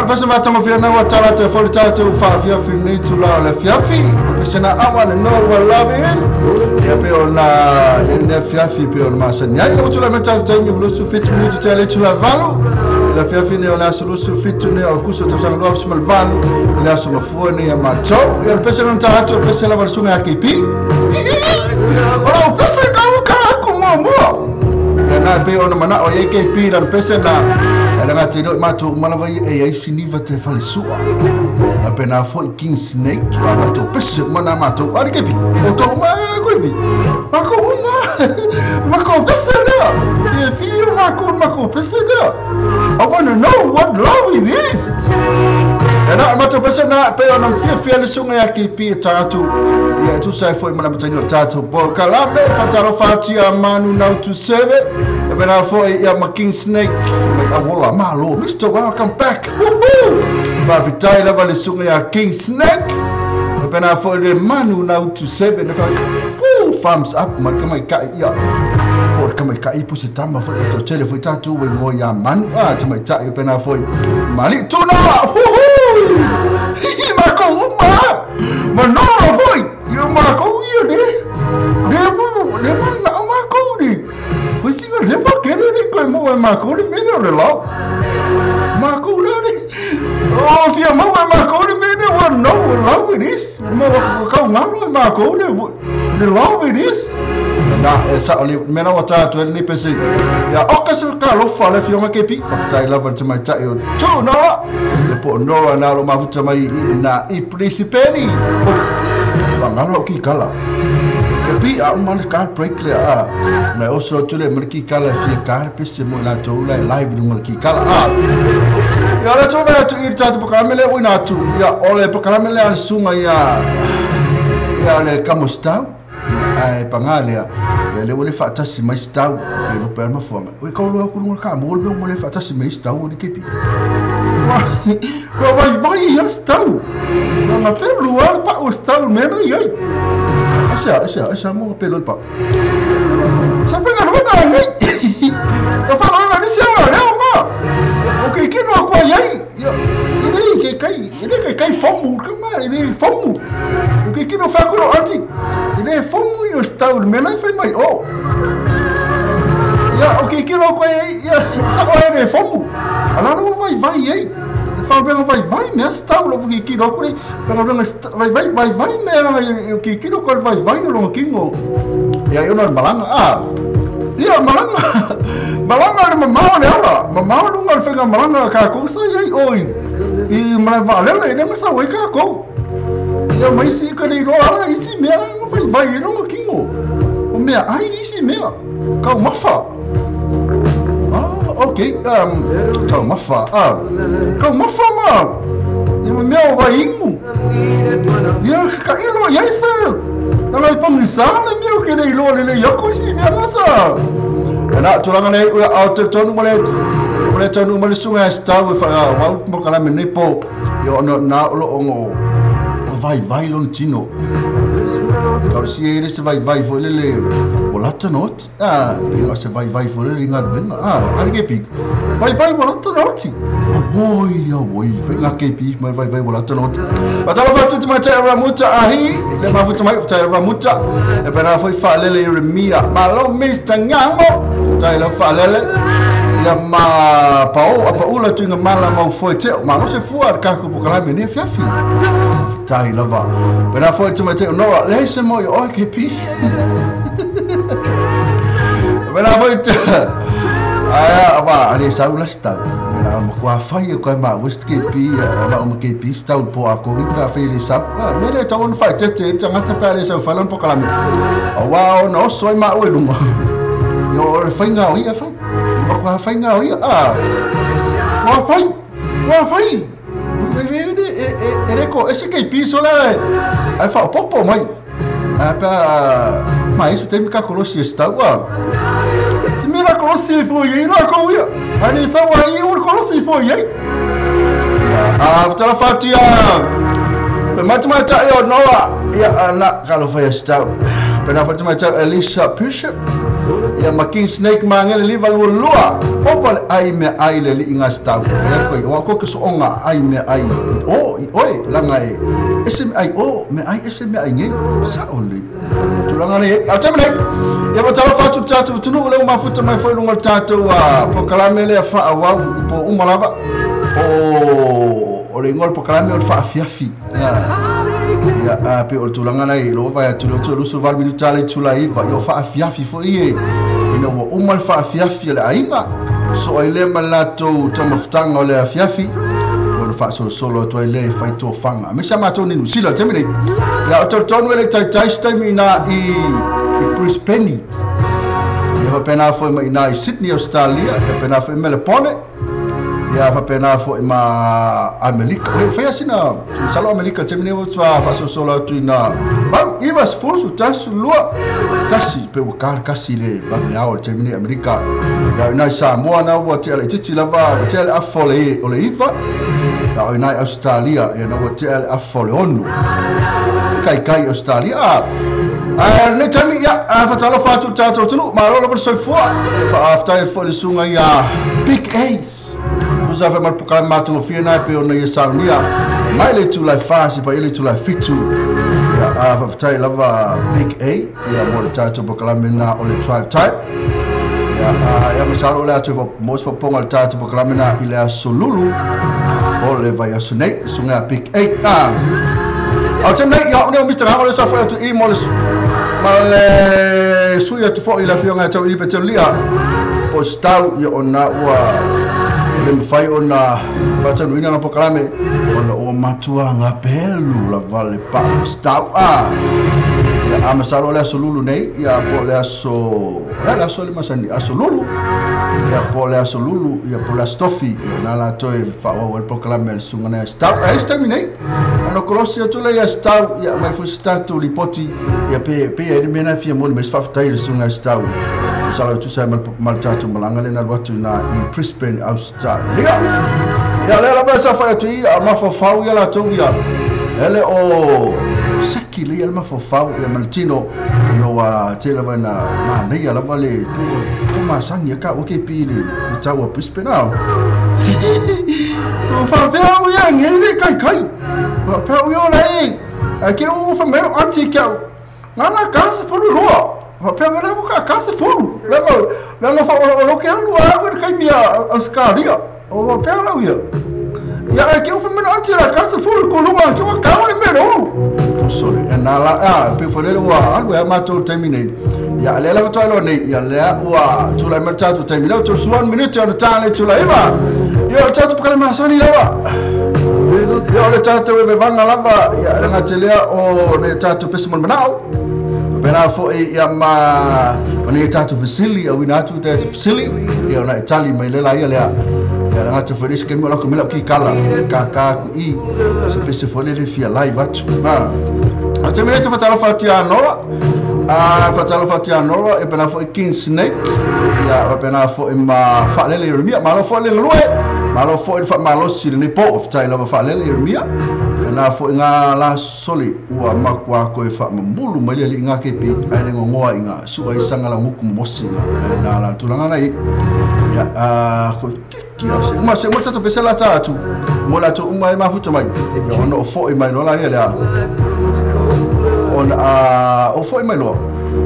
pese matagofie na ua tala atu ai foi le tatou faafiafi i lenei itula o le afiafi. O le pese na I wanna know what love is. Ia pei ona i ai lenei afiafi pei ona masani ai. Ua tulai mai le tatou taimi ua 27 minute tea le itula e 8 i le afiafi nei o le aso 27 nei o Akuso tausaga 2018 i le aso Gafua nei a matou. Ia o le pese lona tala atu o le pese lava a le susuga ia KP. O lau pese kau ka aku muamua. Ia na e pei ona manao i ai KP i lana pese na e le gata i lea o i matou uma lava ia e i ai siniva te falesua. A pena foi King Snake a matou pese uma na matou. Ali KP, outou uma e koivi. Makou uma. Makou pese lea. E whio makou i makou pese lea. I wanna know what love it is. E na, matou pese na pei ona fiafia le susuga ia KP e tagatu ia e tusa ai foi ma le amataina o le tatou polokalame. Faatalofa atu ia Manu Nautu Seve, e pena foi ia ma King Snake mai Awola. Malo, Mister Welcome Back. Woohoo! Faafetai lava le susuga ia King Snake. E pena foi le Manu Nautu Seve na fa Woo! Thumbs up mai tamaitai ia. Po o le tamaitai po o se tama foi e toatele foi tatou ua igoa ia Manu a tamaitai e pena foi Mali Tuna. Woohoo! Hihi makou uma! Manolo foi! Ia makou ia le le le manao makou le foi sina le pakele le koe maua e makou le mea lea o le lao. Makou la le oh fia maua e makou le mea lea ua no love it is. Maua kau ngalo e makou le le love it is. Na e sao le mea na ua tatou ai lenei pese. Ia oka se talofa le afioga KP. Faafetai lava i le tamaitai o Tūnoa. Le po o Nora na o lo mafuta mai i na i Brisbane. Ua ngalo lau kikala. KP a uma le ka break le a. Na oso atu le ma le kikala e fia ka le pese mo i latou la e live i luga o le kikala a. Ia o le atu vai atu i le tatou polokalame lea ua ina atu. Ia o le polokalame lea a le susuga ia ia le Kamositau. Ae pagā lea, ia lea ua le faatasi mai si tau, ke iloa pea le mafuaaga. Ua kau loa atu i luga o le kamuo le mea ua le faatasi mai ai si tau o le kepi. Kua vaivai ia si tau. Kua gapelu lava le pau o si tau i le mea la i ai. Aisea, aisea, aisea mo gapelu ai le pau? Sa faigaluega nei. Ka faigaluega nisi ala lea ma. O ke kino a kua i ai. Ia, e le ke kai, e le ke kai fomu, ka ma, e le fomu. O ke kino whakuro ati, e le fomu i o stau le mea lai whai mai o. Ia, o ke kino koe ai, ia, sa oe le fomu. A lalo wa vai vai ai. Le whawhenga vai vai mea stau lo ke kino koe, whawhenga vai vai vai vai mea o ke kino koe vai vai o longa kingo. Ia, i ona le malanga, a. Ia, malanga, malanga le mamao le ala, mamao luga o le faigamalaga a kākou sa i ai o i, i malae vaalele, e le masau ai kākou. Ia, ma isi ka le iloa ala isi mea ma vaivai ai lona kino. O mea ai isi mea, taumafa. Ah, okay, taumafa, ah, taumafa ma, ia ma mea o vaiinu. Ia, ka ilo i ai sa. Na ngai pangisa le mea o ke le iloa lelei aku isi mea na sa. Na tulaga nei ua ao te tonu ma le ma le taunuu mai le susuga ia Stau e wha wau mo kalame nei po ia ona na o lo ongo vaivai lona tino. Ka o le sia le se vaivai foi lele o lata na oti. Ah, i se vaivai foi lele i galuega. Ah, ale kepi. Vaivai ua lata na oti. Auoi, auoi, whai ngā kepi mai vaivai ua lata na oti. Whatalofa atu te mai Ramuta ahi, le mafuta mai tai Ramuta. E pena foi whaalele i Remia. Malo Mr. Ngango, tai lau whaalele. Ia ma pao a paula tu inga mala mau foi te malo se fua le kaku po kalame ne fiafi. Tai lava. Pena foi te mai te Nora, le se mo i oe kepi. Pena foi te Aia, wa, ale sau la stau. Na ma kua whai e koe ma West KP, ma uma KP, stau po a ko ka whai le sau. Me le tau ona whai te te, tangata pea le sau whai lan po kalame. A wā ona oso ai ma ue lunga. Ia o le whai ngā o ia whai. Ma kua whai ngā o ia. Ah, kua whai, kua whai. E le ko, e se KP so la e, ai whaopopo mai. A pea, ma ese taimi ka kolosi e stau, ah. Se mea la kolosi e foi ai la kou ia. A le sau ai o le kolosi e foi ai. A whatala whatu ia, pe matamaitai o Noa, ia ana ka alofa ia stau. Pena whatamaitai Elisa Bishop, Ia ma King Snake ma ngele liva lua lua. Opa le ai mea ai le li inga stau. Ia koi o ko ke so onga ai mea ai. O i oi langa e ese me ai o me ai ese me ai nge sa o le. Tulanga le a tame nei. Ia ma talo fatu tatu tunu le mafuta mai foi lunga tatu a pokalame le fa awau i po uma lava. O le ngol pokalame o le fa afiafi. Ia a pe o tulanga nei lo vai atu lo lusu val minuta le tula iva i o fa afiafi fo ie. Ina ua uma le fa afiafi le aiga. So ai le malato tamaftanga o le afiafi. O le fa solo solo atu ai le fai to fanga. Me sa matou ni Nusila temi nei. Ia o tonu ele tai tai taimi na i Brisbane. Ia fa pena foi mai na i Sydney Australia, ia pena foi Melbourne. Ia fa pena foi ma Amerika. O fai asina salo Amerika temi nei o tua fa solo solo atu na. Ba iwa sfulsu tasu lua. Kasi pe ua ka kasi le ba le ao temi nei Amerika. Ia ina Samoa na ua te ale titi lava te ale afole o le iva. Ia ina Australia ia na ua te ale afole onu. Kai kai Australia. A le tami ia a fatalo fatu tatou tunu malo lava soifua. Fa after fo le sunga ia Big Ace. Usa fa mal pokala matu fia na pe ona ia saunia. Mai le tula fa si pa ile tula fitu. Ia a fa fatai lava Big A ia mo le tatou pokala mena o le drive time. Ia a ia masalo le atu fo mos fo ponga le tatou pokala mena ile aso lulu. O le vai aso nei sunga Big A. Ah. Au te nei ia o Mr. Hango le sa fo atu i mo le ma le sui atu fo i la fionga tau i pe lia. O stau ia ona ua le mfai ona fatanu na pokalame ona o matua nga pelu la vale pa stau a ia amasalo le aso lulu nei ia po le aso ia le aso le masani aso lulu ia po le aso lulu ia po le aso tofi ia na la toe fa o el pokalame le sunga nei stau a esta mi nei ona kolosi atu le ia stau ia mai fo statu lipoti ia pe pe e mena fia mo me sfa tai le sunga stau salo tu sa mal mal tatu malanga le na watu na i Brisbane Australia. Ia le la ba sa fa atu ia ma fa fau ia la tu ia ele o saki le ia ma fa fau ia maltino no a tele va na ma nei ia la vale tu ma sangi ka o ke pi le tau a Brisbane au. O fa ve o ia nge kai kai. Fa o ia le a ke o fa mero anti ka. Na casa por loa. Fa pe le ka casa por. Le le fa o lo ke alu a o kai mia Australia. O pe la ia. Ia ke o fa mero anti la casa por ko lunga ke o ka le mero. Sorry, na la a pe fo le wa alu e matou terminate. Ia le la to lo nei ia le ua tula ma tatu terminate to 1 minute on tale tula iva. Ia tatu pa ma sani lava. Ia le tatu e vanga lava ia le ngatelea o le tatu pesa mon manao. Pena fo ia ma ni tatu facili a wina atu te facili ia na Itali mai le la ia le ia ngata fo le skemi la ko mela ki kala ka ka ku i se fese fo le fia live atu ma a te mele te fatalo fatia nora a fatalo fatia nora e pena fo King Snake ia pena fo ma fa le le mia ma lo fo le lue ma lo fo fa ma lo si le po of tai lo fa le le mia na fo nga la soli ua makwa ko e fa mulu mai le nga ke pi ai le ngongoa inga su ai sanga la muku mosi na la tulanga nei ia a ko ki a se ma se mo tata pese la tatu mo la tu uma e mafuta mai ia ono fo i mai lo la ia le on a o fo i mai lo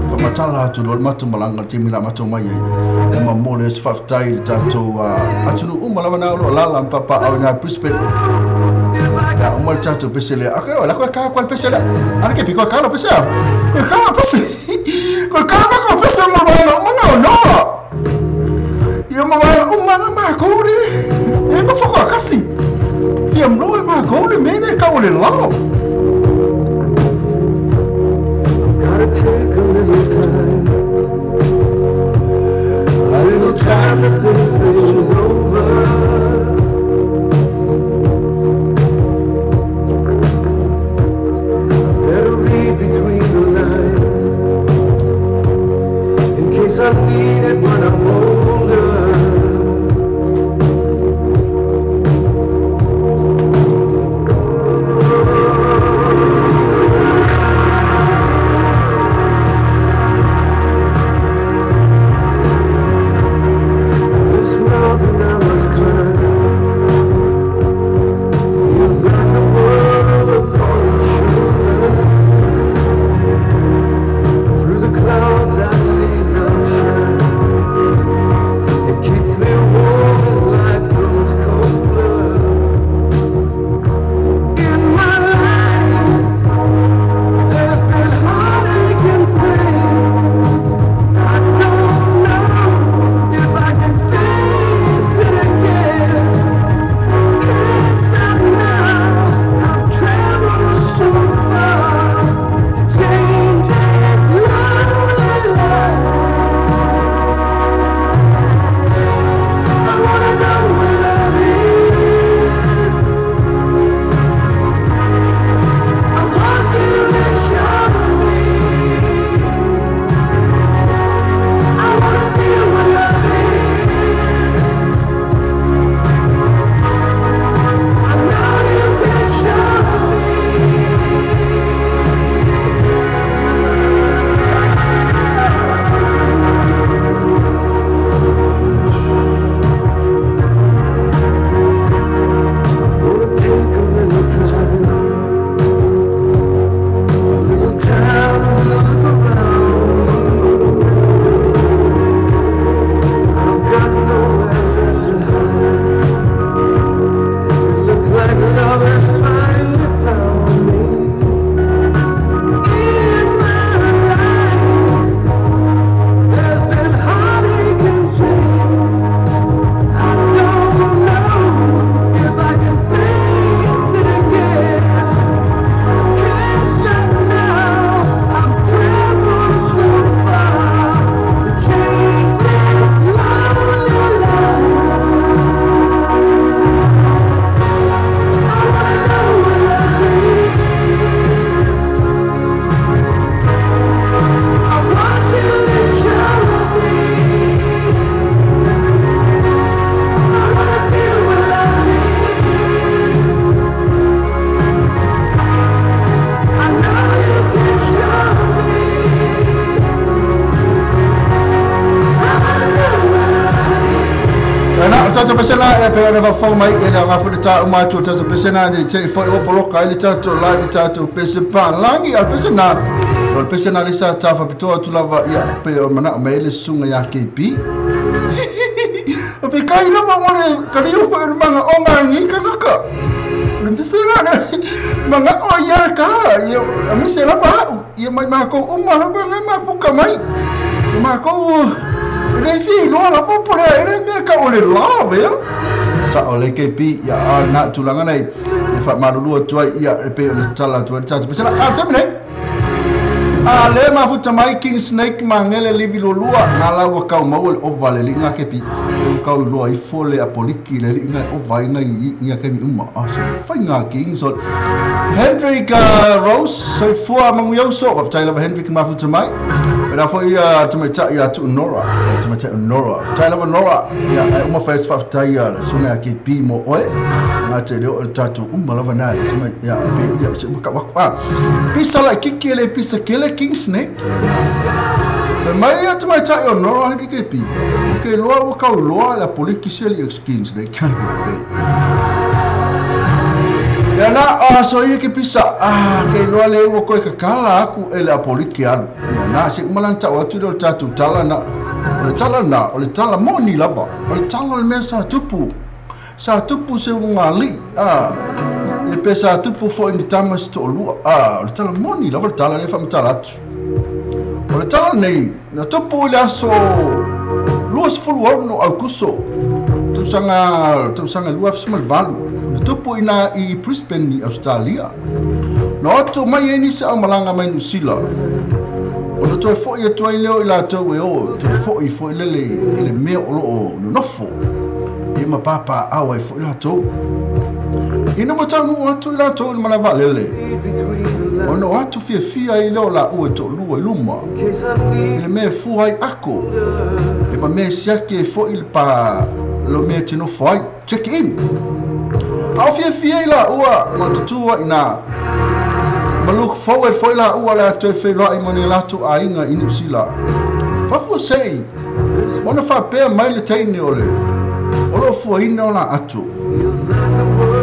fa matala atu lo matu malanga te mila matu mai ai ma mo le fa tai tatu atu nu uma la na lo la la papa au na Brisbane ya uma tatu pese le akero la ko ka ko pese le ana ke piko ka lo pese ko ka pese ko ka ko pese mo no no no ia ma uma na ma ko le e ma fa ko kasi ia mlo ma ko le me ne ka o le lo. Gotta take a little time, a little time to think things over. Better read between the lines in case I need it when I'm older. tatou pesena e pe ona fafau mai e le aoga foi le ta uma atu o le tatou pesena nei te i foi ua poloka ai le tatou live i tatou pese palagi. A o le pesena, o le pesena le sa ta faapitoa atu lava ia pe o manao mai ai le susuga ia KB. O pe kai lava mo le kaliu foi o le manga o ngangi kanaka. O le pesena le manga o ia ka ia a mise lava au ia mai makou uma lava ngai mafuka mai. Makou e le fia iloa lava po le a e le mea ka o le love ia. Sa o le KB ia a na tulaga nei e faamalulu atu ai ia e pei ona tatala atu ai le tatou pesena. A o le taimi nei, a le mafuta mai King Snake ma Gele Livi Lualua na la ua kau maua le ova le liʻi KB. Ua kau iloa ifo le apoliki le liʻi e ova ai ngai ia kaimi uma. A so faiga King so Hendrik Rose soifua manuia uso. Faafetai lava Hendrik mafuta mai. Pena foi ia tamaitai ia tuu Nora. Tamaitai o Nora. Faafetai lava Nora. Ia ai uma fai faafetai ia le susuga ia KB mo oe. Nga te leo o le tatou uma lava na e tamai ia pe ia se uma ka waku. Ah, pisa la kiki le pisa kele King Snake. Fai mai ia tamaitai o Nora le KB. Ke loa ua kau loa le apoliki se li King Snake. Ia na a so ia ke pisa ah ke loa le ua koe kakala aku e le apoliki alu. Ia na se uma lana tau atu le o le tatou tala na. O le tala na, o le tala moni lava. O le tala o le mea sa tupu. Sa tupu se ugalii a ia pe sa tupu foi ni tama se toalua a o le tala moni lava le tala lea e faamatala atu. O le tala lenei na tupu i le aso 26 Aukuso tausaga tausaga 2018 na tupu ina i Brisbane i Australia. Na o atu mai ai nisi aumalaga mai Niu Sila ona toe foʻi atu ai lea o i latou e o toe foʻi foi lele i le mea o loo nonofo ia ma papaaao ai foi latou. Ina ua taunuu atu i latou i le malae vaalele, ona o atu fiafia ai lea o laua e toalua i luma i le mea e fua ai ako e ma mea e siaki ai foi le pa lo mea e te nofo ai, check in. A o fiafia i laua ma tutū ai inā, ma look forward foi laua o le a toe feiloai ma ni latou aiga i Niu Sila. Faafuasei ona faapea mai le teine o le o loo fuaina o la ato.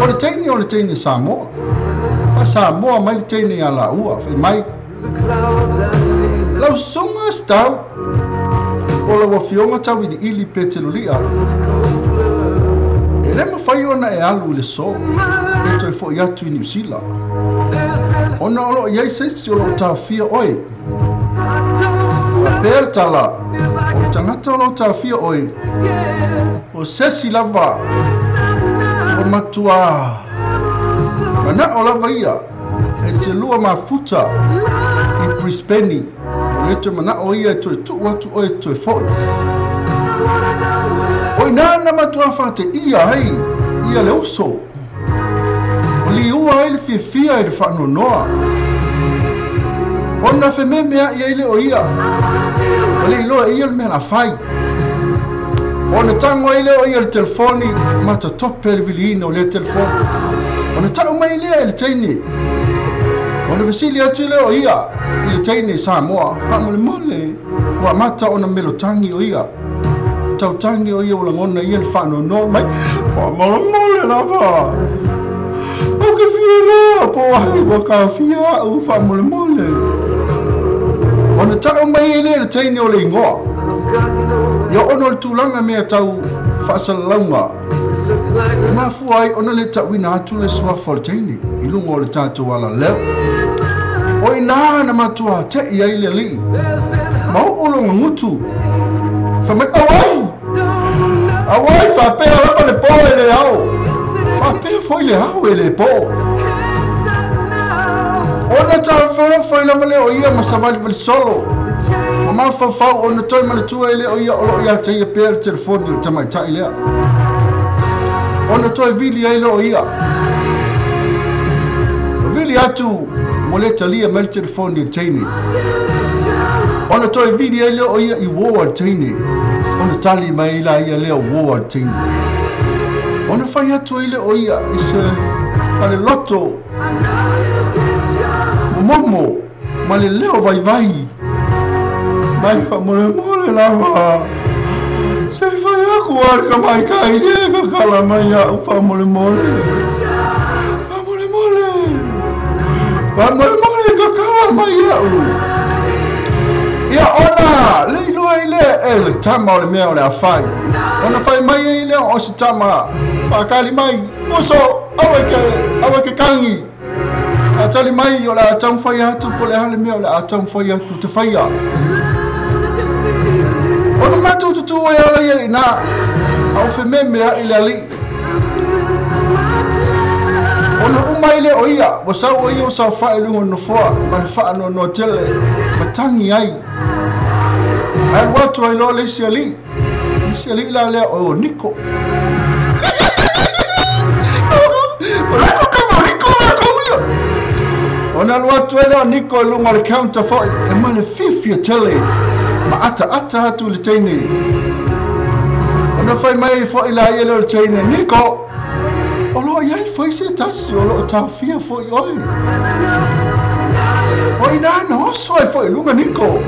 O le teine o le teine Samoa. Faa-Samoa mai le teine ia laua, fai mai, Lau susuga Stau, o lau afioga Tauiliili Petelolia, e le mafai ona e alu i le so pe toe foʻi atu i Niu Sila, ona o loo i ai se isi o loo taofia oe. Faapea le tala, o le tagata o loo taofia oe, o se isi lava o matuā manao lava ia e te lua mafuta i Brisbane, o le toe manao ia e toe tuu atu oe toe foʻi. O ina na matuā faateia ai ia le uso, o liua ai le fiafia i le faanoanoa. Ona fememeaʻi ai lea o ia, ua le iloa e ia le mea o le a fai. Ona tago ai lea o ia i le telefoni ma tatope le viliina o lea telefoni. Ona tau mai lea e le teine. Ona fesili atu lea o ia i le teine Samoa, faamolemole, ua amata ona melotagi o ia. Tautagi o ia ua lagona ia le faanoanoa mai, faamolemole lava. Ou ke fia loa po o ai ua taofia au faamolemole. Ona tau mai ai lea i le teine o le igoa. Ia ona o le tulaga mea tau faasalalauga e mafua ai ona le tauina atu le suafa o le teine i luga o le tatou alaleo. O i ina na matuā teʻi ai le alii ma oo lona gutu. Fai mai, Auai! Auai, faapea lava le po e le ao. Faapea foi le ao e le po. Ona tafafai lava lea o ia ma savalivali solo. Ma mafaufau ona toe manatua ai lea o ia o loo ia te ia pea le telefoni o le tamaitai lea. Ona toe vili ai lea o ia. Na vili atu ua le talia mai le telefoni a le teine. Ona toe vili ai lea o ia i uō a le teine. Ona tali mai ai la ia lea uō a le teine. Ona fai atu ai lea o ia i se faleloto momomo ma le leo vaivai mai faamolemole lava se i fai atu lava i le tamaitai lea e tatala mai iaʻu faamolemole. Faamolemole. Faamolemole tatala mai iaʻu. Ia ona le iloa ai lea e le tama o le mea o le a fai. Ona fai mai ai lea o si tama, Faatali mai, uso, aua e ke, aua e ke tagi. Faatali mai, o le a taumafai atu po o le a le mea o le a taumafai atu te faia. Ona matou tutū ai ala ia i ina, a o fememeaʻi le alii. Ona uma ai lea o ia, ua sau o ia ua saofai i luga o le nofoa ma le faanoanoa tele, ma tagi ai. Ae alu atu ai loa le isi alii. Le isi alii la lea o Niko. O lako kama o Niko lakou ia. Ona alu atu ai lea o Niko i luga o le counter foi, e ma le fiafia tele, ma ataata atu i le teine. Ona fai mai ai foi la ia lea o le teine, Niko, o lo o i ai foi se tasi o lo o taofia foi oe. O ina na oso ai foi i luga Niko,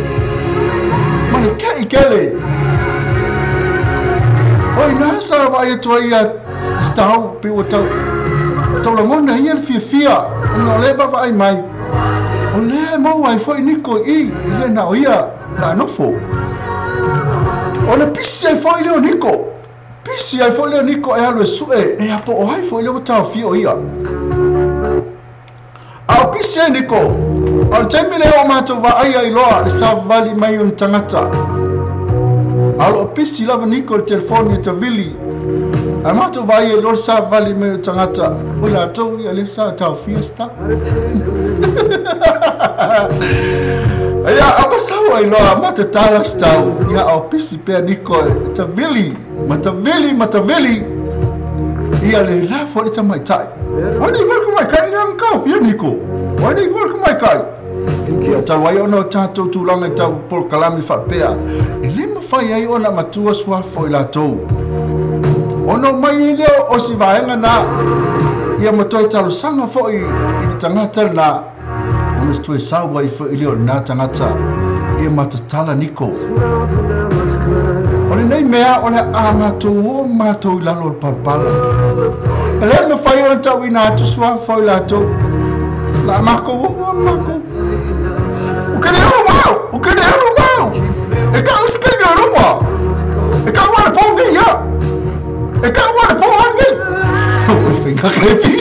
ma le keʻi kele. O ina sa vaai atu ai ia Stau, pei ua tau, tau lagona ia le fiafia ona o lea e vaavaai mai, o lea e maua ai foi Niko i i, e le na o ia la nofo. Ona pisi ai foi lea o Niko, pisi ai foi lea o Niko e alu e sue e a po o ai foi lea ua taofia o ia. A o pisi ai Niko, o le taimi lea ua matou vaai ai loa le savali mai o ni tagata. A o lo o pisi lava Niko i le telefoni e tavili. Ae matou vaai ai loa le savali mai o tagata, o i latou ia lea sa taofia sta. Ia, a ua sau ai loa ma tatala stau, ia a o pisi pea Niko e tavili, ma tavili, ma tavili. Ia le la foi le tamaitai. Wai nei ngoe tamaitai ia na taofia Niko. Wai nei ngoe tamaitai. Ia talu ai ona o tatou tulaga i tau polokalame faapea, e le mafai ai ona matua suafa o i latou. Ona omai ai lea o si vaega na, ia ma toe talosaga foi i le tagata lena, ona se toe sau ai foi lea o lena tagata, ia ma tatala Niko. O lenei mea o le a matou oo matou i lalo o le palapala. E le mafai ona tauina atu suafa o i latou. La makou oo makou. O ke le alo mau! O ke le alo mau! E kau se kaimi o luma! E kau a le pō nei ia! E kau a le pō hali nei! O whainga kepi!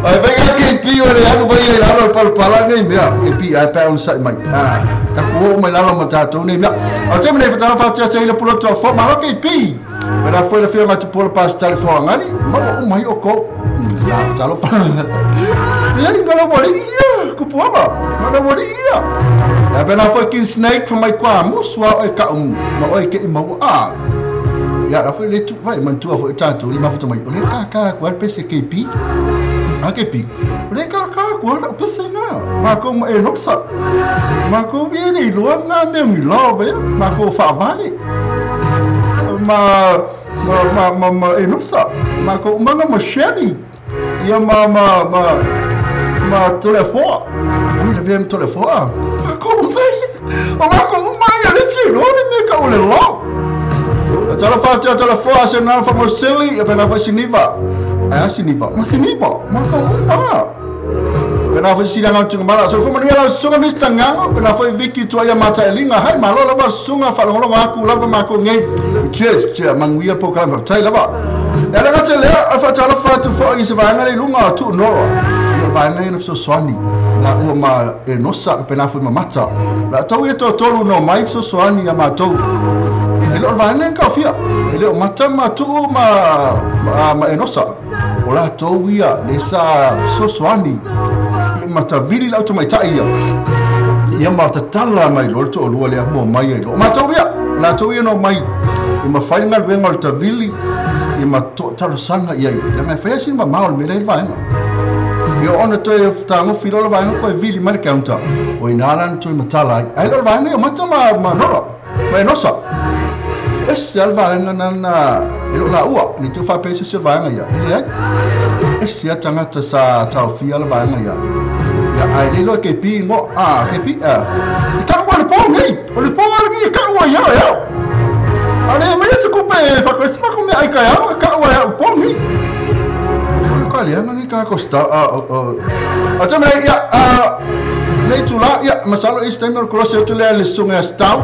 Ai whainga kepi o le alu mai ai lalo o le palapala nei mea. Kepi ai pea ona sai mai. Ah, taku oo mai lalo ma tātou nei mea. O te mea nei whatanga whātua se hila pulotu a fo. Malo kepi! Me la foi le fia mai tupu o le pasitale foagali. Maua uma ai o kou. La talofa. Ia i ngala wari ia, kupuama. Ngala wari ia. La pena foi king snake from mai kwa musu a oe ka umu. Ma oe ke i maua a. Ia la foi le tu vai mantua foi tātou li mafuta mai. O le ka ka ku al pese KP. A KP. O le ka ka ku al pese ngā. Ma kou ma e nosa. Ma kou vi e iloa ngā mea ngi lao be. Ma kou whaavale. Ma ma ma ma ma e nosa. Ma kou umanga ma Shelly. Ia ma ma ma ma Tolefoa. Ui le vea ma Tolefoa. Ma kou mai. O ma kou mai a le fia iloa le mea ka o le lao. Talofa atu ia Tolefoa se nana whamosili ia pena foi siniva. Ai a siniva. Ma siniva. Ma kou uma. Pena foi sila ngau tunga mala. So fuma nuia lau susuga Mr. Ngango. Pena foi Vicky tua ia mata e linga. Hai malo lava susuga whalongolongo aku lava mako ngei. Cheers, cheers. Manguia po kalama. Tai lava. E ala ngate lea, a whaatalofa atu foi i se vaenga le lunga o tuu nora. Ia vaenga ia na fesoasoani. La ua ma e nosa, pena foi mamata. La tau ia tōtolu no mai fesoasoani ia mātou. E le o le vaenga ia na taofia. E le o mata ma tuu ma, ma, ma e nosa. O latou ia le sa fesoasoani. Ia matavili lau tamaitai ia. Ia ma tatala mai loa le toalua lea mo mai ai loa. Matou ia, latou ia no mai. Ia mafai le galuega o le tavili, ia ma talosaga i ai. Leaga e fai lava sina mamao o le mea lea i le vaega. Ia ona toe tagofi loa le vaega koe vili mai le counter. O ina la na toe matala ai. Ae le o le vaega ia o mata ma, ma Nora, ma Enosa. E ese lava le vaega nana e le o laua. Ne i te i ua faapea se isi o le vaega ia. E leai. Ese lava tagata sa taofia le vaega ia. Ia, ae le iloa e KP ingoa. Ah, KP, ah. E taua le po nei. O le po lava lenei e taua ai ao e ao. A le ka ko sta o te mea ia nei tula ia masalo i se taimi o le kolosi atu lea i le susuga ia Stau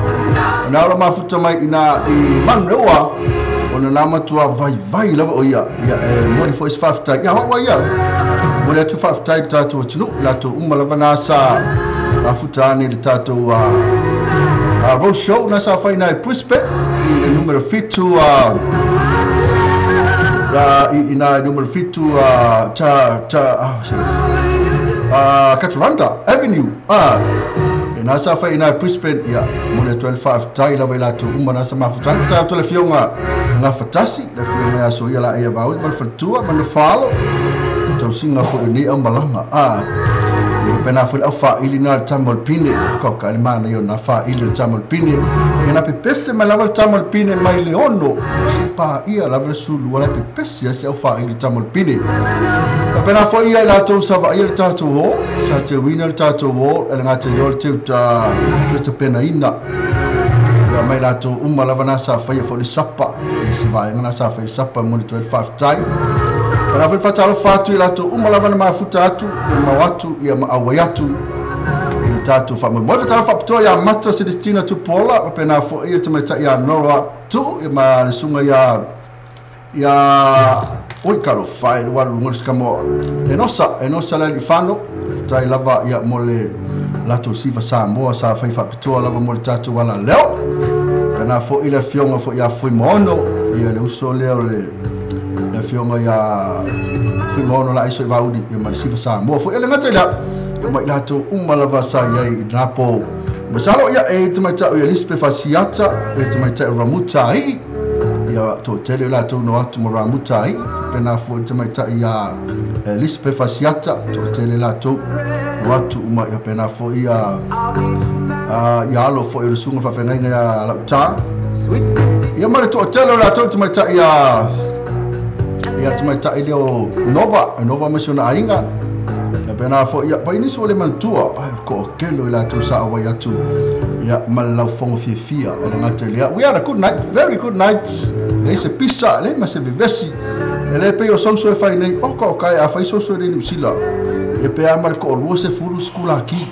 na ola mafuta mai ina i Manurewa ona na matua vaivai lava o ia ia e moni foi se faafetai ia hoa ia moni atu faafetai i le tatou atunuu i latou uma lava na sa mafuta ane i le tatou road show na sa fai i Brisbane i le numero 7 i na numero 7 ta ta Cataranda Avenue e na sa fai i Brisbane ia mo le 12 lava i latou uma na sa mafuta atu le fioga gafatasi le fioga ia so ia la ia vauli ma le faletua ma le falo tausiga foi nei au malaga ia pena foi au faaili na le tama o le pine ka le mana ia na faaili le tama o le pine ia na pepese mai lava le tama o le pine mai le ono se pa ia lava le sulu ala pepese ia se au faaili le tama o le pine pena foi ia i latou sa vaaia le tatou o sa teuina le tatou o e le gata i o le teu ta tapenaina ia mai latou uma lava na sa faia foi le sapa ia se vaega na sa faia sapa mo le toe faafetai pena foi faatalofa atu i latou uma lava na mafuta atu ia mau atu ia maauai atu i le tatou faamoemoe faatalofa faapitoa ia Mata Celestina Tupuola pena foi ia tamaitai ia Nora Tuu ia ma le susuga ia oi kalo fai walu ngol skamo enosa la lifano tai lava ia mo le latou siva Samoa sa fai faapitoa lava mo le tatou ala leo kana foi le afioga foi ia Fuimaono ia le uso lea o le afioga ia Fuimaono la aiso i vauli ia ma le siva Samoa foi ele gata i lea ia mai latou uma lava sa iai i napo masalo ia e tamaita'u ia Lispe Fasiata e tamaita'u Ramuta ai ia toatele latou no atu ma Ramuta ai pena foi tamaita'i ia Lispe Fasiata toatele latou no atu uma ia pena foi ia ia alo foi o le susuga faafeagaiga ia Lauta ia ma le toatele o latou tamaita'i ia ia tamaita'i lea o Nova ma si ona aiga ia pena foi ia painisi o le manatua ai ko'okelo i latou sa auai atu ia ma le laufogo fiafia o le gata i lea we had a good night, very good night leai se pisa leai ma se vevesi e le pei o sauso e fai nei o kaokae a fai sauso e nei Niusila e pe a ma le to'alua sefulu sikulaki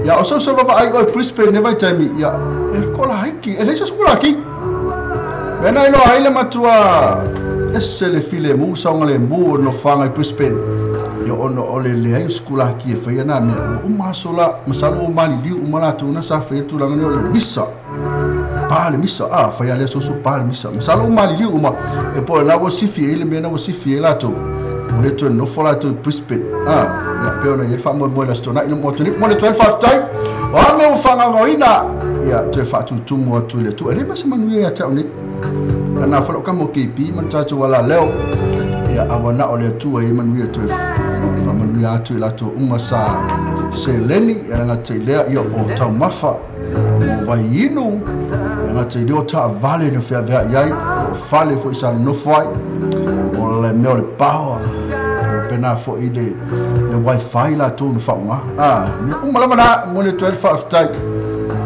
ia o sauso vavaai oe Brisbane ne vaitaimi ia e kolaiki e leai se sikulaki mena iloa ai le matua ese le filemu saoga lemu o nofoaga i Brisbane ia ona o le leai o sikulaki e faia na mea ua uma aso la masalo ua maliliu uma latou na sa faia tulaga nei o le misa pa le misa faia lea soso pa le misa masalo ua maliliu uma e po o la ua sifi ai le mea na ua sifi ai latou o le toe nofo latou i Brisbane ia pe ona i ai le faamoemoe le aso tona'i le mo atu mo le toe faafetai o a mea ua faagaogaoina ia toe faatutumu atu i le Atua e le ma se manuia ia te au nei na foi lou kama o KP ma le tatou ala leo ia aua o le Atua i manuia toe faamanuia atu i latou uma sa seleni ia le gata i lea ia o taumafa o vaiinu ia gata i lea o taavale na feavea'i ai o fale foi sa nonofo ai o le mea o le power pena foi le wifi latou na faauga mea uma lava na mo le toe le faafetai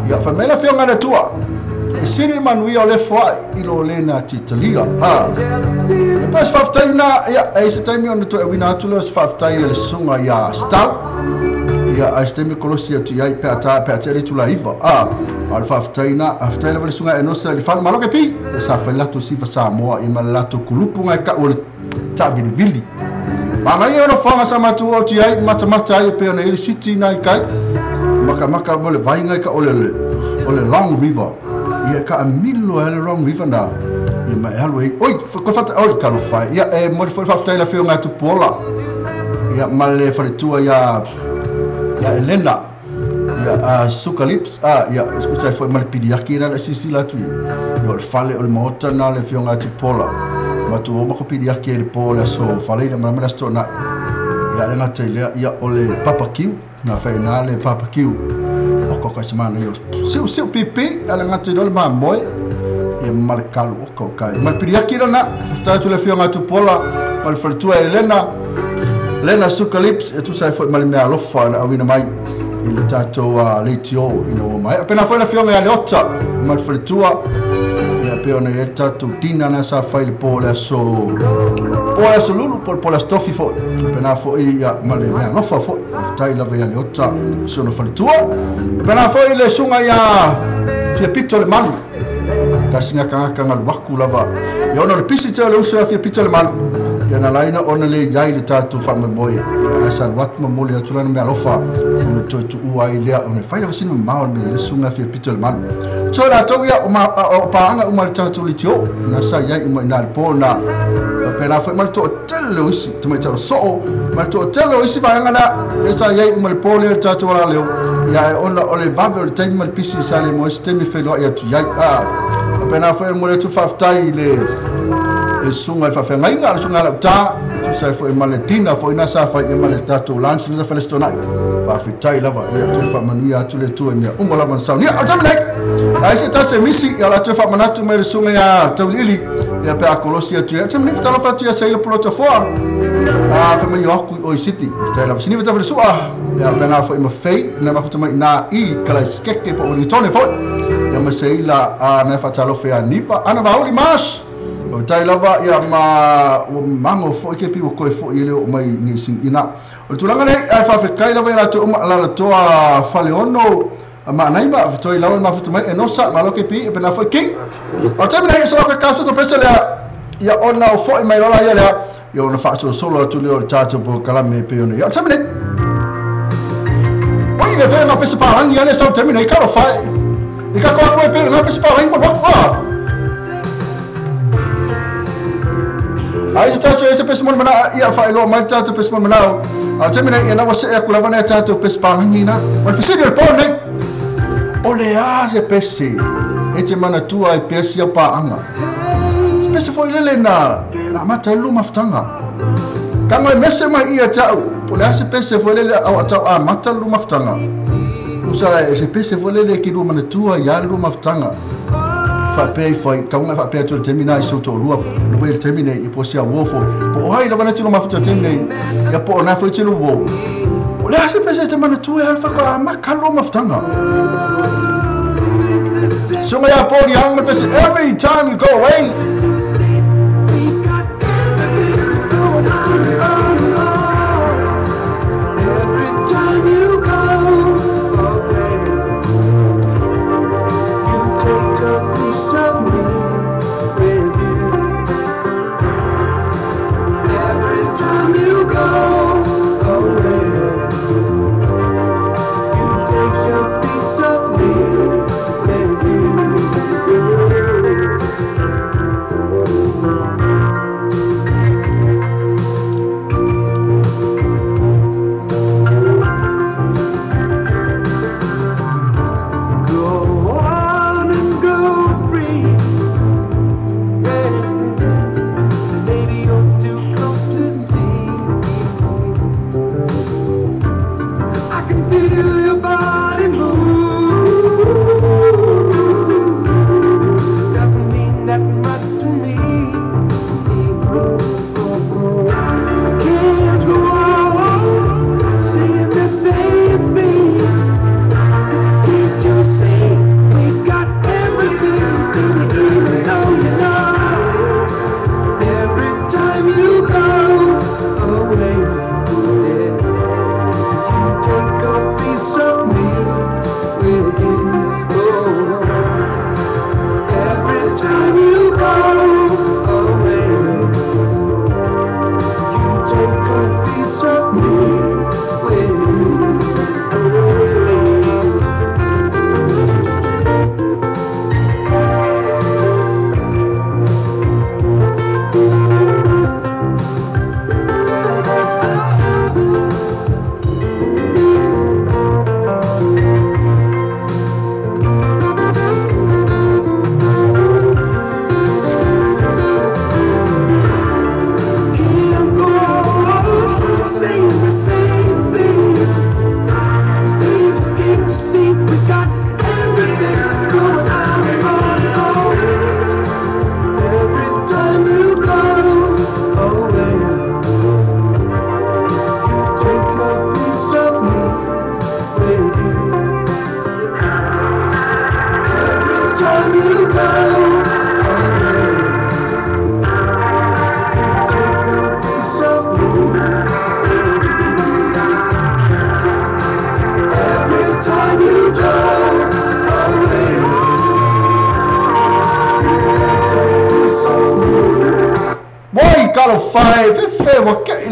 ia faimai le afioga le Atua e sili le manuia o le foa'i i lo le na titalia e pa se faafetai na ia e se taimi ona toe auina atu lea o se faafetai e le susuga ia Stau ia ai se taimi kolosi atu iai pe a tea le itula 9 a le faafetai na faafetai lava le susuga Enosa le fale malo ke pi e sa fai latou siva Samoa ia ma le latou kulupu ngai ka'u o le taavilivili manaia ona foaga sa matou atu iai matamata ai e pei ona i le city na i kai makamaka mo le vaiga i ka o le Long River ia ka amilo ai le Long River na ia ma e alu ai oi koe fata oi talofa ia e mo le foi faafetai le afioga atu Puola ia ma le faletua ia Elena ia Suka Lips ia sikusa foi ma le piliaki na le sisila atu ia o le fale o le maota na le afioga atu Puola matou o ma ko piliaki e le po le aso fale le malama le aso tona'i ia le gata i lea ia o le papakiu na fai na le papakiu o ko ka se mana ia siu siu pipi ala gata i le mamoe ia ma le kalu o ka kai ma le piliaki lana faafetai atu le afioga atu Puola ma le faletua Elena Lena Suka Lips e tusa ai foi ma le mea alofa na auina mai i le tatou leitio ina ua mai pena foi le afioga ia Leota ma le faletua ia pe ona i ai le tatou dina na sa fai le po o le aso po o le aso lulu po o le aso tofi foi pena foi ia ma le mealofa foi faafetai lava ia Leota si ona faletua pena foi le suga ia Fiapito le Malu tasi gakagaka galu aku lava ia ona o le pisi te o le uso ia Fiapito le Malu ia na laina ona le iai le tatou faamoemoe ae sa alu atu ma momoli atu lana mealofa ona toe tuua ai lea ona fai lava sina mamao le mea le suga Fiapito le Malu so latou ia o paaga uma le tatou litio na sa iai uma ina le po na pena foi ma le toatele o isi tamaitao soo ma le toatele o isi vaega lea le sa iai uma le po lea le tatou alaleo ia e ona o le vave o le taimi ma le pisi sa le mo se taimi feiloai atu iai a pena foi mo le atu faafetai le suga i le faafeagaiga le suga lauta tusa ai foi ma le dina foi na sa fai ma le tatou lunch na sa fale faafetai lava ia toe faamanuia atu le Atua i mea uma lava na saunia. O le taimi nei ai se tasi e misi ia o le atu e faamanatu mai le suga ia Tauiliili ia pe a kolosi atu ia. O le taimi nei fatalofa atu ia Seila Pulota Foa a fai mai o aku i oi Sydney faafetai lava siniva tafale sua ia pena foi ma fei na mafuta mai na i Kalaiskeke po o Wellingtone foi ia ma Seila na faatalofa ia Nipa ana Vauli Mas faafetai lava ia ma ua mago foi ke pi ua koe foi e le oo mai nei ina o le tulaga nei ae faafetai lava ia latou uma lalatoa faleono maanaima fetoi lava le mafuta mai e nosa malo ke pi e pena foi king o le taimi nei so ka kaso to pese lea ia ona o foi mai lola ia lea ia ona faasolosolo atu lea o le tatou polokalame pe ona ia o le taimi nei oi le fea ngā pese pālangi ia le sau taimi nei kalo fai i ka koa koe pe ngā pese pālangi ma wakua ai se tatou e se pese mona mana ia whaeloa mai tatou pese mona manao a taimi nei ia na ua see aku lava nea tatou pese pālangi na ma le fesili o le po nei o le a se pese e te manatua ai pea sia pāanga se pese foi lele na amata ai luma mafutaga kanga e mese mai ia tau po le a se pese foi lele au atau amata luma mafutaga usa e se pese foi lele ki luma manatua ia luma mafutaga faapea i fai kauga faapea atu le taimi na i so toalua le wai le taimi nei i po sia uo foi po o ai lava na tino mafuta taimi nei ia po o na foi tino uo o le a se pese te manatua e alfa amaka lua mafutaga so mai a Paul Young ma pese every time you go away. Time you go.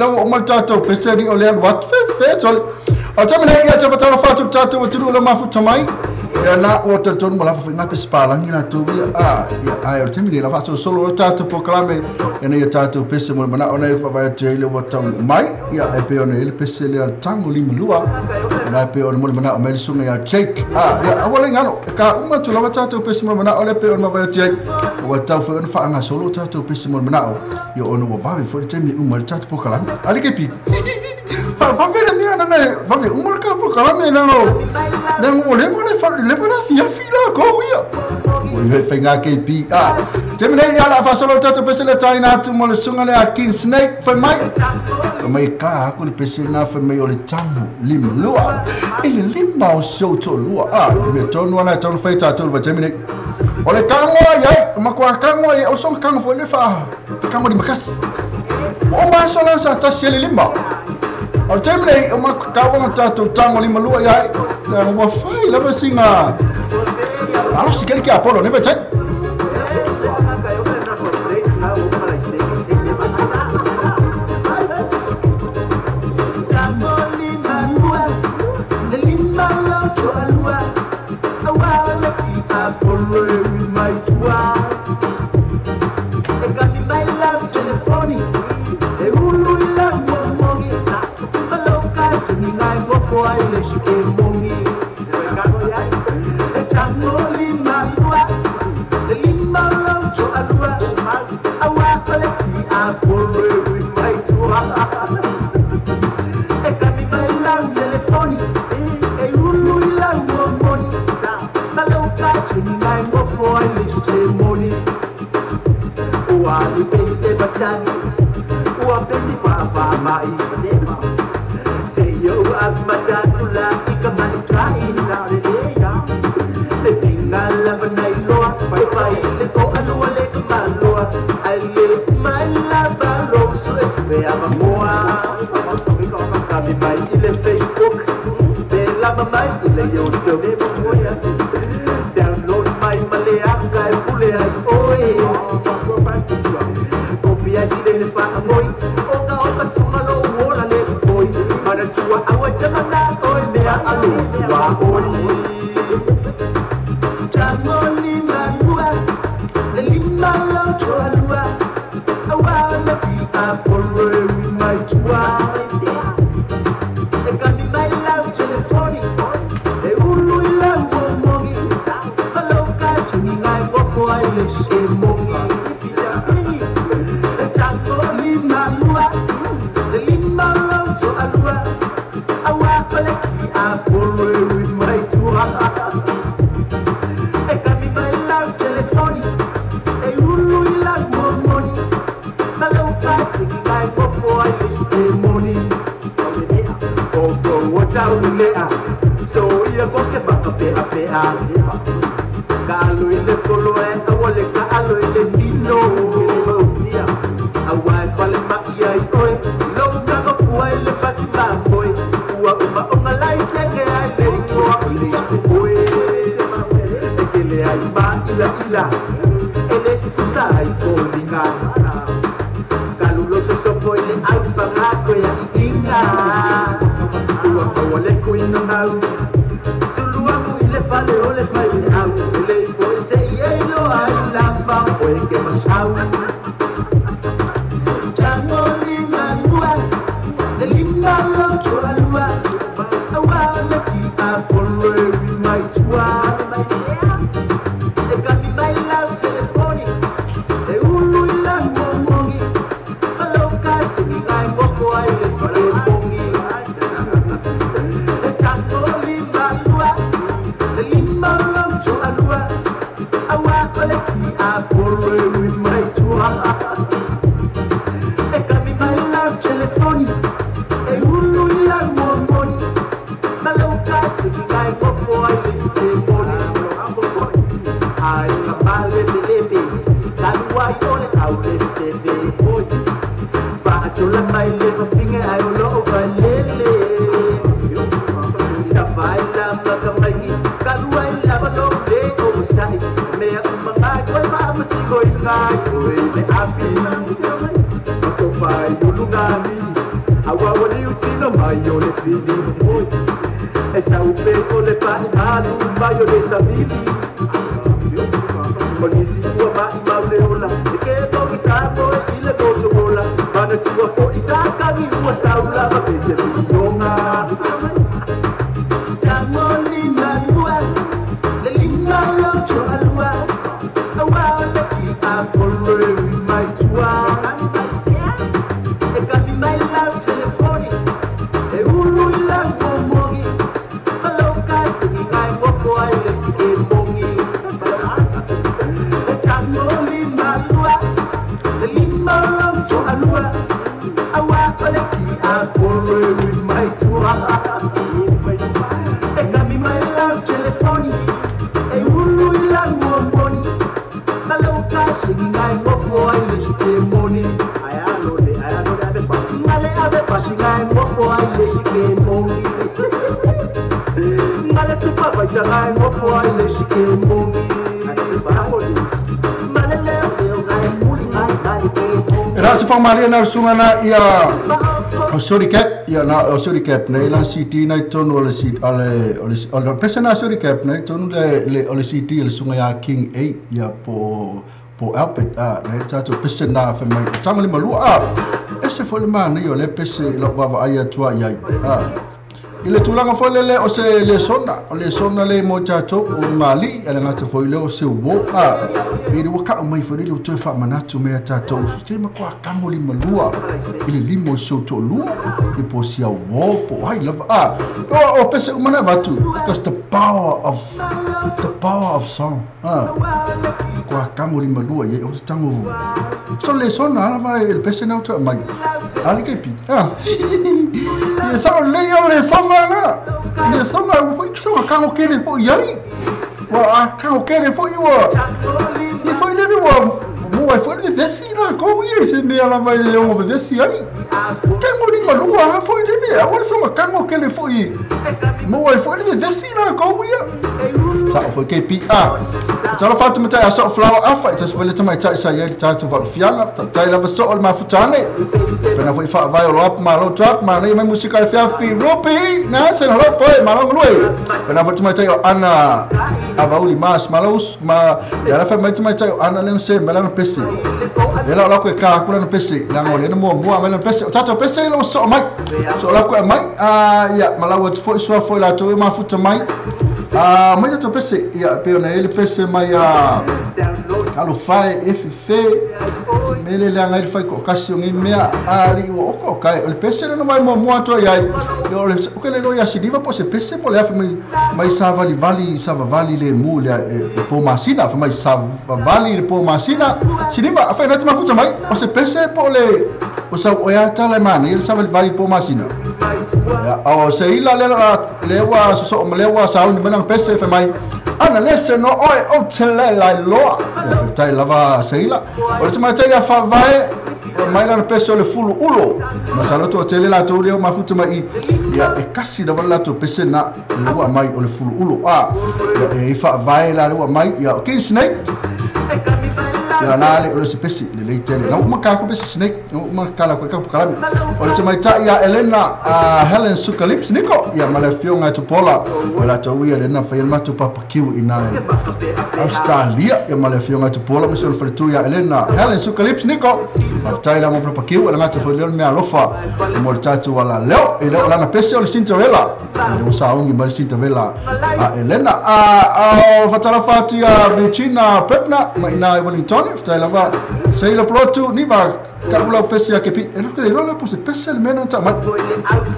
Ila ua uma le tatou pese alii o lea alu atu fefe sole. O le taimi nei ia te fatalofa atu i le tatou atunuu o lo o mafuta mai. Ia na ua talitonu ma lafo foi ngā pese palagi latou ia. A, ia, ae o le taimi nei la faasolosolo le tatou polokalame ina ia tatou pese mo le manao nei faavae atu ai le ua taunuu mai. Ia e pei ona i ai le pese lea le tago lima lua. Na e pei ona mo le manao mai le susuga ia Jake. A, ia aua le galo e ka uma atu lava tatou pese mo le manao lea pei ona mavae atu ai. Ua tatau foi ona faagasolo tatou pese mo le manao. Ia ona ua vave foi le taimi e uma ai le tatou polokalame. A le kepi. Vave le mea nana e vave uma le ka polokalame nano. Nano ua leva le fa leva le afiafi la kou ia. Ua i whai ngā KP. A, taimi nei ia la faasolo le tatou pese le taina atu mo le susuga lea a King Snake fai mai. Fai mai ka aku le pese lena fai mai o le tago lima lua. I le lima o si ou toalua. A, le mea tonu ana e tatau ona fai e tatou i le vaitaimi nei. O le kagoa i ai, o matua kagoa i ai, o soga kago foi le fa kago lima kasi. Ua uma aso la sa tasi ai le lima. O le taimi nei, o matua kagoa tatou tago lima lua i ai, leaga ua fai lava sina alosi kele ke Apollo, ne vaitaimi. Maria na sunga na ia o Suri Cap ia na o Suri Cap nei la CD nei tonu o le CD o le pese na Suri Cap nei tonu le o le CD le sunga ia King 8 ia po Albert a nei tato pese na fa mai tanga le malua a ese fo le ma nei o le pese lo va ai atua ia a ile tulaga fo le o se le sona o le sona le mo tato o ngali ale ngata fo ile o se wo a ile wa ka mai fo ile to fa manatu me tato se ma kwa kango li malua ile limo so to lua e po sia wo po ai love a o pese umana batu because the power of song a kwa kango li malua ye o tango so le sona va el pese na to mai ali ke pi a ye sa le yo le sona na le sona o foi so kango kele po iai wa kango kele po i wa ye foi le wa mo ai foi le vesi la ko ye se me ala vai le o vesi ai kango li malua foi le le a so kango kele foi mo ai foi le vesi la ko ye sa foi ke pi a tala fatu mata a so flower afa it is foi le tamai tai sa ye ta to va fianga tai lava so o mafutane pena foi fa vai o up ma lo drop ma nei mai musika fia fi rupi na se lo poi ma lo lui pena foi tamai tai o ana avauli mas malos ma ya fa mai tamai tai o ana le se mela no pese le la ko ka ku no pese la ngole no mo mo mela no pese o tato pese lo so mai so la ko mai a ya malawa foi so foi la to mafuta mai a mai to pese ya pe ona ele pese mai a alo fai FF mele le ngai fai ko kasi ngi mea ali o ko kai o pese no mai mo mo to ia o le o ke le lo ia siliva po se pese po le afa mai mai savali vali savavali le mu le po masina fa mai savavali le po masina siliva afa na mafuta mai o se pese po le o sa o ia tala mani le savali vali po masina ya o se ila le le wa so le wa sa ni mena pese fa mai ana lese no oi o tele la loa tai lava seila o le mai tai fa vai mai la pese le fulu ulo masalo to tele la to le mafuta mai ya e kasi da la to pese na lua mai o le fulu ulo a e fa vai la lua mai ya okay snake ya na le o se pese le le tele na uma ka ko pese snake uma kala ko ka kala o le mai tai ya Elena a Helen Sukalips niko ya male fionga to pola o la to ia Elena fa ma to papa kiu ina Australia ya male fionga to pola me so fa ya Elena Helen Sukalips niko tai la mo papa kiu la ngata fo le me alofa mo tatu wala leo e leo la na pese o le Cinderella le o sa ongi ma Cinderella a Elena a fatala fatu ya Virginia Prepna ma ina Wellington tai lava sei la plotu ni va ka ula pese ya ke pi e lo le pose pese le mena ta ma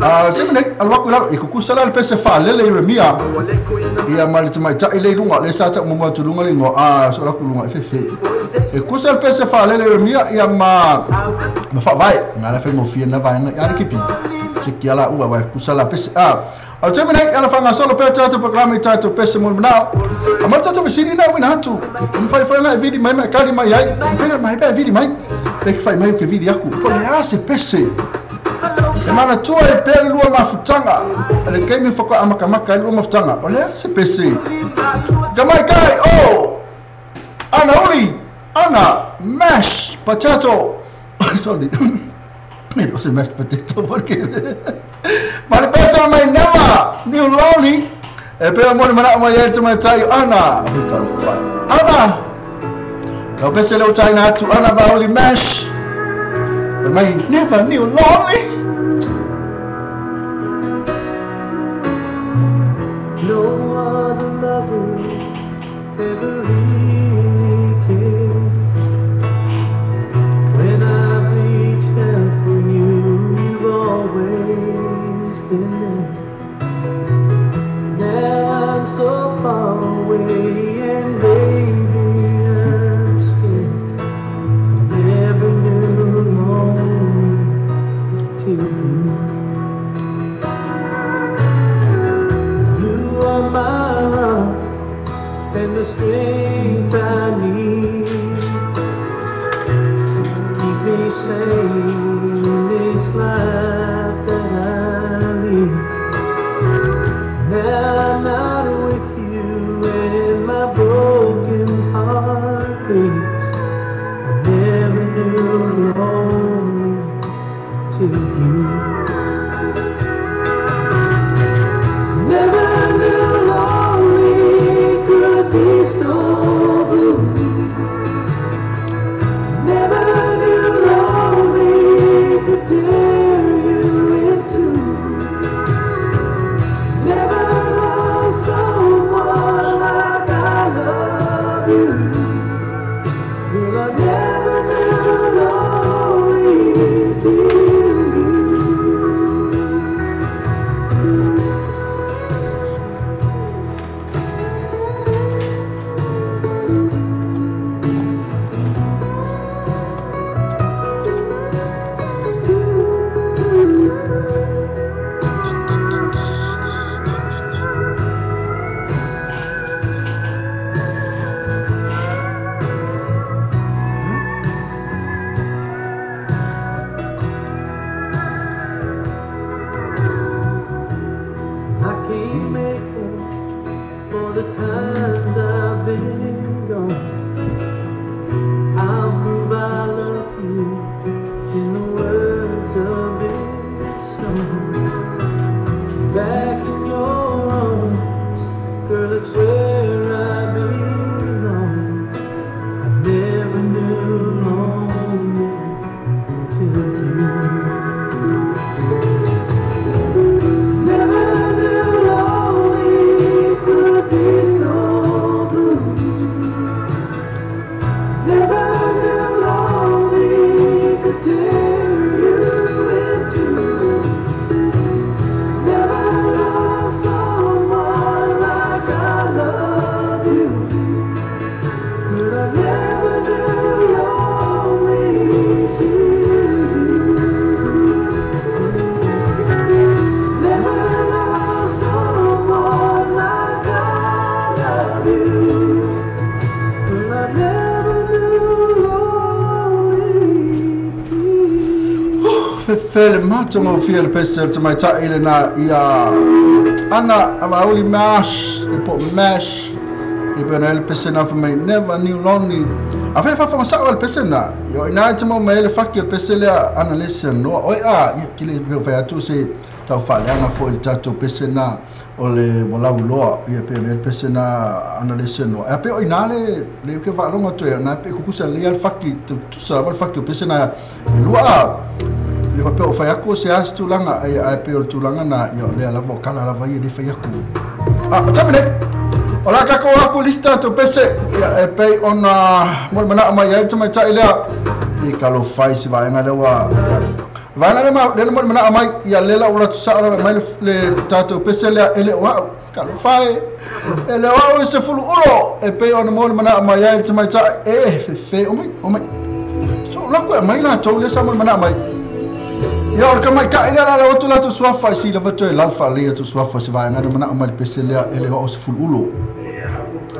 a temene al wa la e ku sala le pese fa le le remia ia ma le mai ta ile lunga le sa ta mo ma tu lunga le ngo a so la ku lunga fe e ku sala pese fa le le remia ia ma fa vai na la fe mo fi na vai na ya le ke pi se ki ala ua vai ku sala pese a al temene ala fa na solo pe ta to programa ta to pese mo na a ma ta to vesini na wina tu fai fai na vidi mai mai kali mai ai fai mai pe vidi mai pe fai mai ke vidi aku po le a se pese e mana tua e pe lua mafutanga le kai mi foko amakamaka lua mafutanga o le a se pese gamai kai o ana uri ana mash potato sorry E le o se mashed potato foi ke. Ma le pese mai never knew lonely. E pea mo le manao mai ai le tamaitai o Ana. Hui talofa. Ana! Lau pese le o taina atu Ana Vaoli Mash. E mai never knew lonely. No other lover ever really cared. When I've reached out for you, you've always been there. Now I'm so far away, and baby, I'm scared. I never knew lonely till you. You are my rock and the strength I need to keep me sane in this life that I lead. Now I'm not with you, and my broken heart breaks. I never knew lonely till you. Never knew lonely could be so blue. Never knew lonely could tear you in two. Never loved someone like I love you. Girl, I never knew lonely till you. I can't make up for the times I've been gone. I'll prove I love you in the words of this song. Back in your arms, girl, it's where I belong. I never knew lonely till you. Never knew lonely could be so blue. Never knew lonely could tear you in two. Never loved someone like I love you. Girl, I never knew lonely till you. Never loved someone like I love you. Girl, I never knew lonely till you. Fefele mato mo fia le pese o le tamaitai le na ia Ana Avauli Mash, e po Mash, e pena ele pese na fa mai never knew lonely. A fe fa fa sa o le pese na. Yo ina i te mau mai le faki o le pese lea Ana le se noa. Oi a, ia ki le pe fa atu se tau faaleaga foi le tatou pese na o le walau loa. Ia pe le pese na Ana le se noa. E pe o ina le ke waalonga toe na pe kukusa le al faki tusa lava le faki o pese na e lua a. Le fa pe o whai aku se as tūlanga ai ai pe o le tūlanga na ia lea lava o kala lava ia le whai aku. Ah, o tamine. O la kako aku lista tō pese ia e pei ona mo le manao mai ai tamaitai lea i kalo whai si vaenga lea vaenga lea ma le mo le manao mai ia lela o latu sao lava mai le tātou pese lea e le o au kalo whai e le o au i se fulu ulo e pei ona mo le manao mai ai tamaitai e fefe o mai so lako e mai la tau le sa mo le manao mai. Ia o le kamai ka ile la la tu suafa si la vato e lau fa le tu suafa si vaenga le manao mai le pese lea e le o se fulu ulo.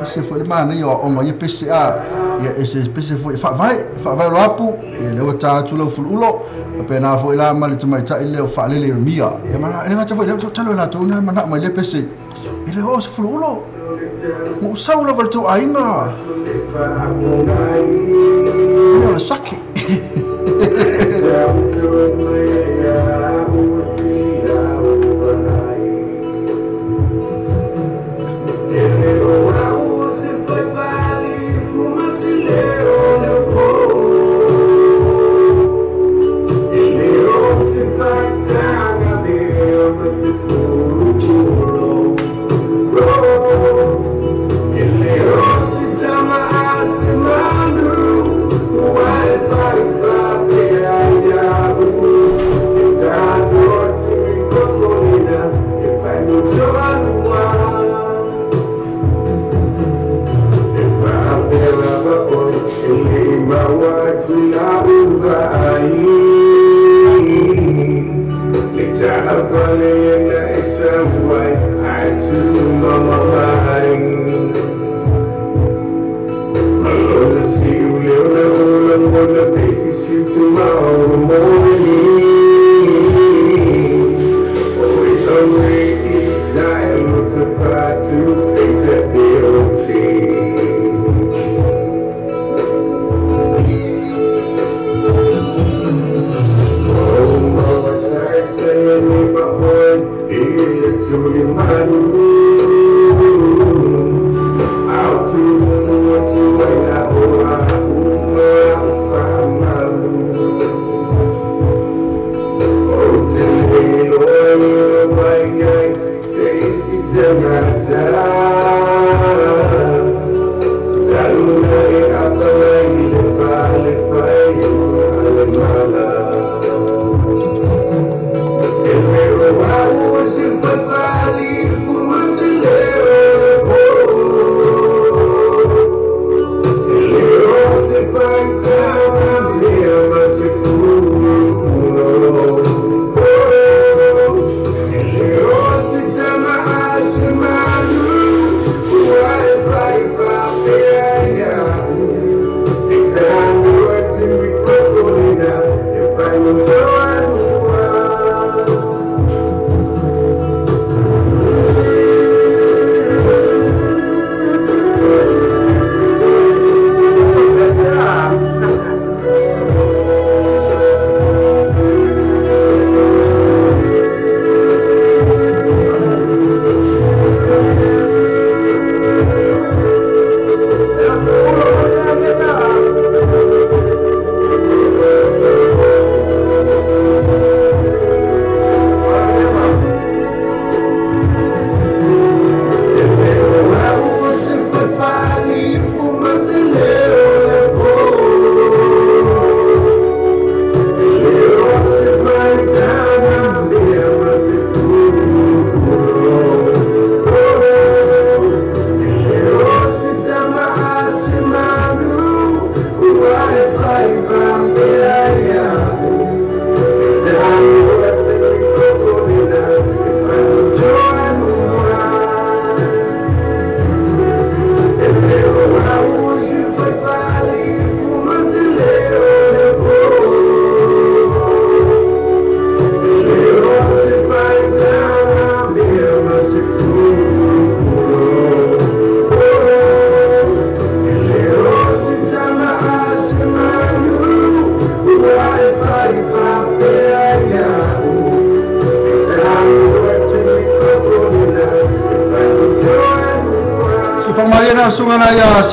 Se foi le mana ia o mai pese a ia ese pese foi fa vai lo apu e le o ta tu lo fulu ulo pe na foi la ma le tamaitai le o fa le le mia e mana e ngata foi le talo la tu na mana mai le pese e le o se fulu ulo mo sau la valto ainga o le sake.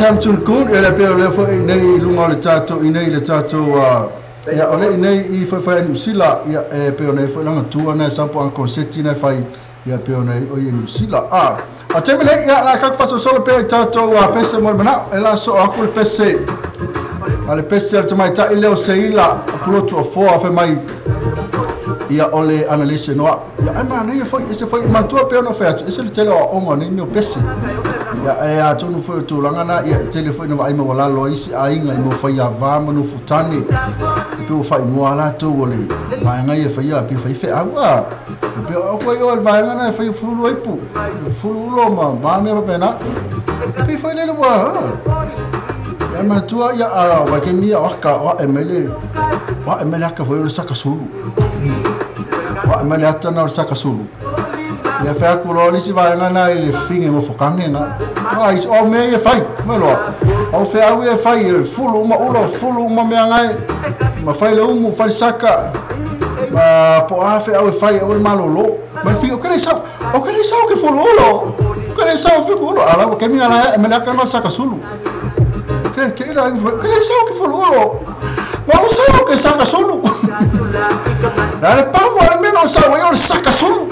Sam Chun Kun e le peo le fo nei lunga le tato i nei le tato ia ole nei i fai fai New Zealand ia e peo nei fo langa tua na sampo an konseti na fai ia peo nei o i New Zealand a temele ia la ka faso solo pe tato a pese mo mana e la so aku le pese a le pese al tamai ta ile o seila pulotu o fo a mai ia ole analyse no ia ai ma nei foi ese foi matua peo no fe ese le tele o ongo nei no pese ia e a tonu foi tulaga na ia tele foi no vai mo la loisi ainga mo foi a va mo no futane e pe o fai mo ala to ole vai ngai e fai a pe fai fe aua e pe o ko yo vai na fai fulu ipu fulu lo ma ma me pa na e pe foi le wa ia matua ia a wa ke mi o ka o emele wa emele ka foi o saka sulu wa emele atana o saka sulu ia fai aku lo lisi vai ngana i le finge mo fokange na ai o me e fai me lo o fe au e fai fulu ma ulo fulu ma me ngai Ma fai le umu fai saka ma po afe au e fai au le malolo ma fi o kele sa o kele sa ke folo o kele sa fi ko ala ke mi ala me la ka no saka sulu ke ila kele sa ke folo ma o sa ke saka sulu na le pa mo me no sa o saka sulu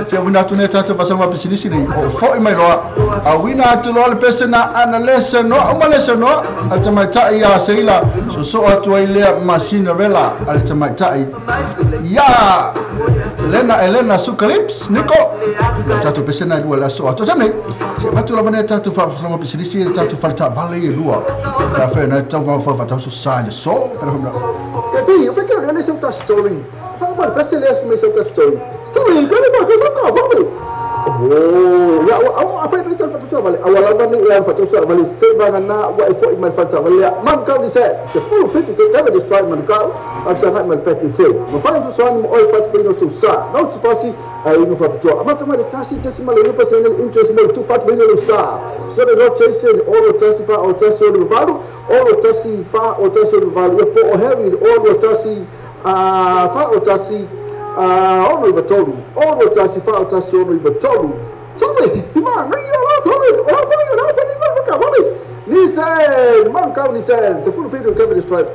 se wina tu ne tatu pasa ma pisinisi ni o fo i mai roa a wina atu loa le pese na analese no o malese no al tamaitai ia seila so so atu ai lea ma Cinderella al tamaitai ia Elena Elena Sukalips Niko tatu pese na lua la so atu tane se batu la bane tatu fa fa ma pisinisi tatu fa ta vale lua la fe na tau ma fa fa tau so sa le so pero ke pi o fe ke le so ta story fa fa pese le me so ta story story ke le ba so ka ba oh ya au afa ni tal fatu vale awala ni ya fatu vale se ba na wa ifo mai fatu vale man ka ni se se pu fitu ke ka de sai man ka asa na man peti se ma fa so so ni oi fatu no so sa no tu pasi ai no fatu ma tu ma tasi tasi ma le pa se interest mo tu fatu no sa so le ro chase o ro tasi fa o tasi o valu o ro tasi fa o tasi o valu e po o heavy o ro tasi a fa o tasi ono i tolu ono tasi fa tasi ono i tolu tolu ma ngai ala tolu o ma ngai ala pa ni ka ba ni se man ka ni se se fu fi do cover stripe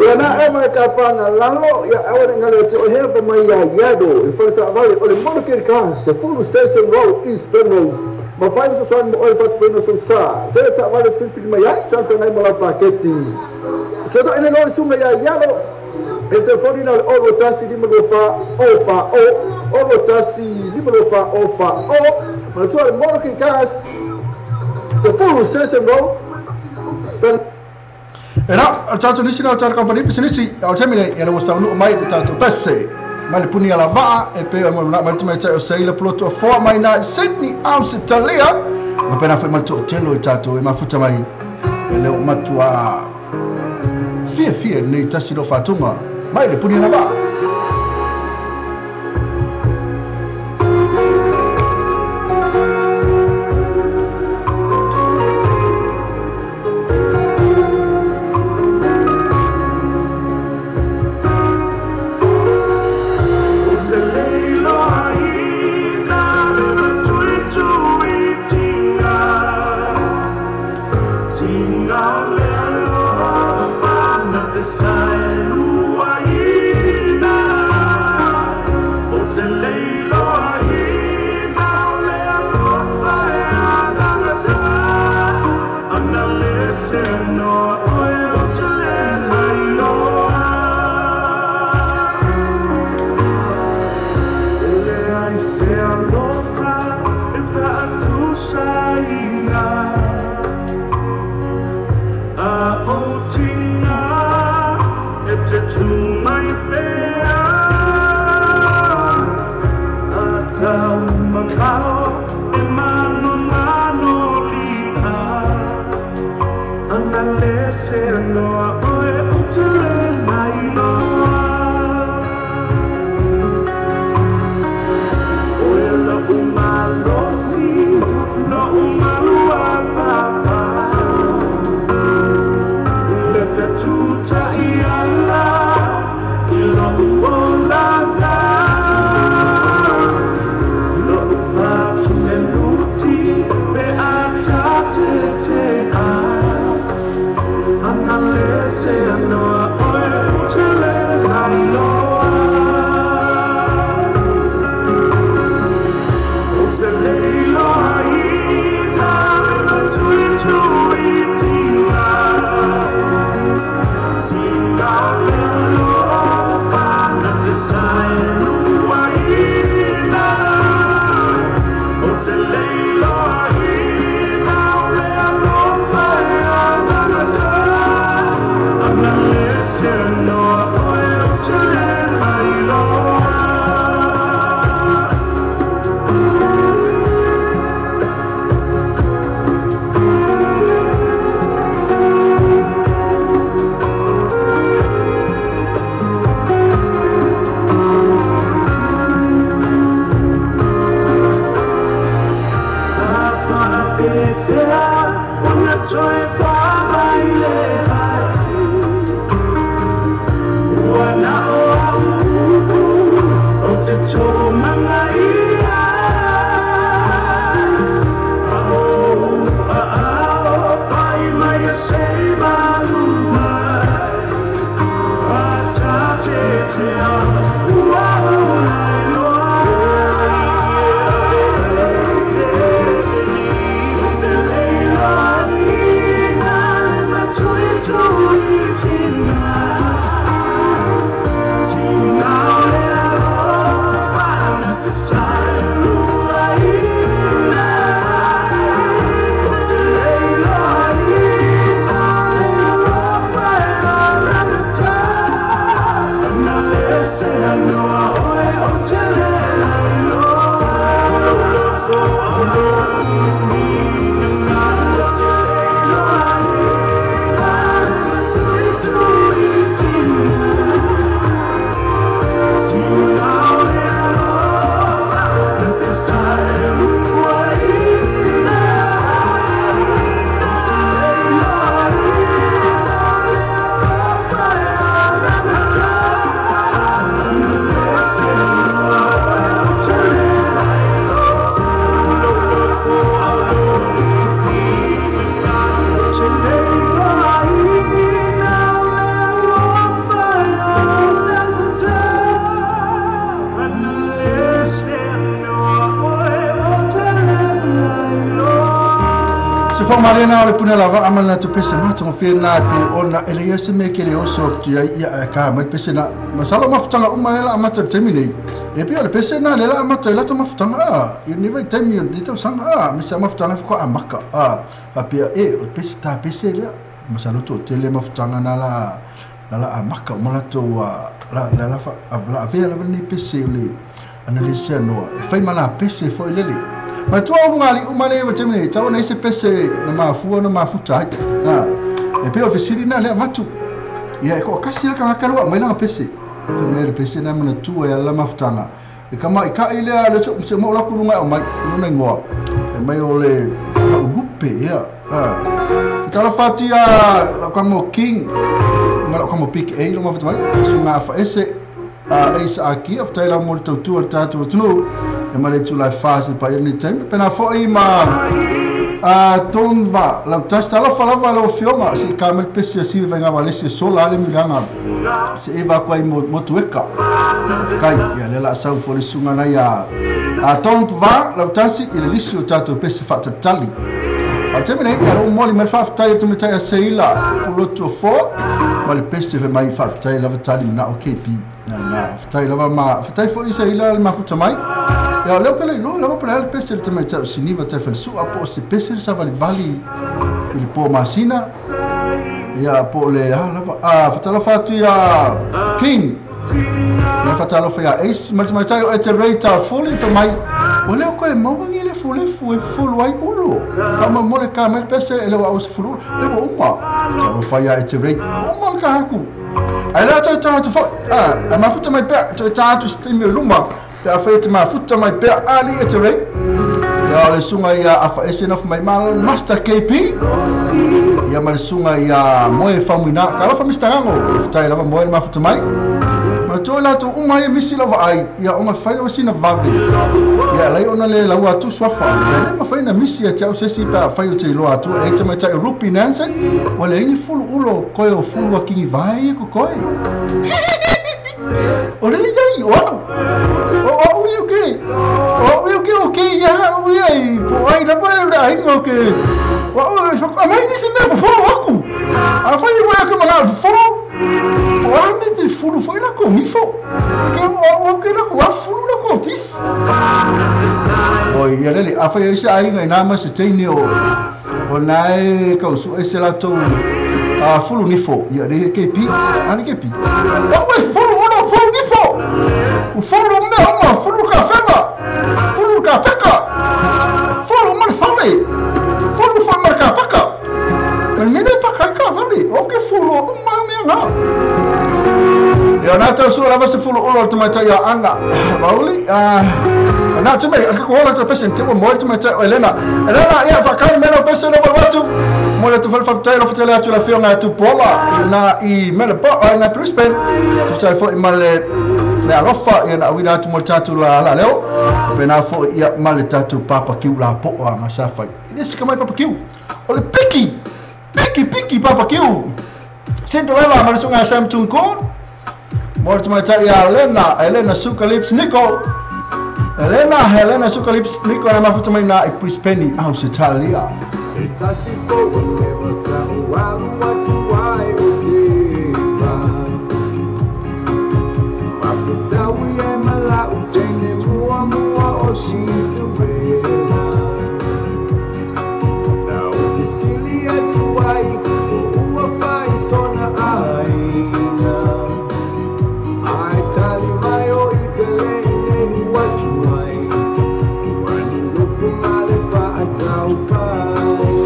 ya na e mai ka pa na lalo ya awara ngale te o he mai ya yado i fa ta vale o le mono ke ka se fu station road east Penrose ma fai so so mo oi fatu no so sa te ta vale fi fi mai ai ta ngai mo la paketi so to ene lo sunga ya yalo e telefoni na o tasi di mo fa o fa o o tasi di mo fa o fa o ma tu al mono ke gas te full station road. Era tatu nisi na tatu company pisinisi au temine ia le wasta nu mai tatu pese mai le puni ala va e pe mo na mai mai o seila ploto fo mai na Sydney Australia ma pena foi mai to telo tatu e mafuta mai le o matua fia fia nei tasi lo fatunga mai le puni ala va. I'm not Marina o le puna lava amana tu pese ma tong fena pe ona ele ia se me ke le oso tu ia ia ka mai pese na masalo mafutanga uma lela amata temine e pe o le pese na lela amata ela to mafutanga a i ni vai temi ni to sanga a me se mafutanga ko amaka a pa pe e o pese ta pese le masalo to tele mafutanga na la amaka o mala to la la la la vea la ni pese le analise no fai mala pese foi lele. Ma tua o ngali o male o temine tau nei se pese na mafua na mafuta ai. Ha. E pe o fesiri na le avatu. Ia e ko kasi ka kakalua mai la pese. Fe me le pese na mana tua ia la mafutanga. E kama i ka ile le se mo la kulunga o mai no nei ngoa. E mai o le rupe ia. Ha. Tala fatia la kamo king ngala kamo pick A lo mafuta mai. Sunga fa ese a eisa aki of taila mo tau tua tatu tunu e male tu lai fasi pa ni tempe pena foi ma a tonva la tasta la falava la fionga se kamel pese si venga valese sola le milanga se evacua motueka kai ya le la sau fo le sunga na ya a tonva la tasi ile lisu tatu pese fatatali a temene ya o moli mel faf tai te metai seila kuloto fo male pese ve mai faf tai la tali na okp na fatai lava ma fatai fo isa ila ma futa mai ya leo kale lo lava para el pese te mai siniva te fel su apo se pese sa vali vali il po masina ya po le lava a fatala fatu ya king ya fatala fo ya ace mai mai tai e te rate fully for mai o leo ko e mawangi le fule fu fulu ai ulo kama mole ka mai pese ele wa us fulu le bo uma ya fa ya e te rate uma ka haku ai la ta ta fo a mafuta mai pe ta ta stream lumba pe a fait mafuta mai pe ali e te rate ya le sunga ya afa ese of mai master KP ya mal sunga ya moe famina ka la famista ngango tai la moe mafuta mai ma to la to uma ye misi lava ai ya ona faila wasina vave ya lai ona le laua tu swafa ya le mafaina misi ya tau sesi pa fai o te loa tu e te mai tai rupi nansen wala ni fulu ulo koe o fulu akingi vai ko koe o le yai o o o ke o ke o ke ya o yai po ai la pa la ai no ke o o mai misi me po aku a fai wa ko mala fulu o a me te fulu foi la ko mi fo ke o ke la ko a fulu la ko ti o ia le a fai ese ai ngai na ma se teine o o nai ka usu ese la to a fulu ni fo ia le ke pi ani ke pi o we fulu o no fulu ni fo o fulu me o ma fulu ka fela fulu ka peka fulu ma fale fulu fa ma ka peka el me pa ka ka vale o ke fulu o ma me nga ia na tau sua lava se fulu ulo te mai tai a Ana Mauli na te mai ka hola te pese te mo te mai tai Elena Elena ia fakani mena pese le watu mo le te fal fal lo fatele atu la fionga tu pola na i mele pa na Brisbane tu tai fo i male Mealofa ia na auina atu mo le tatou la leo pena foi ia ma le tatou papakiu la po'a ma sa fai e le se ka mai papakiu o le piki piki piki papakiu Cinderella ma le susuga ia Sam Tungkun mo le tamaitai ia Elena Elena Suka Lips Nico Elena Helena Suka Lips Nico na mafuta mai na i Brisbane Ausetalia. Se tasi fou leva sa o alu atu ai o te Mafutawi e malau tene mua mua o Cinderella. Na o te sili atu ai o ua whai sona aina. Ai tali mai o i te lene ua tuai. Ua nunufu male whaatau pai.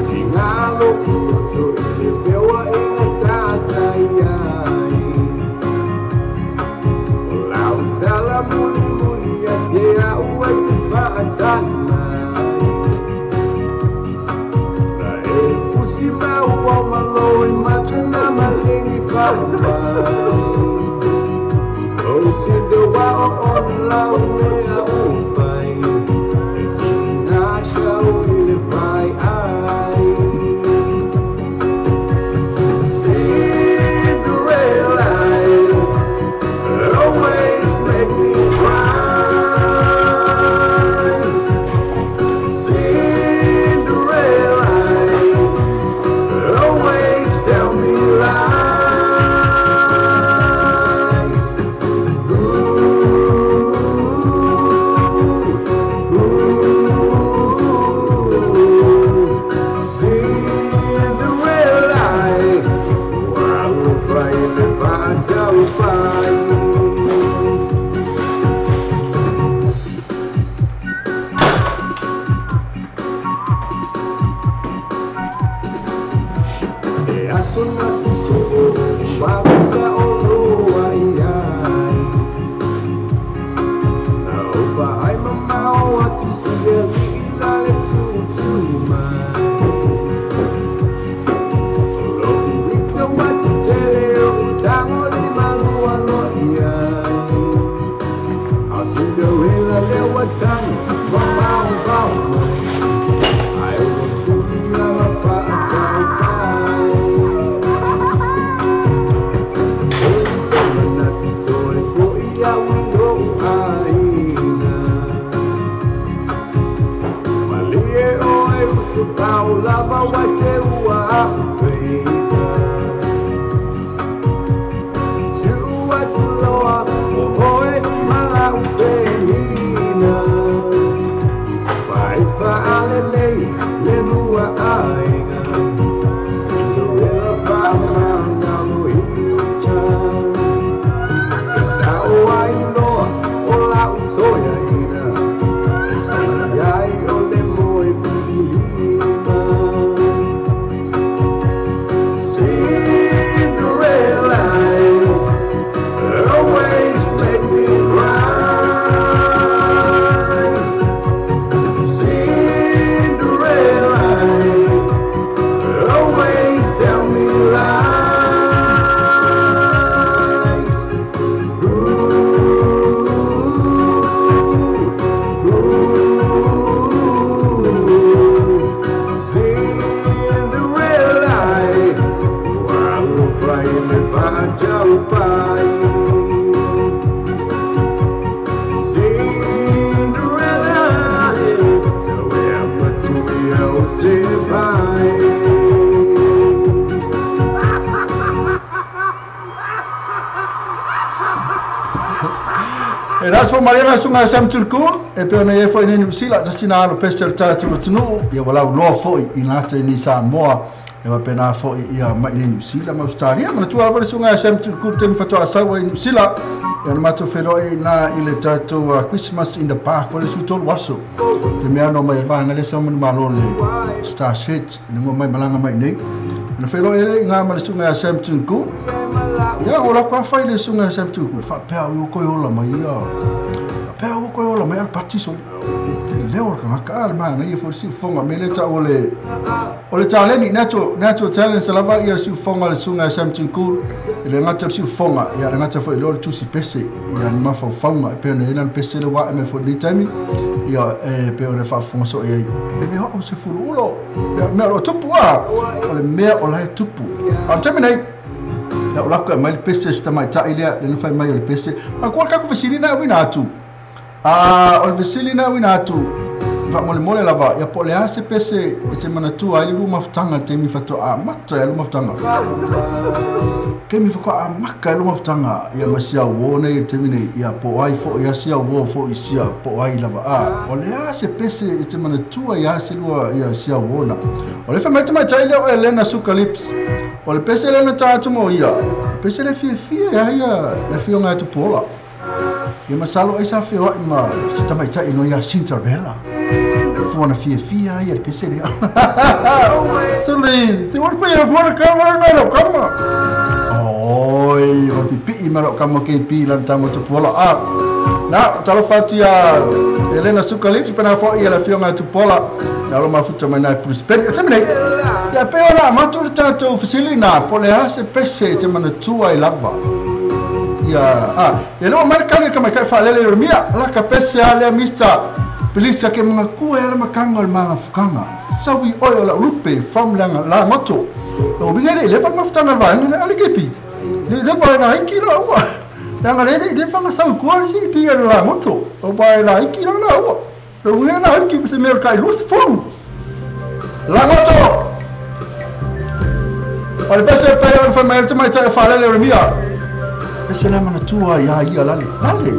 Tingalo kuto i le whiwa i ngā sātai ai. O lau tala muli muli a te au e te whaatali mai. Na e fusi mau au malo i matana malingi whaumai. O sinda wa o ona lau mea o whai. E tina tau i le whai ai. Cinderella, always make me cry. Cinderella, always tell me lies. Ooh, ooh, Cinderella, ua i le whaatau pai. E aso na susu wa sa o loa i ai. Na opa ai mamao atu si e li la le tutu mai. O lo uita wa te tele o tango le malua lo i ai. A Cinderella le wa tango mamao vau mai. Ai o suli la ma whaatau pai. O na te toe fo i au i no aina. Malie o e usu pau lava wai se ua afu feita. Tu atu loa o oe malau penina. Whai whaalelei le lua aiga. Cinderella whaamangalo ita. E sao ai loa o lau toia ina. E sili ai o le moe pilima. Cinderella, always make me cry. Cinderella, always tell me lies. Ooh, ooh, Cinderella, ua alofa i le whaatau pai. Cinderella, so e matui au se pai. E raso Mariana sunga Sam Tulkun e pe ona e foi nei New Zealand tasina alo peste o le tatou atunuu ia ua lauloa fo'i i gata i nei Samoa e faapena fo'i ia mai nei New Zealand ma Australia manatua lava le susuga ia Sam Tulkun taimi faatoa sau ai New Zealand ia na matou feiloai ina i le tatou Christmas in the Park foi le 13 aso te mea no mai vaega lea sa manumalo le Star Set ina ua mai malaga mai nei na feiloai ai i ngā ma le susuga ia Sam Tulkun ia o la kwa fai le susuga ia Sam Tulkun faapea o koe ola mai ia. Faapea ua koe ola mai a le pati sole. Le leo o le tagata a le manaia foi le siufofoga mea lea tau o le o le taleni natural natural talents lava ia le siufofoga a le susuga ia Sam Tinkul e le gata o le siufofoga ia le gata foi i le tusi pese ia ni mafaufauga e pei ona i ai lana pese le ua ae mai foi i lenei taimi ia e pei ona faafofoga soo i ai e le oo se fuluulo ia mea o lo o tupu a o le mea o la e tupu a o le taimi nei ia o lako e aumai le pese si tamaitai lea lea na fai mai o le pese ma kua le tatou fesili na auina atu a o le fesili na auina atu faamolemole lava ia po o le a se pese e te manatua ai le lua mafutaga i le taimi faatoa amata ai lua mafutaga taimi faatoa amata ai lua mafutaga ia ma si au uo nei i le taimi nei ia po o ai foi a si au uo foi i sia po o ai lava a o le a se pese e te manatua ia se lua ia si au uo na o le fai mai tamaitai lea o Elena Suka Lips o le pese lea na ta atu mo ia pese le fiafia ia ia le afioga ia Tupuola Ia masalo ai sa feoai ma si tamaitai no ia Cinderella. Fuana fiafia ai le pese lea. Suli, se ua pe fuana ka wa na lo kama. Oi, o pipii ma lo kama ke pi lan tango Tupuola. A. Na, talofa atu ia Elena Sukalips pena fo ia le afioga ia Tupuola. Na lo mafuta mai na i Brisbane. E taimi nei, ia pe ona amata le tatou fesili na, po le a se pese e te manatua ai lava. Ia, a, ia lea ua mai le kali a tamaitai faalele Ieremia, ala ka pese a lea Mister Please ka ke mangakua e ala makanga o le magafukaga. Saui oe o lau lupe from leaga la goto. Lou uiga e le i leva le mafutaga a le vaega lea ale kepi. Le i leva e laiki la ua. Leaga le le i leva na sau kua si ti a le la goto. O ba e laiki la la ua. Lou uiga e laiki se mea o le kai 20. La goto! O le pese e pei ona fai mai ai le tamaitai o Faalele Ieremia. Pese le manatua iā ia lale. Lale!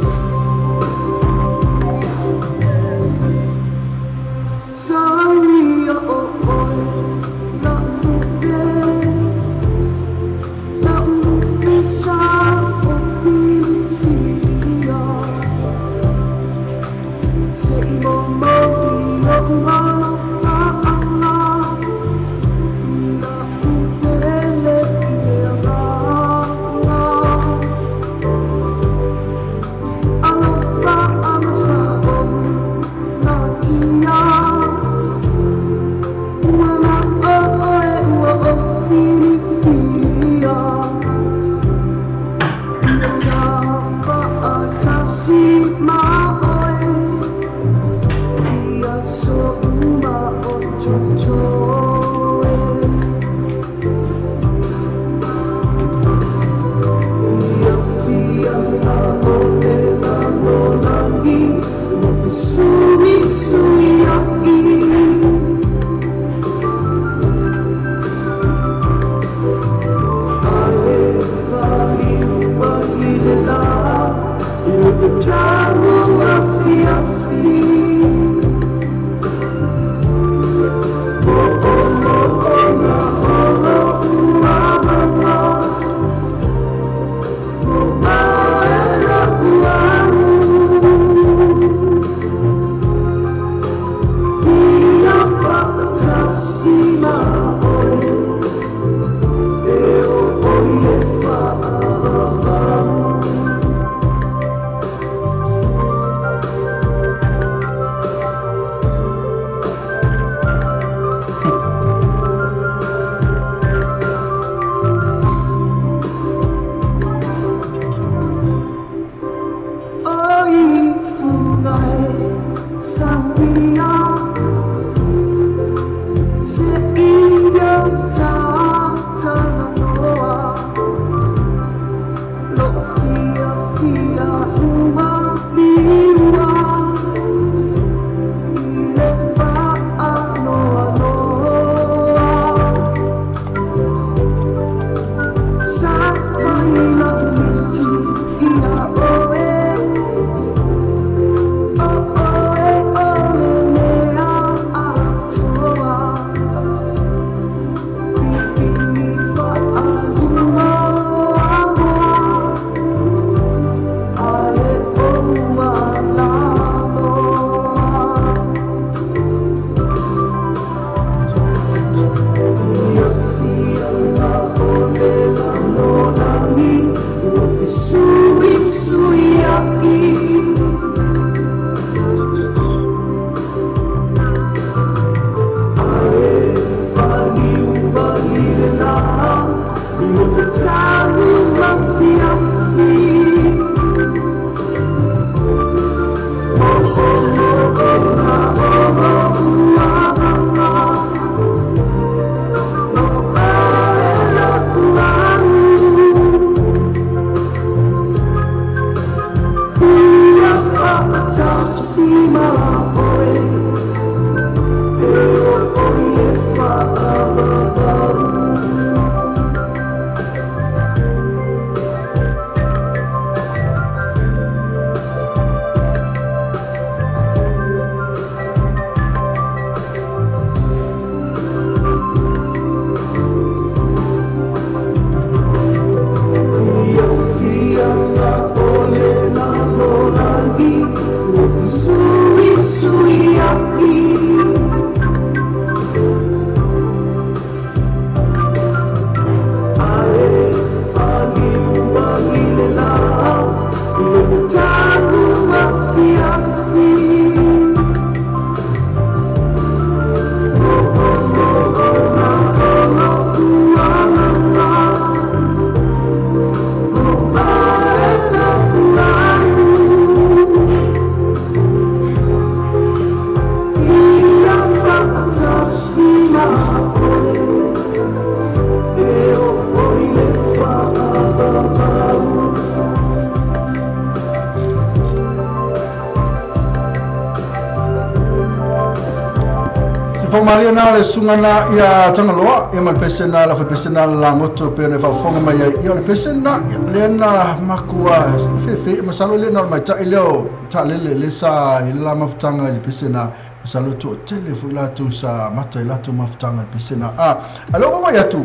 Whaumaria nā le sunga nā ia Tangaloa, ia ma le pese nā la whapese nā la ngoto pe ne whaufonga mai ai. Ia o le pese nā, le nā makua, whewhe, masalo le nā o mai tai leo, ta lele le sa i la mafutanga i le pese nā, masalo tō tele fui lātou sa mata i lātou mafutanga i le pese nā. A, alo mai atu,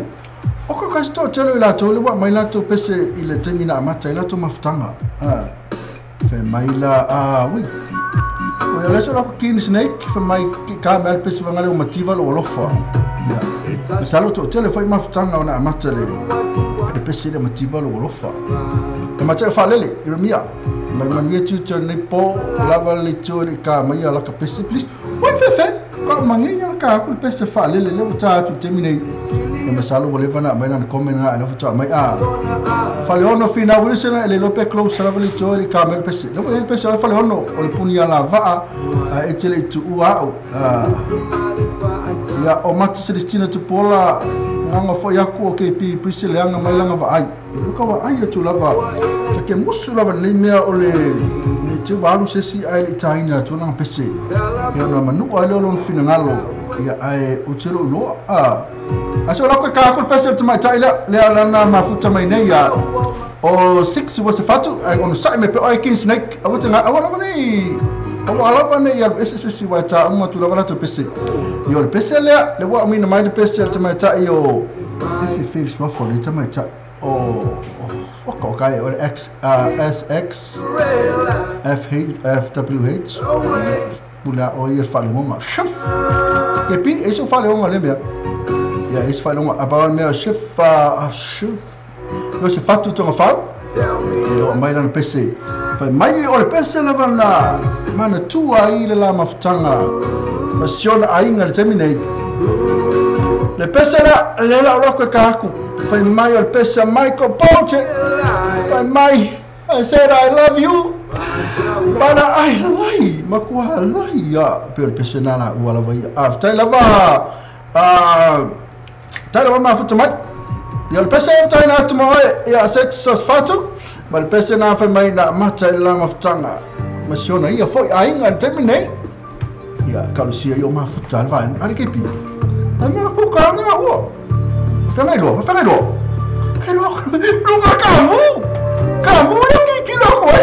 o ko kasi tō tele i lātou, le wa mai lātou pese i le taimi na mata i lātou mafutanga. A, whe mai la, a, ui. O ia leso lako kini snake fa mai ka me alpesi fangale o mativa lo alofa. Ia. Salo to tele foi mafutanga ona amata le pese le mativa lo alofa. E mata fa lele Iremia. Mai manuia tu te nei po lava le tu le ka mai ala ka pese please. Oi fe fe ka mange ia ka ku pese fa lele le uta tu te mine. E masalo wale vana mai na comment na na futa mai a. Fa le ono fina wale sena le lope close lava le tu le ka mai pese. Le le pese fa le ono o le puni ala va a e tele tu ua au. Ia o Mata Celestina Tupola nganga foi aku o KP pise le anga mai langa va ai. Luka wa ai atu lava. Ke musu lava nei mea o le ne te walu sesi ai le taina tu langa pese. Ia na manu ai le lon finangalo. Ia ai o te lo a. A so la ko ka ko pese te mai tai le le ala na mafuta mai nei ia. O 6 was a fatu ai on sai me pe ai king snake. A wote nga awala nei. O ala nei ia SSC wa ta uma tu lava la tu pese. Ia le pese le le wa mina mai le pese te mai tai o FF swa le te mai tai o o ko kai o X SX F H F W H pula o ia fa le ngonga. Chef. E pi e so fa le ngonga le mea. Ia e fa le ngonga aba mea chef a chef. Yo se fatu tonga fa. E o mai la pese. Fa mai o le pese la vana mana tua i le la mafutanga. Pasiona ainga le temi nei. Le pese la le la o ka aku. Fa mai o le pese Michael Poche. Fa mai I said I love you. Mana ai lai makua lai ya pe le pese na la ua lava ia. A tai lava a tai lava mafuta mai. Ia le pese tai na atu mai ia sex fatu. Ma le pese na fa mai na mata i la mafutanga. Masiona ia foi ainga le temi nei. Ia kalusia i o mafuta le vaenga. Ale kepi. Tai mea puka ngā ua. Whengai loa, whengai loa. Hei loa, lunga ka mu. Ka mu le ki ki loa koe.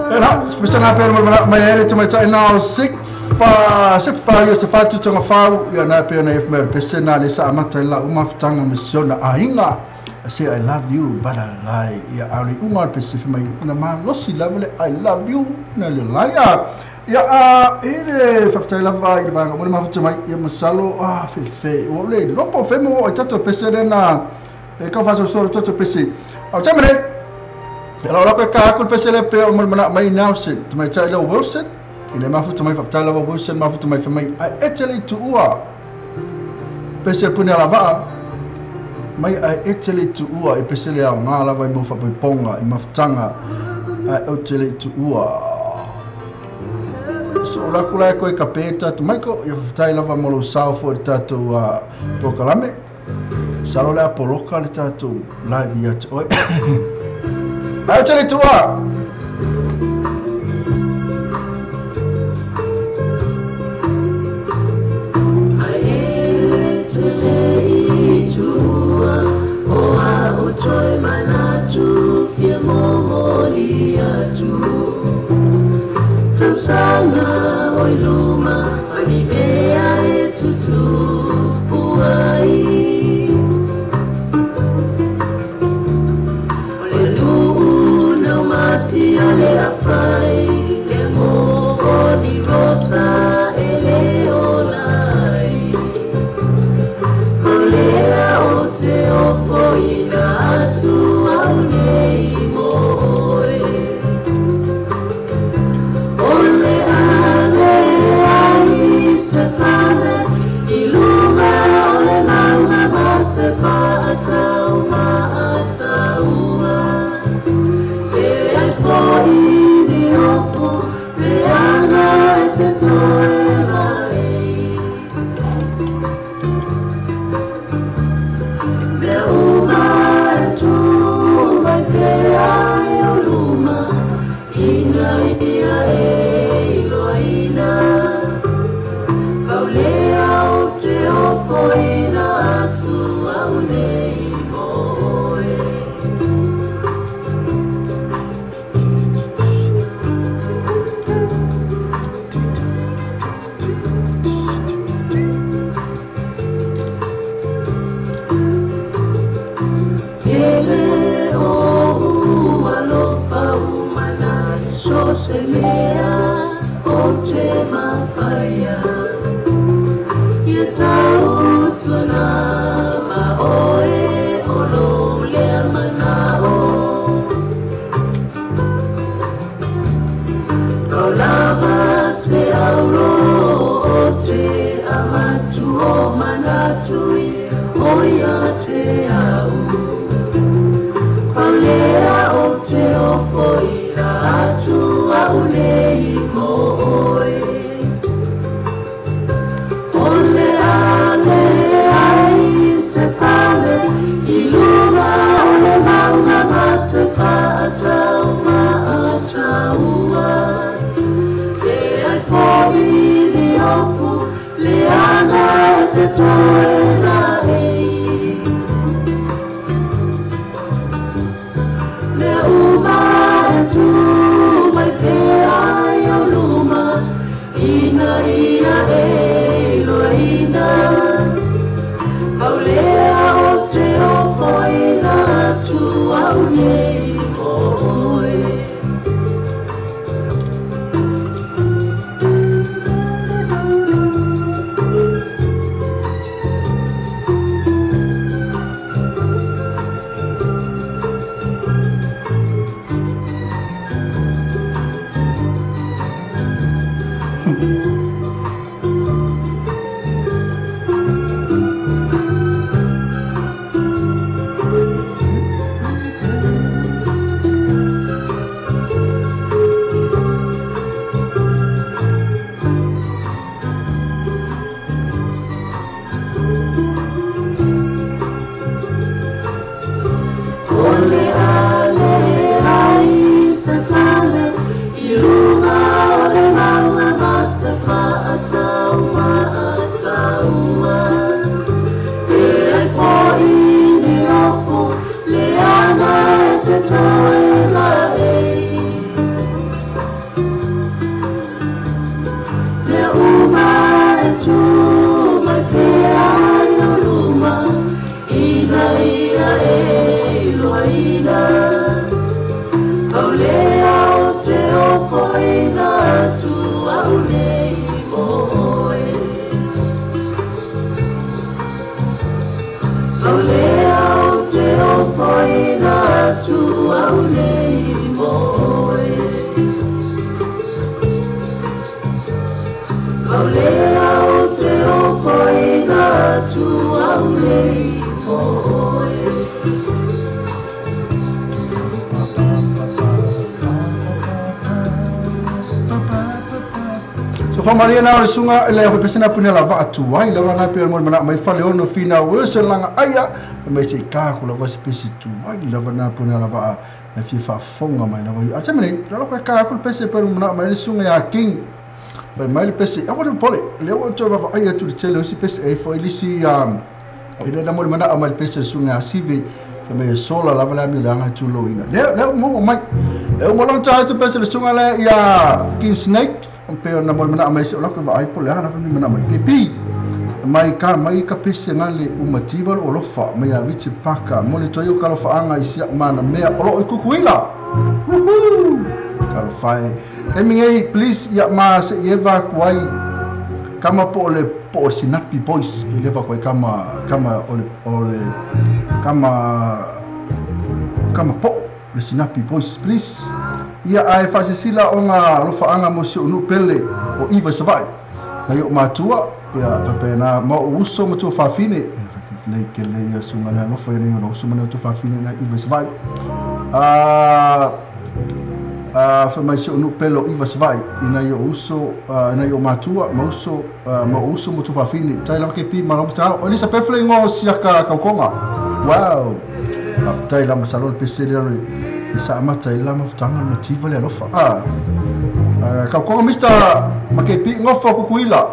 La spesana pe mo mana mai ele te mai tai na sik fa se fa yo se fa tu tonga fa yo na pe na if me pesena le sa amata la uma ftanga misiona ainga. I say I love you but I lie. Ya ali unga pe se mai na ma losi la I love you na le lie. Ya a ele fa la va i va mo ma fa mai ya masalo a fe fe o le lopo fe mo o tato pesena na e ka fa so so tato pese. O tamene la ora ka ku pesele pe o mo mana mai Nelson te mai tai Wilson ile mafuta mai fa la Wilson mafuta mai fa mai a etele tuua pesele pune la va mai a etele tuua e pesele a ngā lava i mo fa ponga i mafutanga a etele tuua so la kula ko e ka peta te mai ko ia fa lava mo lo sao fo tatou a prokalame salo le apoloka le tatou live ia te oi. Ai tele tua. Ai tele tua o a o toi manatu fia momoli atu. Tausanga o iluma o ni mea e tutupu ai. Ale afai le mo di rosa e le olai. Olea o te ofoina atu au nei mo oe. Ole ale ai se fale iluma ole maunga ma se fa atau ma ataua. Laulea o te ofoina atu au nei moe. Laulea o te ofoina atu au nei moe. Laulea o te ofoina atu au nei moe. So whamaria nā o le sunga e lea pesena pune la vaa tuai lava nā pe mo mana mai fale ono fina o se langa aia mai se ka ko lava se pesi tuai lava nā pune la vaa e fia faafofoga mai lava i a taimi nei lalo ka ka ko pese pe mo mana mai le sunga ia King fai mai le pese aua le pole le ua toe vaavaai atu le tele o si pese e foi lisi i le mo le mana mai le pese sunga a Sivi fai mai e sola lava le ami le anga tuloina lea lea mo mai e mo long ta atu pese le sunga le ia King Snake pe ona mo le mana mai se o lako vaai po le ana fa mana mai ke pi mai ka pese ngale umativa o lofa mai a Richard Parker mo le toio ka lofa anga isia mana mea o lo i kukuila woohoo ka fai e mingi please ia ma se eva kuai kama po le po sinapi boys i leva kuai kama kama o le kama kama po le sinapi boys please ia ai fasisila o ngā lofaanga mo si unu pele o Iva Savai na o matua ia tapena ma o uso matua fafine le ke le ia sunga le alofa ia nei o uso mana tu fafine na Iva Savai a fa mai si unu pele o Iva Savai ina ia uso ina ia matua ma uso ma uso matua fafine tai lava ke pi ma lo ta o Lisa Pefle ngo siaka kaukonga wow aftai la masalo le pese le sa amata i lama futanga le mativa le alofa ka konga Mr. Makepi ngofa kukuila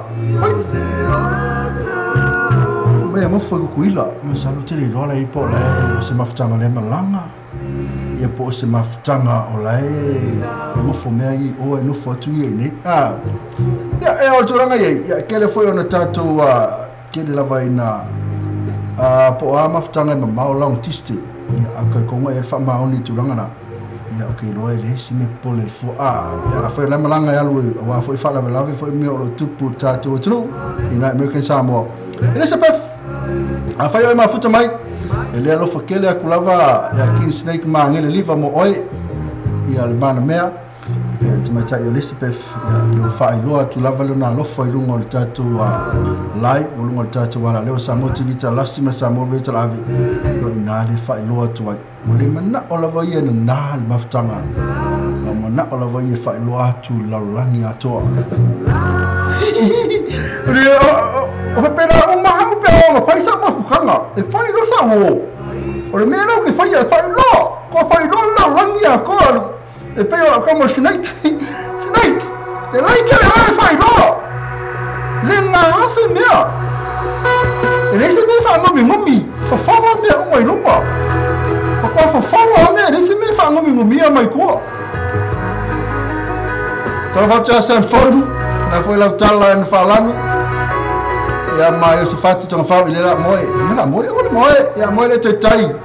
mai ngofa kukuila masalo tele loa la ipo le se mafutanga le malanga ia po se mafutanga o la e ngofo mea i o e nofo atu ia nei ia e o tūranga ia ia kele foi ona tātou kele lava ina po a mafutanga e mamao long tiste ia au ka konga e wha maoni tūranga na ia o ke loa e le hesi me pole fo a ia foi le malanga e alu wa foi wha lave lave foi mea o lo tupu tātou atunu i na American Samoa Elizabeth a whai oi mafuta mai e le alofa kele aku lava ia King Snake ma ngele liva mo oi ia le mana mea ia te maitai Elizabeth ia le whaailoa atu lava leo na alofa i lunga o le tātou live o lunga o le tātou ala leo Samoa TV talasi ma Samoa Radio talaave o ina le whaailoa atu ai mo le mana o lava ia na nā le mafutanga o mana o lava ia whaailoa atu lalolagi atoa o pepera o mahau pe o whai sa mafukanga e whai lo sa o o le mea lau ke whai e whai loa ko whai loa lalolagi atoa e pei o kama Snake Snake e lai ke le ai whai loa le ngā ase mea e le se mea wha ngomi ngomi whawhawa mea o mai luma whakwa whawhawa mea le se mea wha ngomi ngomi a mai koa tala whatua Sam Fonu na foi lau tala e na whaalanu ia mai o se whatu tonga whau i le la moe me la moe o le moe ia moe le tautai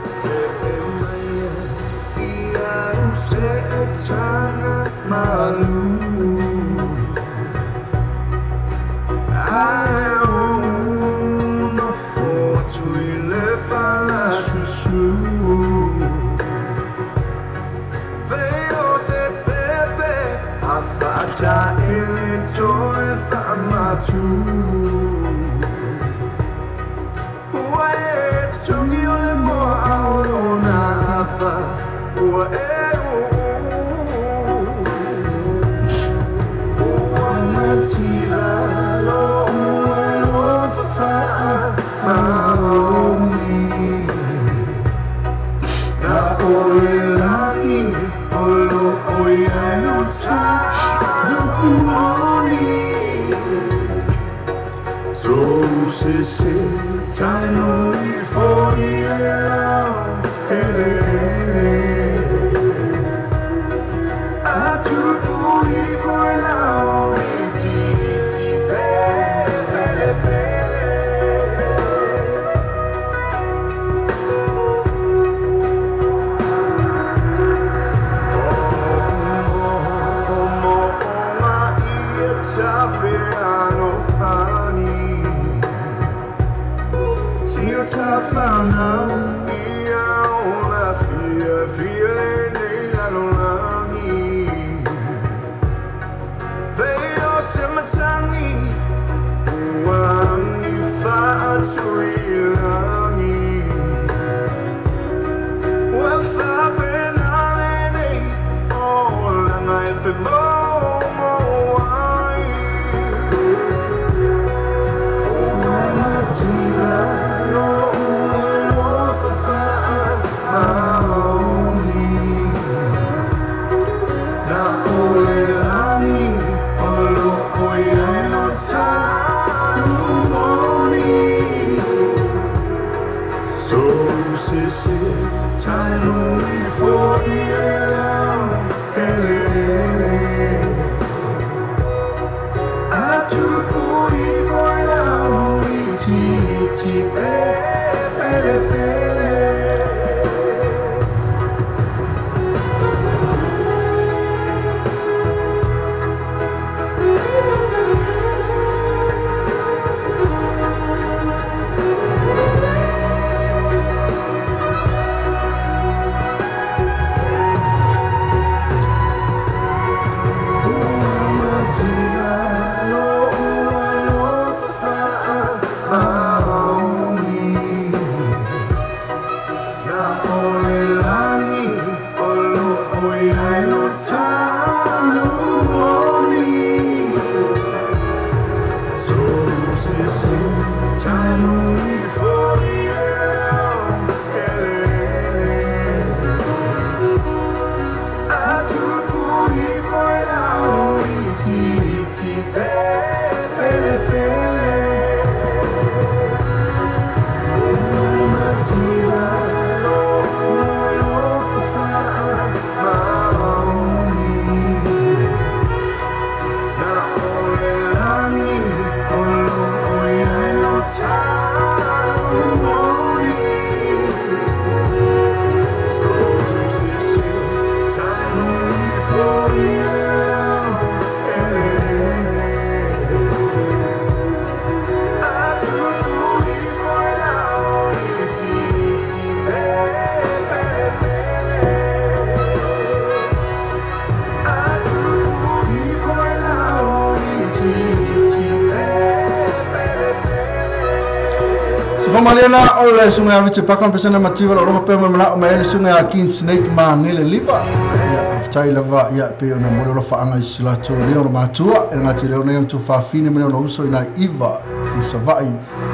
Malena o le sunga ya vice pakon pesana mativa lo roho pema mala o maele sunga ya King Snake ma ngele liba ya aftai lava ya pe ona mo lo fa anga isilato le o matua e ngati le ona tu fa fine me lo uso ina iva i savai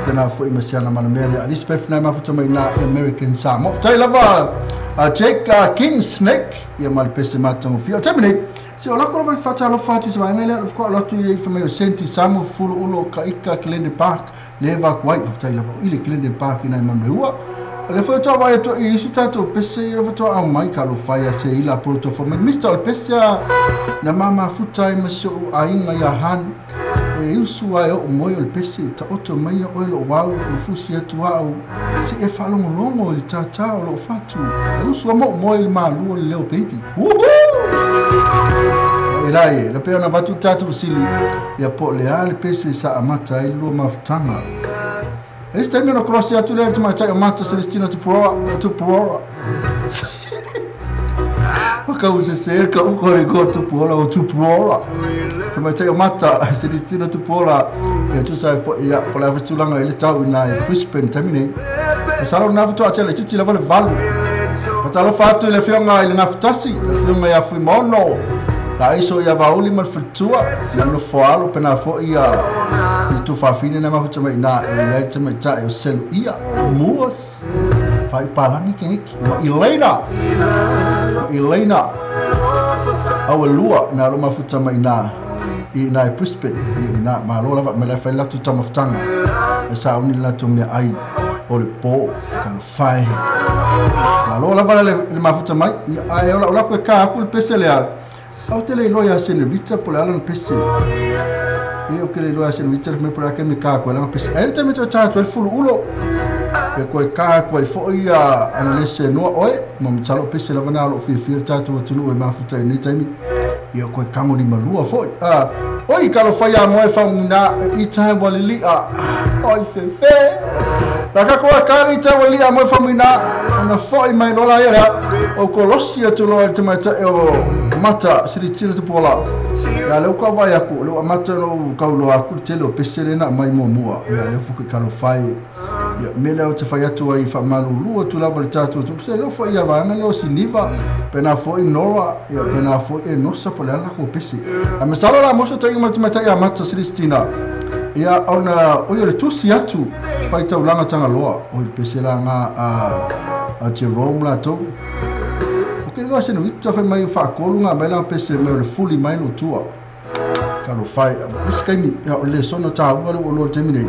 tena fo imesiana mana mele Alice Pef na mafuta mai na American Samoa aftai lava Jake King Snake ya mal pese matango fio temine se o lako lava fata lo fatu se vai ngele ko lo tu i fa mai senti samu fulu ulo ka ika Clende Park leva kwai faftai lava ile Clende Park ina mamleua le foi to vai to i si tato pese le to au mai ka lo fai se ila proto fo me Mr. Pese na mama futai maso ainga ya han e usu ai o moi o pese ta oto mai o lo wau no fusi atu au se e fa longo longo le tata o lo fatu e usu mo moi ma lu le baby woohoo Elai, la pena batu tatu sili ya po le ale pese sa amata i lo mafutanga. Este time no cross ya tu le tuma tai mata Celestina tu pro. O ka usa ser ka u kore go tu pro o tu pro. Tuma tai mata Celestina tu pro ya tu sai fo ya po la futulanga ile tau na Brisbane tamine. Salo na futu atele titi la vale valu. Patalo fatu ile fionga ile ngaftasi, fionga ya fuimono. La iso ia vauli mal futua na no foalo pena fo ia i tu fafine na mafuta mai na e ia te mai ta e selu ia muas fai palangi ke ma Elena au lua na lo mafuta mai na i na Brisbane i na malo lava me la fai la tu tamaftanga e sa uni la tu me ai o le po ka fai malo lava le mafuta mai i ai ola ola ko ka ku le pese le au te le loia se ne vita por alan pese e o que le loia se ne vita me por aqui me ka ko alan pese ele também tá tá el fulu ulo e ko ka ko fo ia analese no oi mo talo pese la vana lo fi fi tá tu tu no e mafuta ni taimi e ko kango ni malua fo a oi ka lo fa ya mo e fa na i tai walili a oi fe fe la ka ko ka i tai walili a mo fa na na fo i mai lola ia o kolosia tu lo te mai o mata siritina te pola ya le ko vai aku le mata no ka lo aku te lo pesele na mai mo mua ya le fuku ka lo fai Ia me lea o te whai atu ai whamalulu atu lava le tātou tu se leo foi ia vaanga leo Siniva pena foi Nora ia pena foi e nosa po le ala ko pese a me salo la moso tainga ma te matai a mata Celestina ia ona o le tusi atu pai taulanga Tangaloa o le pese la ngā a Jerome la tau o ke loa se no vita fai mai whaakolu ngā mai la pese me o le fuli mai lo tua kalo fai isi kaimi ia o le sona tāua le o loa temi nei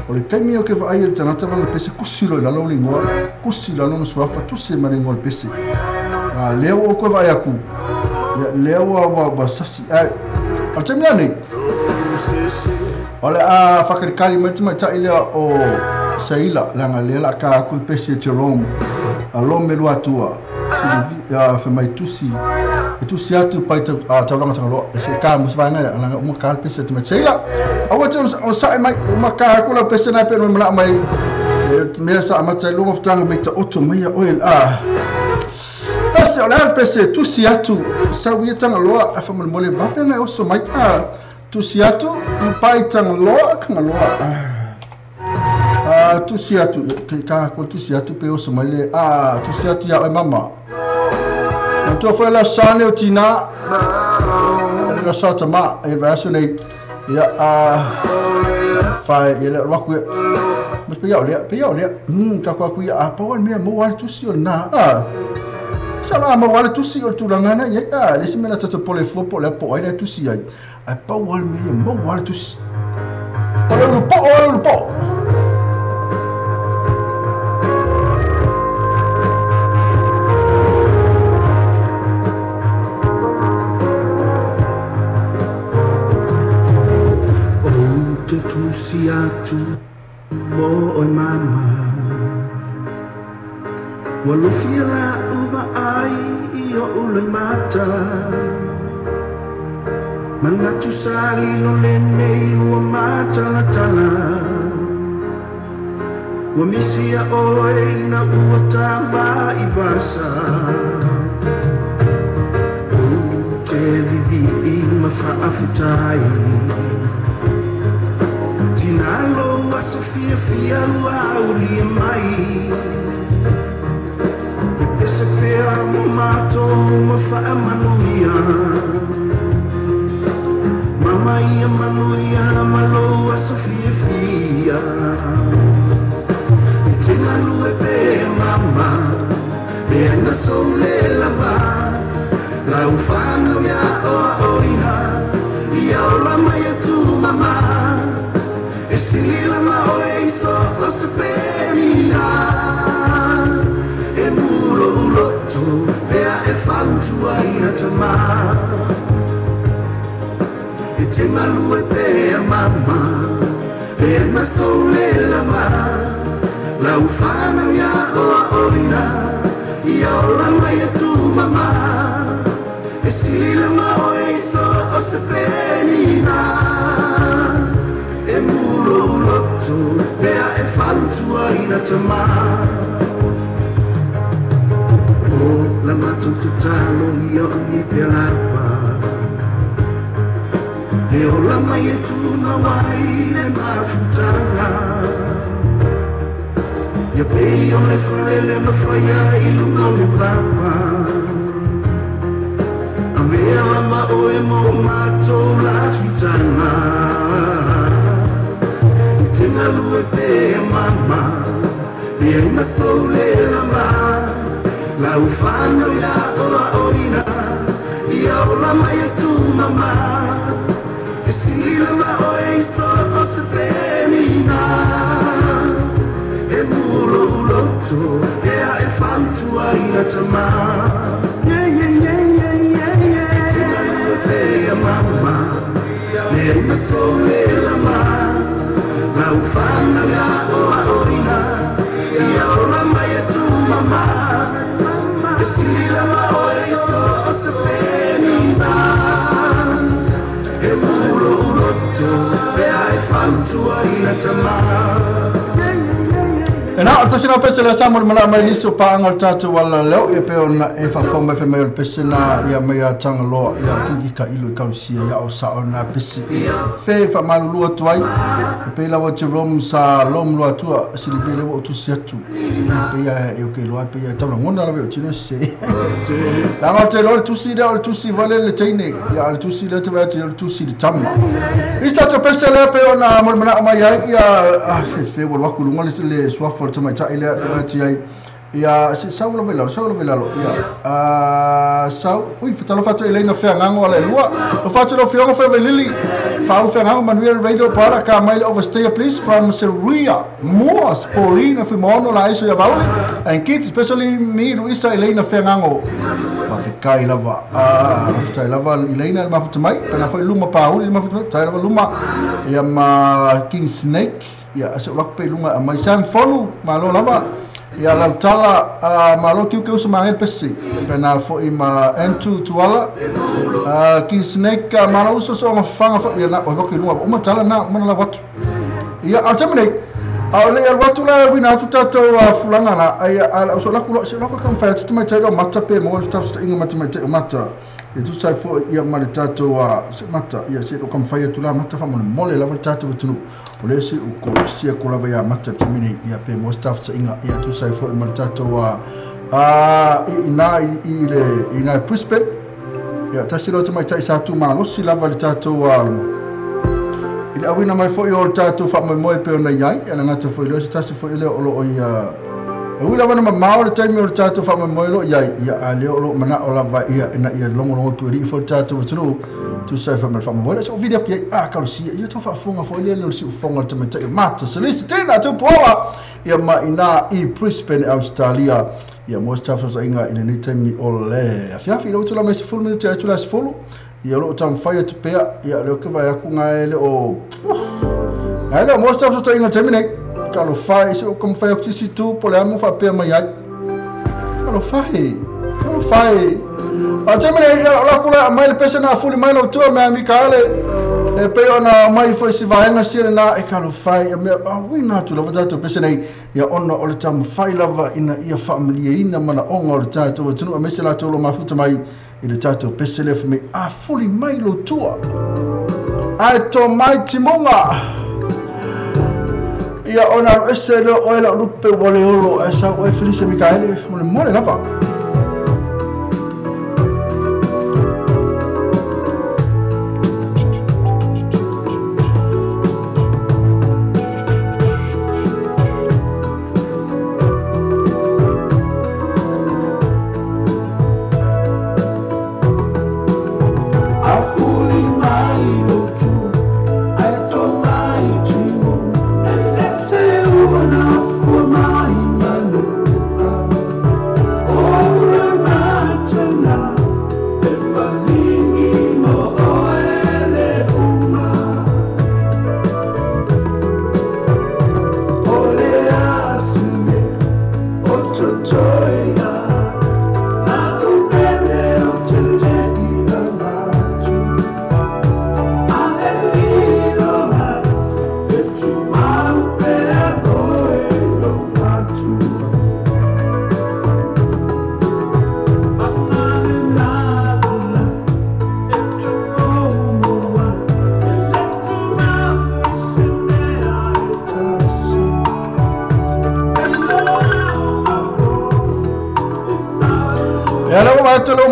o le kaimi o ke vaai le tangata vanga pese kusi lo i lalo le ingoa kusi lalo na suafa tusi ma le ingoa le pese a lea ua koe vaai aku ia lea ua ua sasi ai o le temi la nei o le a whakalikali mai te maitai lea o Saila langa lea la ka aku le pese Jerome a lo me lua tua fa mai tusi e tusi atu pai taulanga Tangaloa e se ka musa vaenga langa uma ka le pese te mai Saila aua te o sae mai uma ka aku la pese nai pe no mala mai mea sa amata i lunga futanga mai ta oto mai ia oe a pese o le pese tusi atu sau ia Tangaloa a whamalemole vafe ngai oso mai a tusi atu pai Tangaloa Kangaloa a tusi atu ka ko tusi atu pe oso mai le a tusi atu ia oe mama na tua foi la sane o tina la sa tama e vaso nei ia a fai ia le waku mas pe ia o lea ka ko aku ia a pa mea mo wale tusi o na a sa la mo wale tusi o tulaga na ia a le se mea tata pole fua po le po ai le tusi ai a pa wale mea mo wale tusi o le po o le po. Tusi atu mo oi mama ua lofia la uva ai i o uloi mata manatu sali lo lenei ua matalatala ua misia oe ina ua tama i vasa o te vivi ma faafutai Tinalo a Sofia fia ua ulia mai E pese pea mo mato ma faamanuia Mama ia manuia malo a Sofia fia E tinalo e pe mama E ana soule lava La ufano ia oa oina Ia ola mai e tu mama E silila ma oe iso o se penina E mulo uloto pea e fautua ina tama E te malu e pea mama E na soule lava La ufana ia oa oina Ia ola mai e tu mama E silila ma oe iso o se penina E mulo uloto pea e fautua ina tama O la matu tatalo ia o ni te lapa E ola mai e tuna wai le mafutanga Ia pei o le falele na whaia i lunga o le papa A mea lama oe mo mātou la fitanga Te ngalu e pea mama E aina soule lama La ufano ia oa oina Ia ola mai e tu mama E silila ma oe iso o se penina E mulo uloto Ea e fautua ina tama Yeah, yeah, yeah, yeah, yeah, yeah Te ngalu e pea mama E aina soule lama La ufana ia oa oina Ia ola mai e tu mama E silila ma oe iso o se penina E mulo uloto pea e fautua ina tama E na o tasi na pese le sa mo mana mai nisi o paanga o le tatou ala leo ia pe ona e faafofoga mai fai mai o le pese na ia mai a Tagaloa ia kingi ka ilo i kausia ia o sao na pese fe faamalulu atu ai e pei lava Jerome sa lom loa atua sili le ua tusi atu pe ia e o ke loa pe ia tau lagona lava o tino se la o te lo le tusi le o le tusi vale le teine ia le tusi le te vai atu le tusi le tama i tatou pese le pe ona mo mana mai ai ia fe fe ua waku lunga le suafa o le tamaitai lea te atu ai ia se sau lava i lalo sau lava i lalo ia sau ui fatalofa atu Eleina Feagago ala e lua o fatu lau fioga fai lili faau Feagago manuia le radio para ka mai le overstay please from Syria Moas Paulina Fuimono la aiso ia Vauli and kids especially me Luisa Eleina Feagago Pafetai lava faafetai lava Eleina le mafuta mai pena foi luma pauli le mafuta mai faafetai lava luma ia ma King Snake ia ase o laku pe lunga mai Sam Fonu malo lava ia lautala malo kiu ke uso mangel pesi pena foi ma N2 Tuala King Snake malo uso so mafanga foi ia na o voki lunga o matala na mana la watu ia al temene a le al watu la wina atu tatou fulanga la ai ala uso laku lo se laku kam fa atu mai tai mata pe mo le tafu inga mata mai tai mata e tu sai fo ia ma le tatou se mata ia se o kam fa atu la mata fa mo mole la tatou tunu o le se o ko sia ko lava ia mata temene ia pe mo staff inga ia tu sai fo ma le tatou ina i le ina Brisbane ia tasi lo mai tai sa tu malosi lava le tatou i le awina mai foi o le tatou faamoemoe pe ona iai ia le gata foi leo se tasi foi leo o loo ia e ui lava na mamao le taimi o le tatou faamoemoe loo iai ia a lea o loo manao lava ia ina ia logologo tualii foi le tatou atunuu tusa foi ma le faamoemoe lea so video ki ai a kalosia ia tau faafofoga foi lea le siufofoga o le tamaitai o Mata Celestina Tupuola ia ma ina i Brisbane Australia ia mo se tafasaiga i lenei taimi o le afiafi lau tula mai 10 minute atu la 10 ia loo taumafai atu pea ia leo ke vai aku gae le o gae le o mo se tafasaiga taimi nei kalofai se o kamafai aku sisi tu po le amo faapea mai ai kalofai kalofai a taimi nei ia o laku la mai le pese na fuli mai lau tua mea Mikaele e pei ona mai foi si vaega sia lena e kalofai ia mea uina atu lava tatou pese nei ia ona o le taumafai lava ina ia faamaliaina manaoga o le tatou atunuu aemaise latou lo mafuta mai i le tatou pese lea fai mai a fuli mai lou tua ae tō mai timuga ia ona alu ese lea oe lau lupe ua le olo ae sau oe Felice Mikaele mo le mole lava.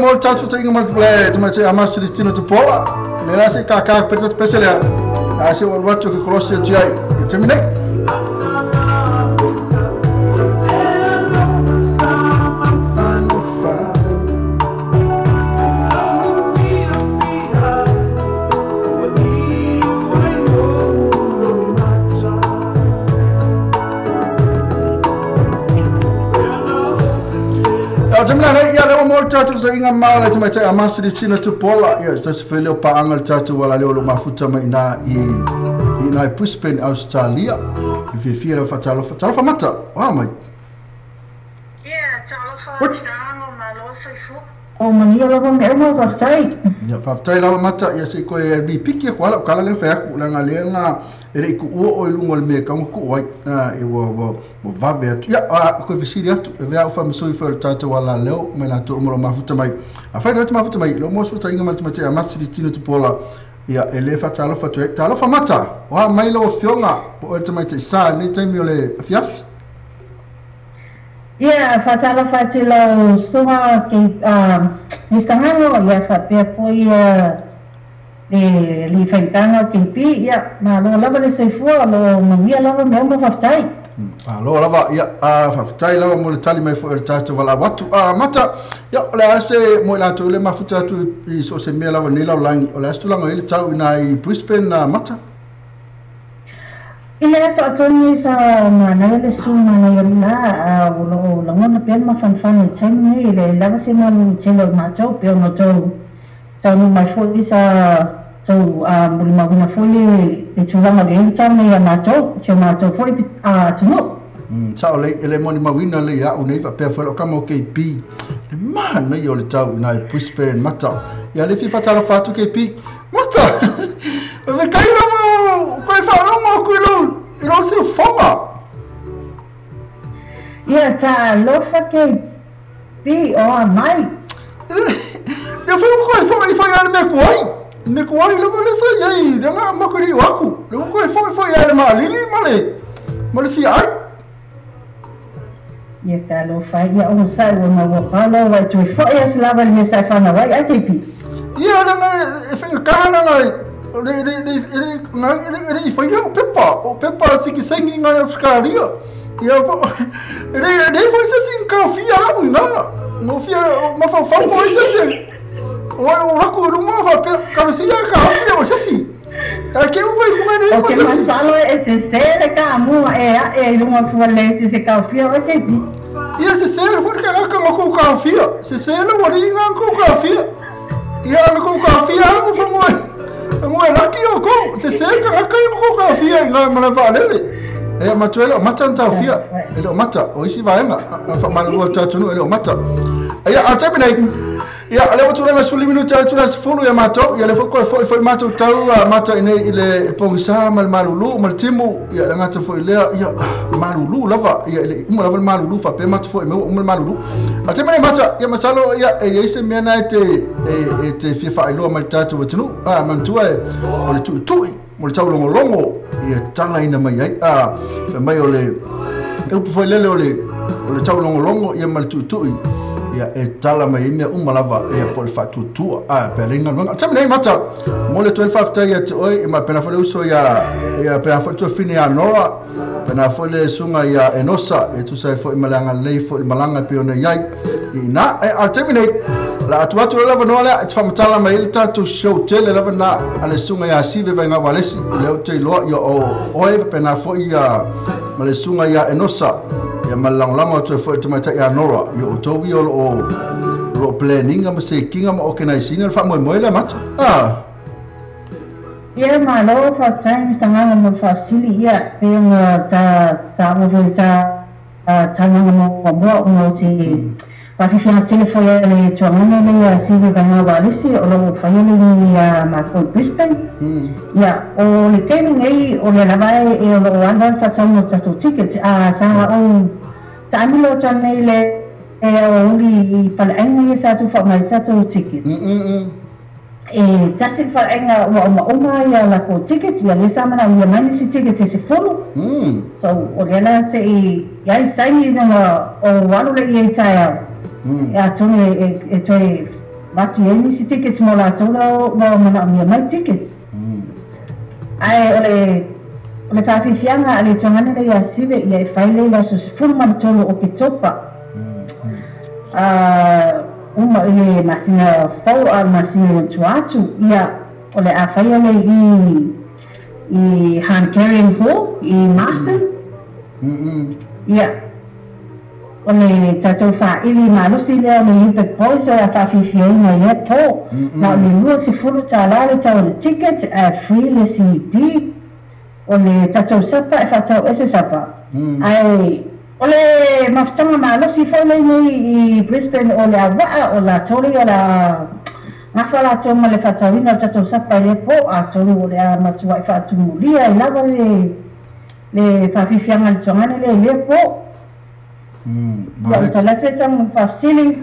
Mo tatu te inga mai le te mai te ama Celestino Tupuola le la se ka pe te pese lea a se o watu ke kolosi o ai te mine Tatu sa inga mala te mai te ama Celestino Tupuola ia se se fele o paanga le tatu wala leo lo mafuta mai na i na Brisbane Australia i fia le fatalofa talofa mata wa mai ia talofa tango malo soifu O manuia lava mea uma, faafetai. Ia, faafetai lava Mata, ia se i toe ripiki atu lava lau tala lea na fai atu, leaga lea na e le i tuua oe i luga o le mea e tatau ona tuu ai, e ua, ua, ua vave atu. Ia, a, toe fesili atu, e avea au faamasui foi o le tatou alaleo ma i latou uma o lo o mafuta mai. Afai o lea e te mafuta mai, lo maua fesootaiga ma le tamaitai a Mata Silitino Tupuola, ia, e le faatalofa atu ai. Talofa Mata, o a mai lau Afioga, po o oe le tamaitai sa i lenei taimi o le afiafi? Ia, faatalofa atu i lau susuga Mister Ngalo, ia faapea foi le alii faigataga o KP, ia malo lava le soifua, o lo o manuia lava mea uma, faafetai. Malo lava, ia, faafetai lava mo le tali mai foi o le tatou valaau atu. Mata, ia, o le a se mo i latou le mafuta atu i so o se mea lava i lenei lalolagi, o le a se tulaga o i ai le tau i ina i Brisbane, Mata? I le aso atoa lenei sa manaia le su manaia la a o lo o lagona pea le mafanafana i le taimi lenei e leai lava se malu tele o matou pei ona outou taunuu mai foi sa tou molimauina foi le tulaga o le i ai le tau nei ia matou si o matou foi atunuu. Sao lelei, e le molimauina lelei ia au nei faapea foi lau tama o KB le manaia o le tau i ina i Brisbane Mata. Ia le fia faatalofa atu KB. Mata! Faafetai lava o koe faalogo atu i lou, i lou siufoga. Ia talofa KB, o a mai. Ia foi koe foi foi a le mea kuai. Le mea kuai lava le sa iai, le nga ma koe o aku. Le koe foi foi a le maalili ma le ma le fia ai. Ia talofa, ia onosai ua maua pala ua e toe foi atu lava i le mea sa e fanau ai, ai KB. Ia leaga e faigata leaga le le le le le le i faia o pepa o pepa sikisengi ngai Australia. Ia e le le foi se isi taofia au ina no fia mafaufau po o ai se isi o o laku i luma faapea kalasia e taofia o se isi. Ae keu mai luga nei O ma ke se isi. masalo e sese le kaamua e aʻe i luga fua le se se taofia oe KB. Ia sese foi le tagata na kou taofia. Sese le ualii na kou taofia. Ia na kou taofia au fa moe moe laki o kou. Sese le tagata ia na kou taofia i na malae vaalele. E matua e le o mata na taofia. E le o mata. O isi vaega. A faamalulu atu atunuu e le o mata. Ia, a taimi nei, ia, o lea ua tulai mai 15 minute i le itula 10 ia matou, ia lea foi koe foi foi matou tau mata i nei i le pogisa ma le malulu ma le timu, ia le gata foi lea, ia, malulu lava, ia e le i uma lava le malulu faapea matou foi mea ua uma le malulu. A taimi nei mata, ia masalo, ia, e i ai se mea na e te, e, e te fia faailoa mai le tatou atunuu, a, manatua e, o le tuitui, mo le taulogologo, ia talaina mai ai, a, fai mai o le, le upu foi lele o le, o le taulogologo ia ma le tuitui, ia e tala mai ai mea uma lava, ia po o le faatuatua, a, pe a leai galuega. O le taimi nei Mata, momoli atu ai le faafetai ia te oe, ia ma pena foi le uso ia, ia pena foi le tuafafine ia Nora, pena foi le susuga ia Enosa, e tusa ai foi ma le agalelei foi i le malaga e pei ona i ai i ina. E, a o le taimi nei, o le a atu atu le avanoa lea e te faamatala mai ai le tatou show tele lava lena a le susuga ia Sive Vaigau Alesi, lea ou te iloa ia o oe faapena foi ia ma le susuga ia Enosa, ia ma le lagolago atu ai foi i le tamaitai ia Nora, ia outou ia o lo o o lo o planning ma sekiga ma organise ina le faamoemoe lea Mata. Ah. Ia malo faafetai Mister Nganga mo le faafesili, ia pei ona ta taua foi ta taunaga muamua ona o se faafiafiaga tele foi a le tuagaga lea ia Sive Vaigau Alesi o lo o faia lenei ia matou i Brisbane. Ia o le taimi nei o lea lava e o lo o alu ai le faatauga o tatou tickets a sa ou taamilo atu anei i le aoauli i Paleaiga ia sa tufa mai ai tatou tickets. E tasi le faleaiga ua omaoma ia lakou tickets, ia lea sa manaomia mai nisi tickets e 10. So o lea la se i iai se taimi ina ou alu lea iai taeao, e atonu e toe avatu iai nisi tickets mo latou la ua manaomia mai tickets. Ae o le o le faafiafiaga a le tuagana lea ia Sive ia e fai lea i le aso 13 o Oketopa. A uma i le masina fou a o le masina i tua atu, ia, o le a faia lea i i Hungarian Hall i Marsden. Ia, o le tatou faaili malosi lea o le Ubik Boys o le a faafiafiaina i lea po. Na o le $20 le tau o le ticket, ae free le CD. O le tatou sapa e faatau ese sapa, ae O le mafutaga malosi foi lenei i Brisbane o le auvaa o latou lea o le a gafa latou ma le faatauina o le tatou sapa i lea po, atonu o le a matuai faatumulia ai lava le faafiafiaga a le tuagane lea i lea po. Ia o talafe tamu faafesili.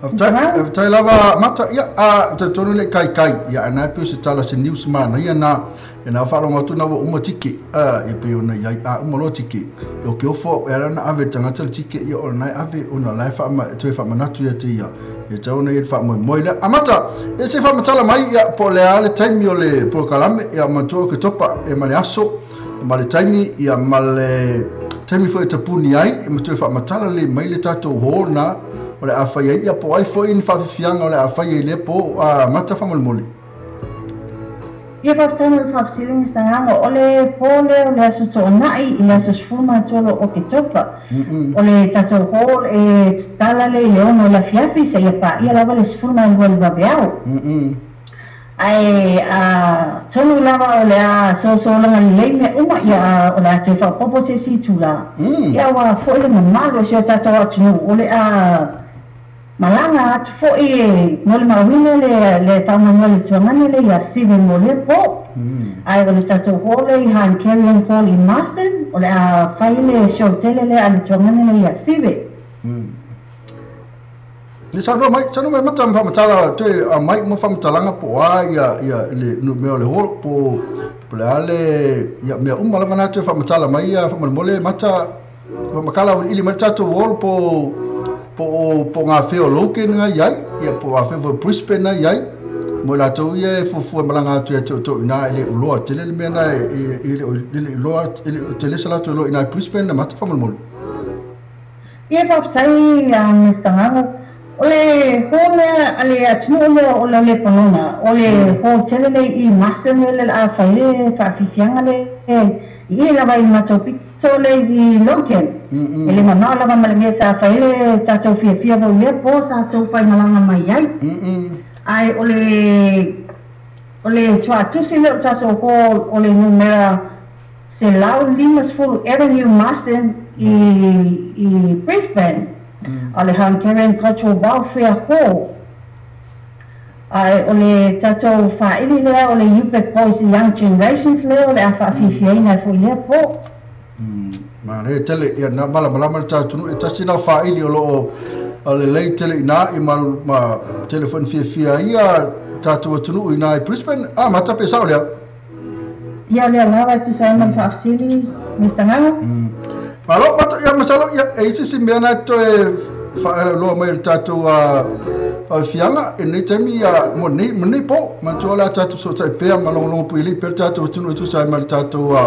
Faafetai lava Mata. Ia, a talitonu le kaikai. Ia, ana e pei o se tala se news manaia na. Ia na faalogo atu na ua uma tike. Ia pei ona i ai, a uma loa tike. Ia o ke ofo, e ala ona ave i le tagata le tike, ia o lena e ave, ona o la e faama, toe faamanatu ia te ia. Ia tatau ona ia le faamoemoe lea. A Mata, ia se i faamatala mai, ia, po o le a le taimi o le polokalame, ia manatua o Oketopa, ia ma le aso, ma le taimi, ia ma le taimi foi e tapuni ai, ia ma toe faamatala lelei mai le tatou hall na o le a fai ai, ia po o ai foi ni faafiafiaga o le a fai ai i lea po, a Mata faamolemole. Ia faafetai mo le faafesili Mister Gago. O le po lea o le Aso Toonai i le aso 13 o Oketopa. O le tatou hall e tatala lea i le 6 i le afiafi seia paia lava le 12 i le vaveao. Ae atonu lava o le a sosolaga lelei mea uma, ia o le a toe faaopoopo se isi itula. Ia ua foi le mamalu o si o tatou atunuu o le a malaga atu foi e molimauina le faamoemoe i le tuagane lea ia Sive mo lea po. Ae o le tatou hall lea i Hahn-Carrion Hall i Marsden, o le a fai le show tele lea a le tuagane lea ia Sive. Ia saunoa mai, saunoa mai mata ma faamatala toe aumai uma faamatalaga po o a ia ia le mea o le hall po po le a le ia mea uma lava na toe faamatala mai ia faamolemole mata faamakala auiliili mai le tatou hall po po o po o gafea o Logan na i ai ia po o afea foi o Brisbane na i ai mo i latou ia e fuafua e malaga atu ia te outou i ina e le o iloa tele le mea na e le o iloa e le o tele se latou iloa i ina i Brisbane na mata faamolemole. Ia faafetai a Mister Gago. O le hall lea a le atunuu lea o le Lepanona, o le hall tele lea i Marsden lea le a fai le faafiafiaga lea i i lava i le matou pito lea i Logan. E le mamao lava ma le mea ta fai le tatou fiafia foi lea po sa tou faimalaga mai ai. Ae o le o le tuatusi lea o le tatou hall o le numera 150 Avenue Marsden i Brisbane, a o le Hungarian Cultural Welfare Hall. Ae o le tatou faaili lea o le UPEC Boys Young Generations lea o le a faafiafiaina ai foi ia po. Manaia tele, ia na malamalama le tatou atunuu, e tasi na o faaili o lo o lelei tele i ina, i ma, ma tele foi na fiafia ai ia tatou atunuu i ina i Brisbane. A, mata pe sao lea? Ia lea lava e tusa ai ma le faafesili, Mister Gago. Malo, mata, ia masalo, ia, e i se isi mea na toe faailoa mai e le tatou faafiafiaga i lenei taimi, ia, mo lenei, mo lenei po. Manatua o le a tatou fesootai pea ma logologo puialii pea le tatou atunuu e tusa ai ma le tatou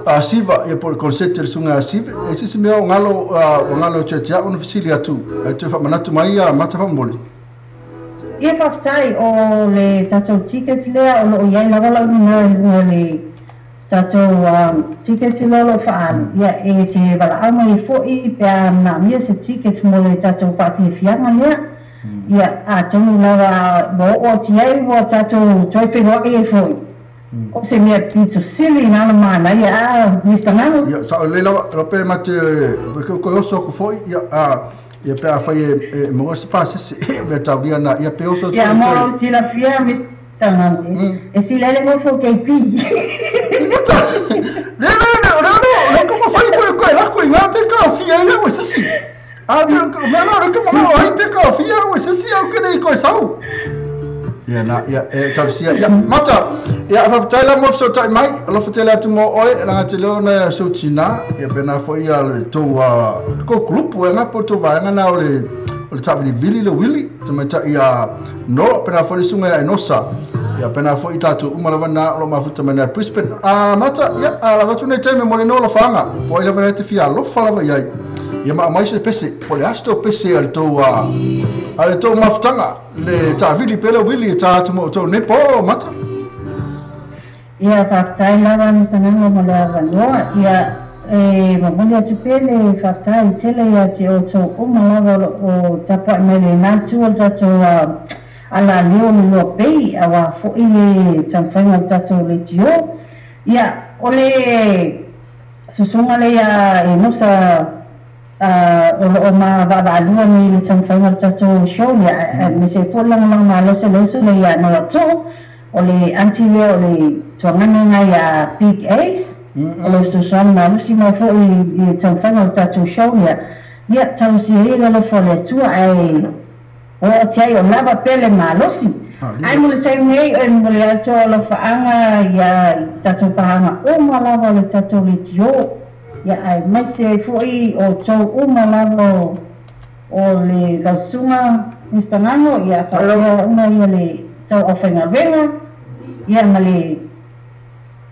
asiva, ia po o le konseti a le Susuga ia Sive. E i se isi mea o galo, ua galo ia te au ona fesili atu, ae toe faamanatu mai ia mata faamolemole. Ia faafetai, o le tatou tickets lea o lo o i ai lava lau numera i luga o le tatou tickets lea o lo o faaalu, ia e te valaau mai ai foi pe a manaomia se tickets mo le tatou faafiafiaga lea. Ia atonu lava ua oo atu i ai ua tatou toe feiloai ai foi. O se mea pito sili na ona manaia a Mister Ngaro. Ia sao lelei lava, lau pe ma te koe oso aku foi, ia a Ia pe afai e maua se pasese, mea taulia na, ia pe oso atu Ia mo silafia Mister Ngaro, e sili ai le nofo KP. Mata, le le le, o le o le ko mawhai koe koe lako i ngā peka o whia ia ue sesi. A mea mea la o le mana o ai peka o whia ue sesi au kene i koe sau. Ia na, ia, e tausia, ia, Mata, ia, faafetai la mo fesotai mai, alofa tele atu mo oe, langa te leo na sou tina, ia pena foi ia le tou, kou kulupu, e nga po tou vaega na o le, o le taavilivili le wili, te maitai ia Nora, pena foi le susuga ia Enosa, ia pena foi i tatou uma lava na o lo mafuta mai nei Brisbane. A Mata, ia, a lava atu nei taimi mo le no alofaanga, po ai lava nei te fia alofa lava i ai. Ia ma aumai se pese, po le a se tou pese a le tou, a le tou mafutaga, le taavili pe le wili e tā atu mo outou nei po, Mata. Ia, faafetai lava Mister Nganga mo le avanoa. Ia, e momoli atu pea le faafetai tele ia te outou uma lava o lo o tapuai mai lena itu o le tatou ala leo le lua pei auā foi le taumafaiga o le tatou leitio. Ia, o le susuga lea ia Enosa O loo ma vaavaalua nei le taumafaiga o le tatou show ia aemaise ai foi le lagolago malosi a le uso lea ia Noatuu o le aunty lea o le tuagana lena ia Big Ace o le fesoasoani malosi mai foi i le taumafaiga o le tatou show ia ia talosia ia le alofa o le Atua ae oo atu ai o lava pea le malosi. Ae mo le taimi nei e momoli atu alofaaga ia i tatou paaga uma lava o le tatou leitio ia aemaise ai foi outou uma lava o le lausuga Mister Gano ia faapea uma ia le tou aufaigaluega ia ma le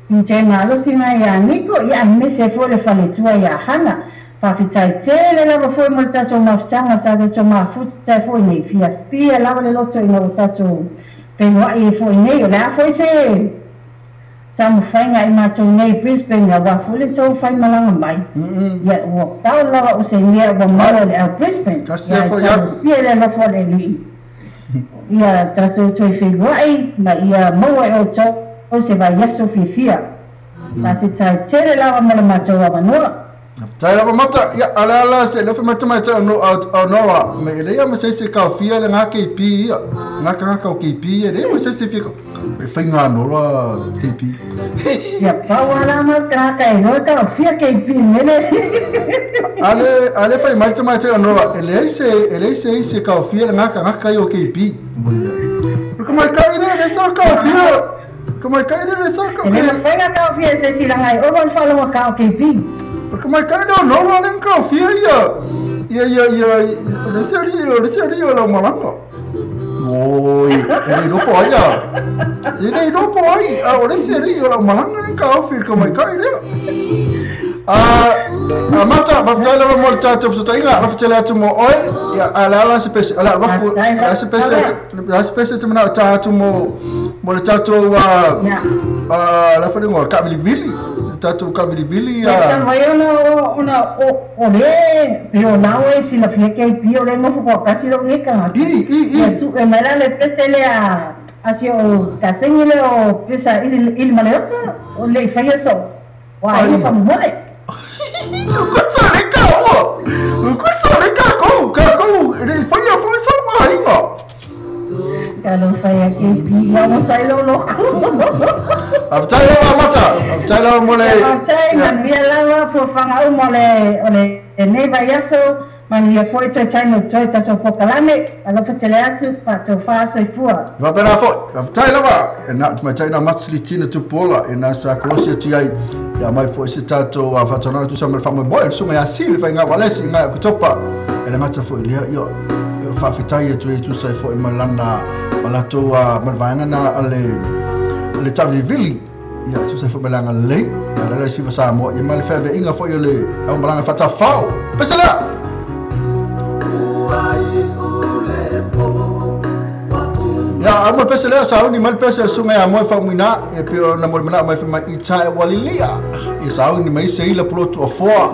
DJ malosi na ia Niko ia aemaise ai foi le faletua ia Hana. Faafetai tele lava foi mo le tatou mafutaga sa tatou mafuta ai foi nei fiafia lava le loto ina ua tatou feiloai ai foi nei. O le a foi se taumafaiga a i matou nei i Brisbane aua foi le tou faimalaga mai ia ua pau lava o se mea ua maua e le au Brisbane ia e talosia le alofa o le Alii ia tatou toe feiloai ma ia maua e outou se vaiaso fiafia. Faafetai tele lava mo le matou avanoa. Tai lava mata, ia, a le ala se lefe mai tamai tai o Noa, me ele ia ma se se kaofia le ngā KP ia, ngā kangaka o KP ia, le ma se se fia, e whai ngā Noa KP. Ia pau ala mau kangaka e roa kaofia KP mele. Ale whai mai tamai tai o Noa, ele se se kaofia le ngā kangaka i o KP. Ka mai kai le le sa kaofia. Ka mai kai le le sa kaofia. Ele ma whai ngā kaofia se silanga i ova whaloa ka o KP. Ka mai kai leo Noa le kaofia ia. Ia ia ia le se ri o la malanga. Oi, e le ropo ai ia. E le ropo ai, a o le se ri o la malanga le kaofia ka mai kai leo. A mata, faafetai lava mo le tatou fesootaiga, alofa atu mo oe. Ia ala ala se pese, ala waku, se pese te mana ta atu mo le tatou la wharenga ka vilivili. Tatou ka vilivili ia. Mai ona o le pio nao e sila fia ke pio le ngofo ko kasi lo ngeka. I. Ia su e mai le pese le a asio kasengi le o pesa il maleota o le faia so. Wa ai pa mo. Ko le ka o. Ko le ka ko le faia fo so wa inga. Ka lo faia ke pio mo sai lo loko. Aftai lava mata, aftai lava mo le. Aftai manuia lava fofanga uma o le nei vaiaso, manuia foi toe taimi o toe tatou pokalame, alofa tele atu, fatou faasoifua. Faapena foi, aftai lava, e na matai na matsilitina tupuola, e na sa kolosi atu ai, ia mai foi se tatou faataunaga tusa ma le faamoemoe, le susuga ia Sili faiga valesi i ngai o Kotopa, e le gata foi lea, ia, faafetai atu ai tusa ai foi ma lana, ma latou ma le vaega na a le tavilivili ia tusa foi malanga lei ala le siva Samoa ia ma le faaveiga foi o le au malanga faatafao pese lea. Ia au ma pese lea sauni ma le pese le suga ia moe faamuina e pe o na mo le manao mai fai mai i tae walilia ia sauni mai se ila pulotu afoa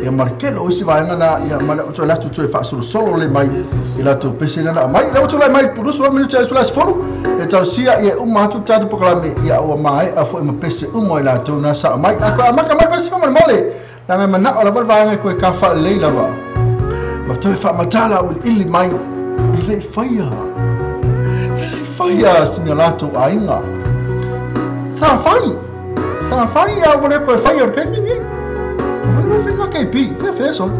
ia ma le kele o isi vaega na ia ma le toe latou toe faasolosolo le mai i latou pese lena mai le utulai mai purusu minuti ai sulai sefulu e talosia ia uma atu tatou pokalame ia ua maea foi ma pese uma i latou na saa mai a koe amaka mai pese faamolemole laga e manao lava le vaega koe ka faalelei lava ma toe faamatala uiliili mai e le'i faia sina latou aiga sa fai a ua le koe faia o le taimi lenei mai faiga KP fefe sole.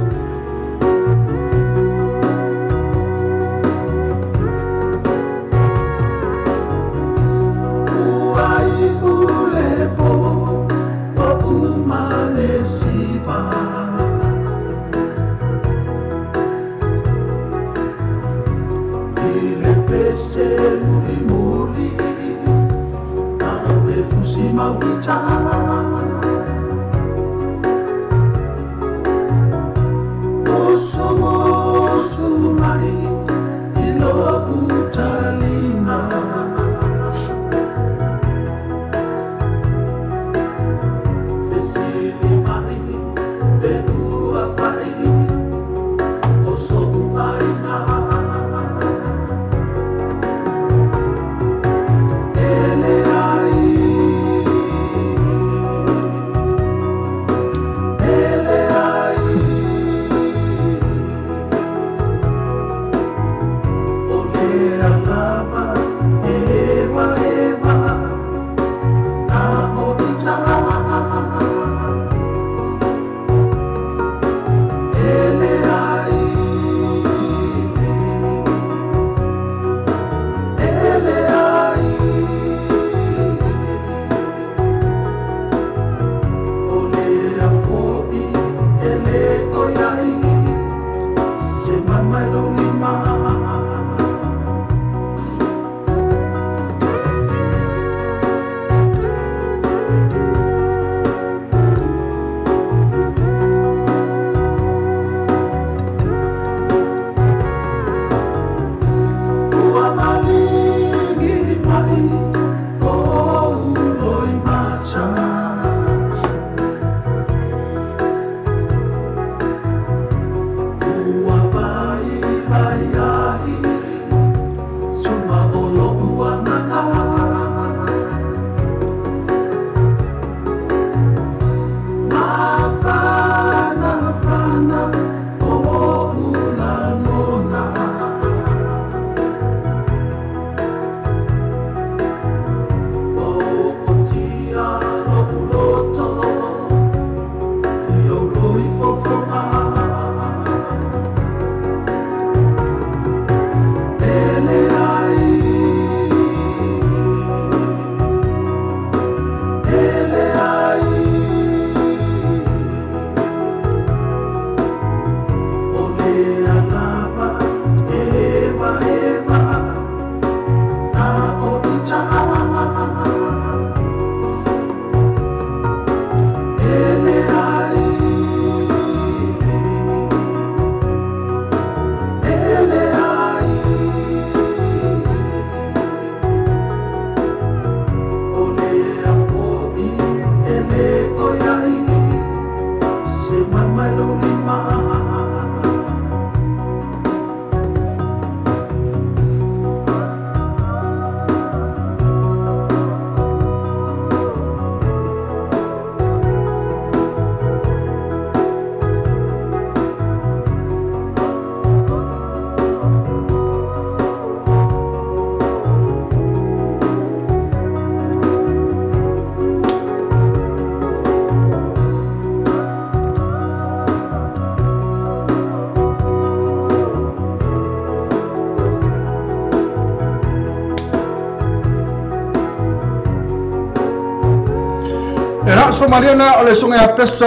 E la so malia na o le songa ya pesa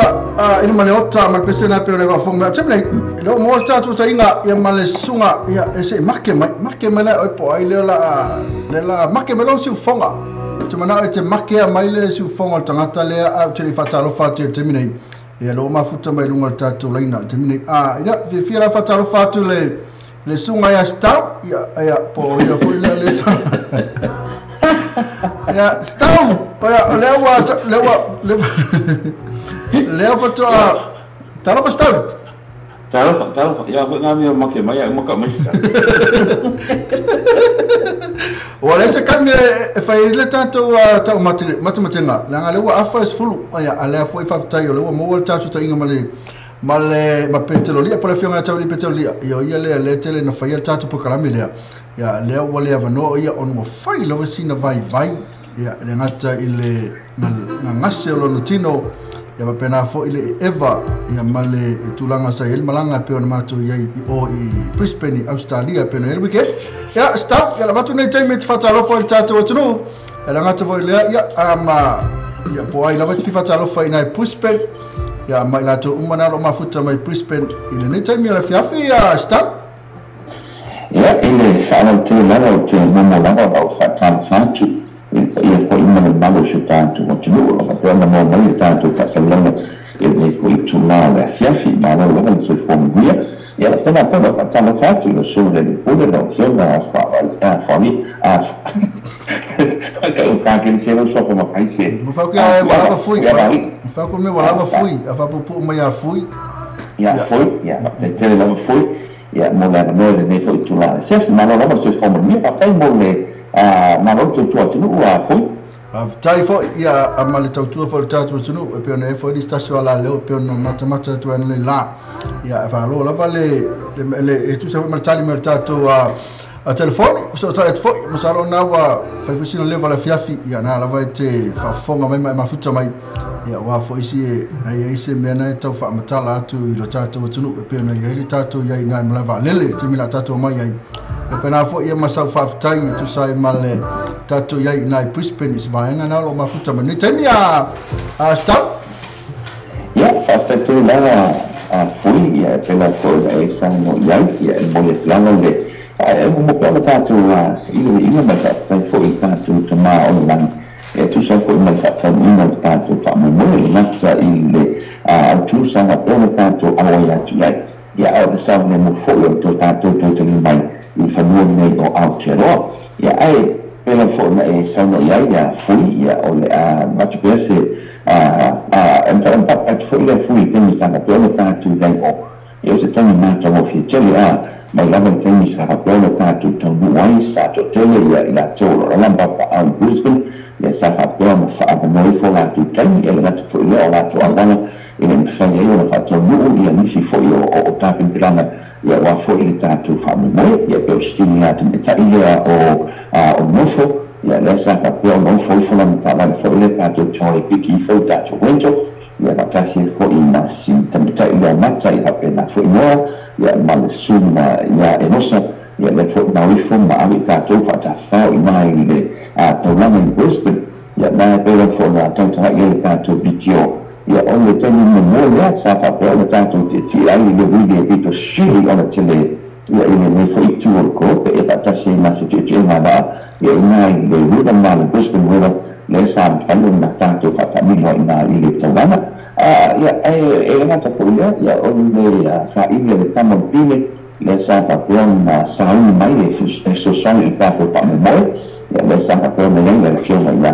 ina male ota ma pesa na pe o le va fonga te nei le o mo ta tu inga ia ma le sunga ia e se make mai la o po ai le la make mai lo si fonga te mana e te make a mai le si fonga tangata le a te le fatalo fa te te nei ia lo mafuta mai lunga le tatou laina te nei a ina fi la fatalo fa tu le sunga ia stau ia po ia foi le ia stau ia lea faatoa talofa stau talofa ia foi ngā mea make mai ia maka mai ua le se kami e fai le tatou tau matematenga leaga le ua afa le 10 ia a lea foi faafetai o le ua maua le tatou taiga ma le ma Petelolia po le afioga tau i Petelolia ia ia le tele na faia le tatou pokalame lea ia lea ua le avanoa ia ona ua fai lava sina vaivai ia le gata i le gagase o lona tino ia faapena foi le eva ia ma le tulaga sa i le malaga e pei ona matou iai i o i Brisbane i Australia pe ona i le weekend ia stau ia lavatu nei taimi e te faatalofa i le tatou atunuu e lagata foi lea ia ama ia po ai lava te fifatalofa i nai Brisbane ia mai latou uma na lo mafuta mai Brisbane i lenei taimi o le afiafi ia stau. Ia i le faalau lava o te momo lava lau faatalofa atu ia foi ma le malo se tatou atunuu o faapea ona maua mai le tatou faasalalaga i lenei foi itulā o le afiafi malo lava le soifua manuia ia faapena foi lau faatalofa atu i le susu le pule lau afioga faali kakele sofa makaise mafau ke walava fui mafau ko me walava fui a faapupuu mai a fui ia foi ia faafetai lava foi ia mo le avanoa i lenei foi itulā afiafi malo lava le soifua manuia faafetai mo le malo le tautua atunuu a foi. Faafetai foi ia ma le tautua foi le tatou atunuu e pei ona e foi lisi tasi o alaleo e pei ona matamata atu ai nei la ia e faaloa lava le e tusa foi ma le tali mai o le tatou a telefoni so tai atu foi masalo na ua fai foi sina leva le afiafi ia na lava e te faafofoga mai ma e mafuta mai ia ua foi isi e na ia se mea na e tau faamatala atu i lo tatou atunuu e pei ona iai le tatou iai nai malae vaalele le taimi la tatou mai ai e pena foi ia masau faafetai e tusa ai ma le tatou iai nai Brisbane i se vaega na o lo mafuta mai nei taimi a stau. Ia faafetai tele lava a foi ia e pela foi na e saunoa iai ia e momoli atu lava le e mo pea o tatou sailiiliga ma le faafetai foi i tatou tamā o le lagi e tusa foi ma le faataunuuina o le tatou faamoemoe le gata i le autū sa faapea ona tatou aloai atu i ai ia a o le saogalemu foi o le tatou tautali mai i fanua nei o Aotearoa ia ae pela foi na e saunoa i ai ia fui ia o le a matu pea se e mafai atu foi lea fui i taimi sa faapea ona tatou i ai o ia o se taimi matagofie tele a mai lava le taimi sa faapea ona tatou taunuu ai sa toatele ia i latou o lo lava papaau i Brisbane ia sa faapea ona faaavanoa ifo latou taimi e le gata foi lea o latou auala e le mafai ai ona faataunuu ia nisi foi o tapenapelaga ia ua foi le tatou faamoemoe ia pe o sitini atamaita'i lea o nofo ia lea sa faapea ona ofo ifo lana taavale foi lea tatou toe piki ifo i tatou rental ia faatasi ai foi ma si tamaita'i lea mata ia faapena foi noa ia ma le susuga ia Enosa ia lea foi mau ifo ma ave i tatou faatafafao i na i le taulaga i Brisbane ia na e pei foi na tautaga'i ai le tatou BTO ia o le taimi muamua lea sa faapea ona tatou tietie ai i le uili e pito sili ona tele ia i lenei foi itu o le kolope ia faatasi ai ma se tietiega vaa ia i na i le river ma le Brisbane River lea sa mafai ona tatou faataamilo ai ina i le taulaga ia e le gata foi lea ia o le faaili a le tama o le pine lea sa faapea ona sauni mai e fesoasoani i tatou faamoemoe ia lea sa faapea ona iai le afioga ia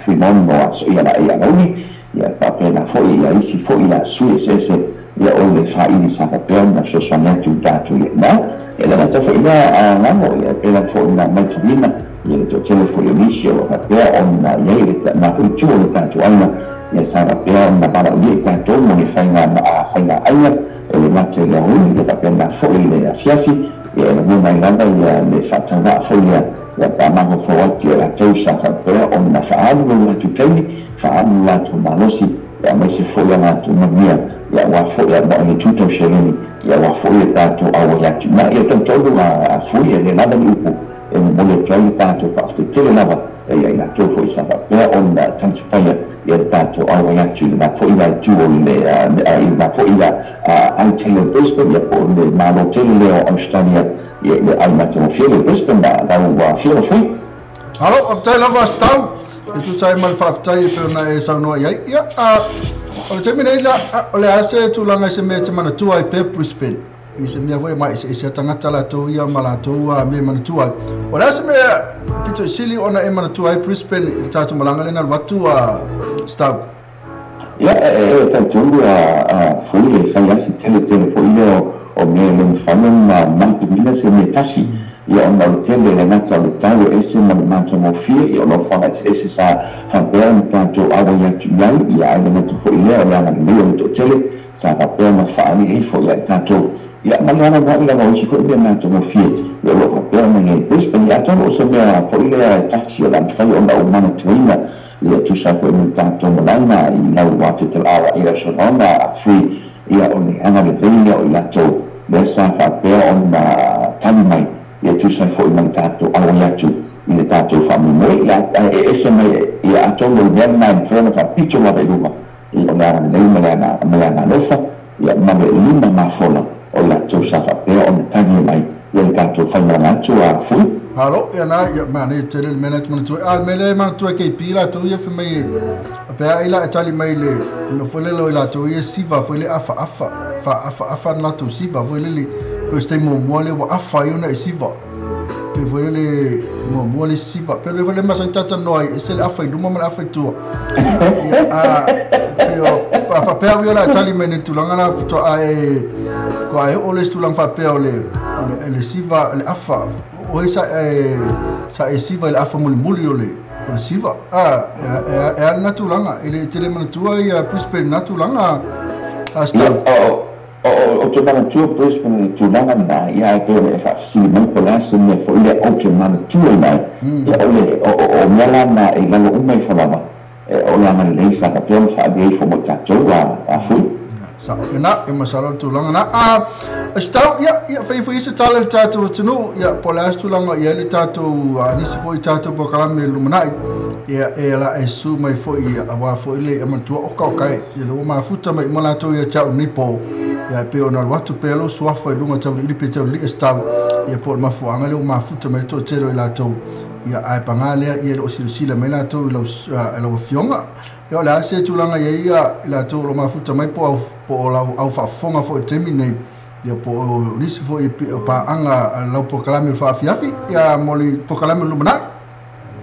Fuimaono a Soia Laei Alauni ia faapena foi ia isi foi ia sui eseese ia o le faaili sa faapea ona fesoasoani atu i tatou ia ina e le gata foi lea gamo ia pela foi na maitauina ia le toatele foi o nisi o lo faapea ona iai le na foi itu o le tatou aiga ia sa faapea ona valaaulia i tatou mo le faiga aiga o le gata i le aoauli ia faapena foi le afiafi ia e lagona ai lava ia le faatauvaa foi ia ia paamafaufau atu ia latou sa faapea ona faaalu lo latou taimi faaalu latou malosi ia aemaise foi a latou manuia ia ua foi a le tutau seleni ia ua foi le tatou auai atu ina ia tautolu a fui e le lava ni upu e momoli atu ai le tatou faafetai tele lava Ia i latou foi sa faapea ona talisapaia ia le tatou auai atu i lena foi la itu o le i lena foi la ai tele o Brisbane, ia po o le malo tele lea o Australia, ia le ai matagofie le Brisbane lau afioga foi. Alo, faafetai lava Stau e tusa ai ma le faafetai e pei ona e saunoa i ai. Ia, o le taimi nei la, o le a se tulaga i se mea e te manatua ai pea Brisbane, i se mea foi ma eseese a tagata latou ia ma latou mea e manatua ai. O le a se mea pito i sili ona e manatua ai Brisbane i le tatou malaga lea na alu atu, Stau? Ia, e talitonu foi e fai lava si tele tele foi lea o mea e le mafai ona manatuina se mea tasi, ia ona o le tele le gata o le tau e ese ma le matagofie, ia o lofaga eseese sa faapea ona tatou auai atu i ai, ia ae le gata foi lea o le agalelei o le toatele sa faapea ona faaali ifo ia i tatou, ia ma le anoanoai lava o isi foi mea matagofie ia o loo faapea ona i ai Brisbane. Ia atonu o se mea foi lea e tasi o le a mafai ona ou manatuina, ia tusa foi ma le tatou malaga i lau fetalaaga i aso free, ia o le agalelei lea o i latou lea sa faapea ona tali mai, ia tusa foi ma le tatou auai atu i le tatou faamoemoe, ia e ese mai, ia atonu o le mea lena e mafai ona faapito lava i luma, ia o le agalelei ma le agalofa, ia ma le lima mafola o latou sa faapea ona tali mai ia le tatou faimalaga atu a fui. Alo, ia na, ia manaia tele le mea lea e te manatua. A, le mea lea e manatua e KP latou ia fai mai pe ai la e tali mai le mea foi lele o i latou ia siva foi le afaafa, faafaafa na latou siva foi lele, pei o se taimi muamua lea ua afa ai ona e siva. Pe foi lele muamua le siva. Pe le foi le masani talanoa ai, ese le afa i luma ma le afa i tua. Ia, a, pe o, faapea ui o la e tali mai nei tulaga la faatoa e, faatoa e oo le isi tulaga faapea o le siva, le afa, o ai sa e siva i le afa mulimuli o le siva. A, e ala na tulaga, e le tele manatua ia Brisbane na tulaga a Stau. O te manatua Brisbane i tulaga na, ia e pei o le e faafesili mai po o le a se mea foi lea ou te manatua mai, ia o le o mea la na e lalo uma ifo lava o le agalelei sa faapea ona faaali ai ifo mo tatou a fui. Sao lena, e masalo le tulaga na. A Stau, ia, ia, fai foi se tala i le tatou atunuu, ia, po o le a se tulaga i ai le tatou, nisi foi tatou polokalame lumanai, ia, e la e su mai foi, auā foi le manatua oka oka e, ia le ua mafuta mai uma latou ia te au nei po, ia, e pei ona alu atu pea lou suafa i luga taulili pe taulili e Stau, ia, po o le mafuaaga lea ua mafuta mai le toatele o i latou, ia, ae pagā lea, ia, e le o silasila mai latou i lau afioga. Ia, o le a se tulaga i ai ia i latou o lo o mafuta mai po o lau au faafofoga foi i le taimi nei, ia po o nisi foi o paaga a lau polokalame o le faafiafi, ia mo le polokalame o le lumanai?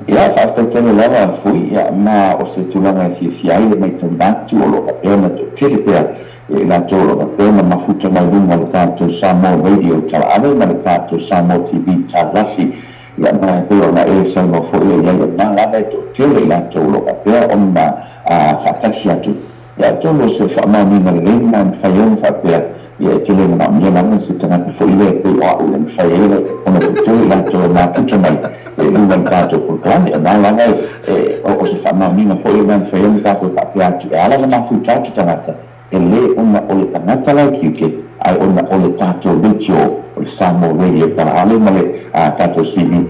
Ia, faafetai tele lava fui, ia ma o se tulaga e fiafia ai le matauina atu o loo faapea ona toatele pea i latou o loo faapea ona mafuta mai luga o le tatou Samoa Radio Talaave ma le tatou Samoa TV Talasi, ia ma e pei ona e saunoa foi i ai o na lava e toatele i latou o loo faapea ona faatasi atu. Ia atonu o se faamaoniga lelei ma mafai ai ona faapea, ia e tele manaomia lava se tagata foi lea pei o a'u e mafai ai ona toatele i latou e mafuta mai e luga le tatou polokalame. O na lava e o se faamaoniga foi e mafai ai ona tatou faapea atu e ala ona mafuta atu tagata e lē ona o le tagata la e tiute, ae ona o le tatou radio o le Samoa Radio Talaale ma le tatou CV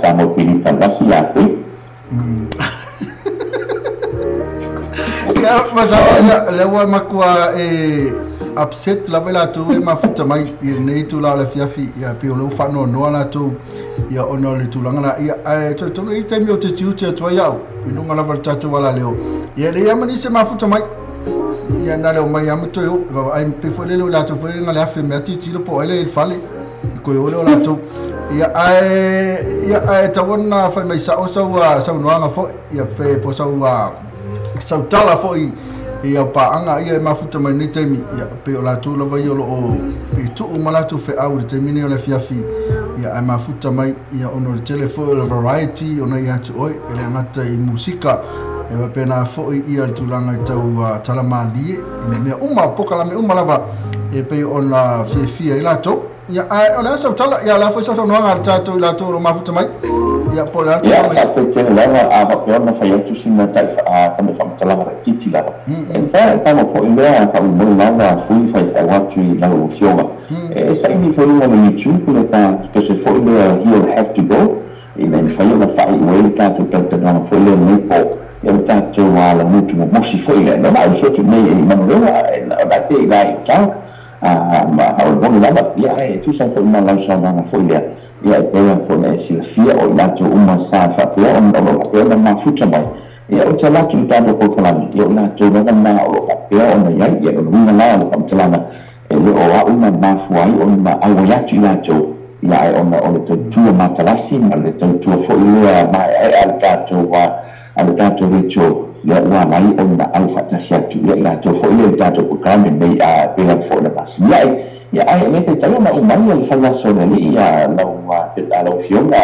Samoa TV Talasi ia fui. Ia, masalo, ia, lea ua matua e upset lava i latou e mafuta mai i lenei itulā o le afiafi, ia, pei o lea ua faanoanoa latou, ia, ona o le tulaga la, ia, ae talitonu e i ai taimi ou te tiute atu ai au i luga lava o le tatou alaleo, ia, e leai lava ma nisi e mafuta mai, ia, na le omai lava ma toe oo vaavaai pei foi lele o i latou foi lele na le afe mea tilotilo po o ai lea i le fale i koe o le o latou, ia, ae ia ae tatau ona fai mai sao sau saunoaga foi, ia, fe po sau sau tala foi i au paaga ia e mafuta mai nei taimi, ia pei o latou lava ia o loo e tuu ma latou feau i le taimi nei o le afiafi, ia ae mafuta mai, ia ona o le tele foi o le variety ona ia atu oe e le gata i musika e faapena foi ia le tulaga i tau tala malie i mea uma polokalame uma lava e pei ona fiafia ai latou. Ia, ae o le a sau tala, ia, o le a foi sau saunoaga a le tatou i latou o lo o mafuta mai, ia, po o le a le Ia, tulaga. Faafetai tele lava a faapea ona fai atu sina tamai faamatalaga laitiiti lava. E mafai e tago foi lea faamoemoe lava fui faifau atu i lau afioga. E saili foi luga o le YouTube le ta pese foi lea, "He'll Have to Go". Ina ia mafai ona faaiu ai le tatou talatalanoaga foi lea lenei po ia ua tatou alamutu momosi foi lea na au sotu nei e manulewa na te ila i tau ma haolemole lava ia ae tusa foi ma lau saunoaga foi lea ia e pei foi na e silafia o i latou uma sa faapea ona o loo faapea ona mafuta mai ia ou te alu atu i le tatou polokalame ia o i latou lava na o loo faapea ona i ai ia lona uiga la o le faamatalaga e le o a'u na mafua ai ona auai atu i latou ia ae ona o le tautua matalasi ma le tautua foi lea maeaea a le tatou leitio lea ua ala ai ona au faatasi atu ia i latou foi lea i le tatou polokalame nei a pei lava foi ona masini ae ia ae le taitai ona uma ai le faiaso o le alii lau afioga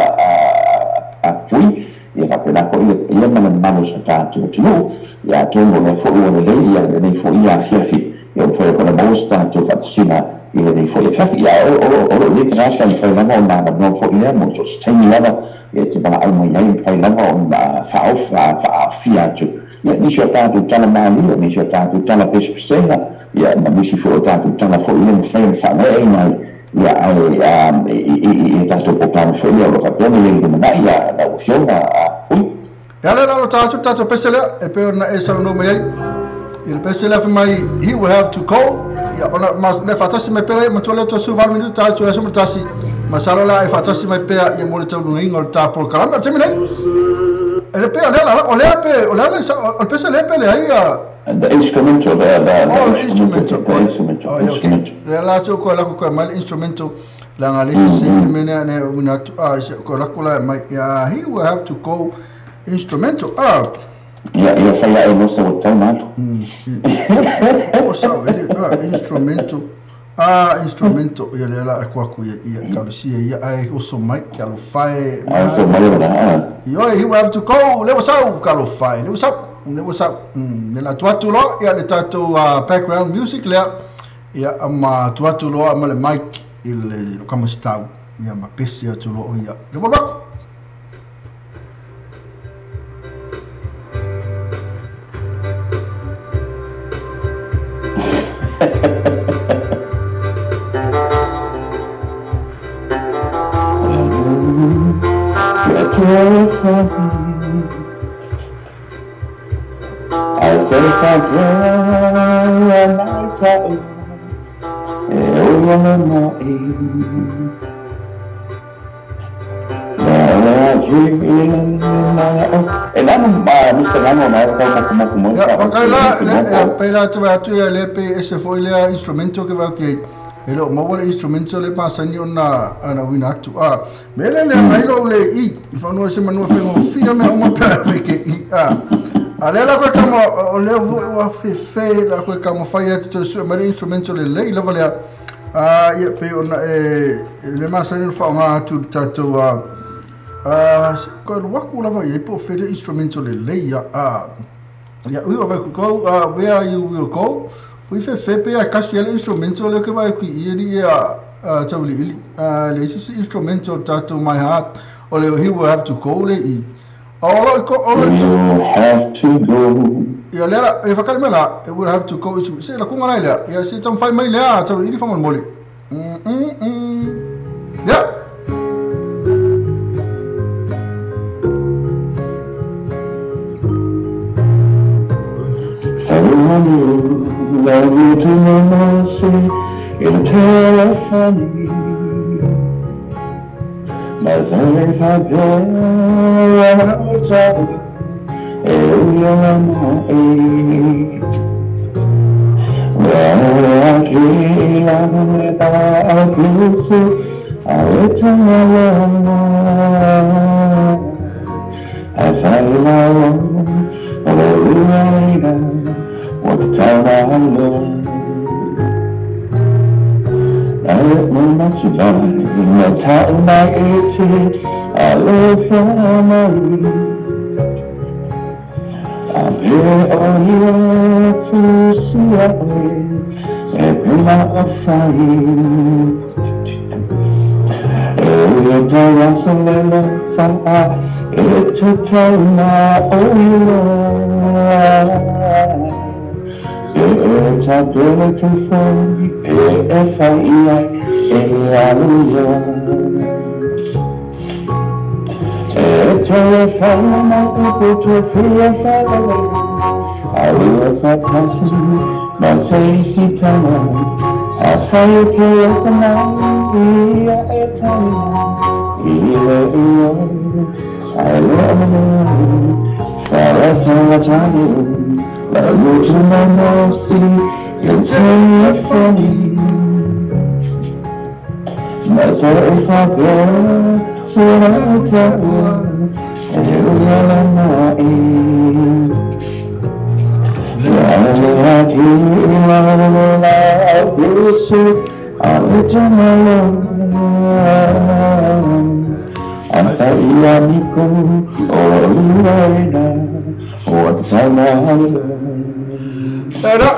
a Fui ia faapena foi le paia ma le mamalu o so tatou atunuu ia atonu o lea foi ua lelei ia lenei foi afiafi ia ua mafai ona maua se tatou faatasiga i lenei foi afiafi ia o lou nei tagata e mafai lava ona avanoa foi lea mo so o se taimi lava ia te valaau mai ai e mafai lava ona faaaofia atu ia nisi o tatou tala malie nisi o tatou tala pesepesega ia ma nisi foi o tatou tala foi lea e mafai ona faaleaina ai ia ae i tatou polokalame foi lea o loo faapea ona i ai i le lumanai lau afioga Fui. E ala la lo tatou tatou pese lea e pei ona e saunoa mai ai i le pese lea fai mai he will have to go ia ona ma le faatasi mai pea matua lea to su valu minuta tatou aso ma tasi masalo la e faatasi mai pea ia mo le taunuuina o le ta polokalame o le taimi nei e le pea lea la o lea pe o lea le o le pese lea pe le ai a The instrumental, the Oh, le instrumental. the instrumental, Oh, yeah, okay. instrumental. Lea la atu ko la ko mai le instrumental la nga le se le mene ne una tu a se ko la ko la mai ya he will have to go instrumental. Ah, Ia fai ae no sa ua tau na alu. oh, so ele instrumental. Ah, instrumental. Ia le la ko aku ia ia ka le sia ia ai oso mai ka lo fai. Ae so mai o la. Yo, he will have to go. Le wasau ka lo fai. Le wasau. Le wasau. Le la tu atu lo ia le tatou background music lea. Ia ma tu atu lo ma le mic i le kamastau. Ia ma pese atu lo ia. Le wabako. Ai se fa mai sa e o le mai E nanu Mr. Nanu na e tau moku moku mo Ia, sa whakai la, le, e pe la te atu ia le pe ese foi lea instrumento ke vau ke e lo maua le instrumento le pasani ona ana wina atu. Ah, me le le mai lo le i, i whanua se manua whengo fia me uma pe fe ke i. Ah, a le la koe kama o lea ua fe fe la koe kama whai atu te sua mai le instrumento le lei lava lea. Ah, ia pe ona e le masani o whaonga atu le tātou koe waku lava ia po fe le instrumento le lei ia. Ah, ia, we will go, where you will go. We fe fe pe a kasi ele instrumento le ke vai ku i ri ia tauli ili. Le isi instrumento tatou my heart o le he will have to go le i. O lo ko o lo You have to go. ia le la e whakali mai la it will have to go instrument. Se la kunga lai lea. Ia se tam whai mai lea tauli ili whamon Yeah. Telefoni Mas ele faapea e ua mai Ua kila pa o fusu a e tangaloa Ae failao o le ua ina ua tatau na alo Ai mo masulai na tau mai e te alofa mai A pe o ia fusia oe e pela o fai E ia tau asalela faa e te tau na o iloa E e ta pele te fai e e fai ia e alu ia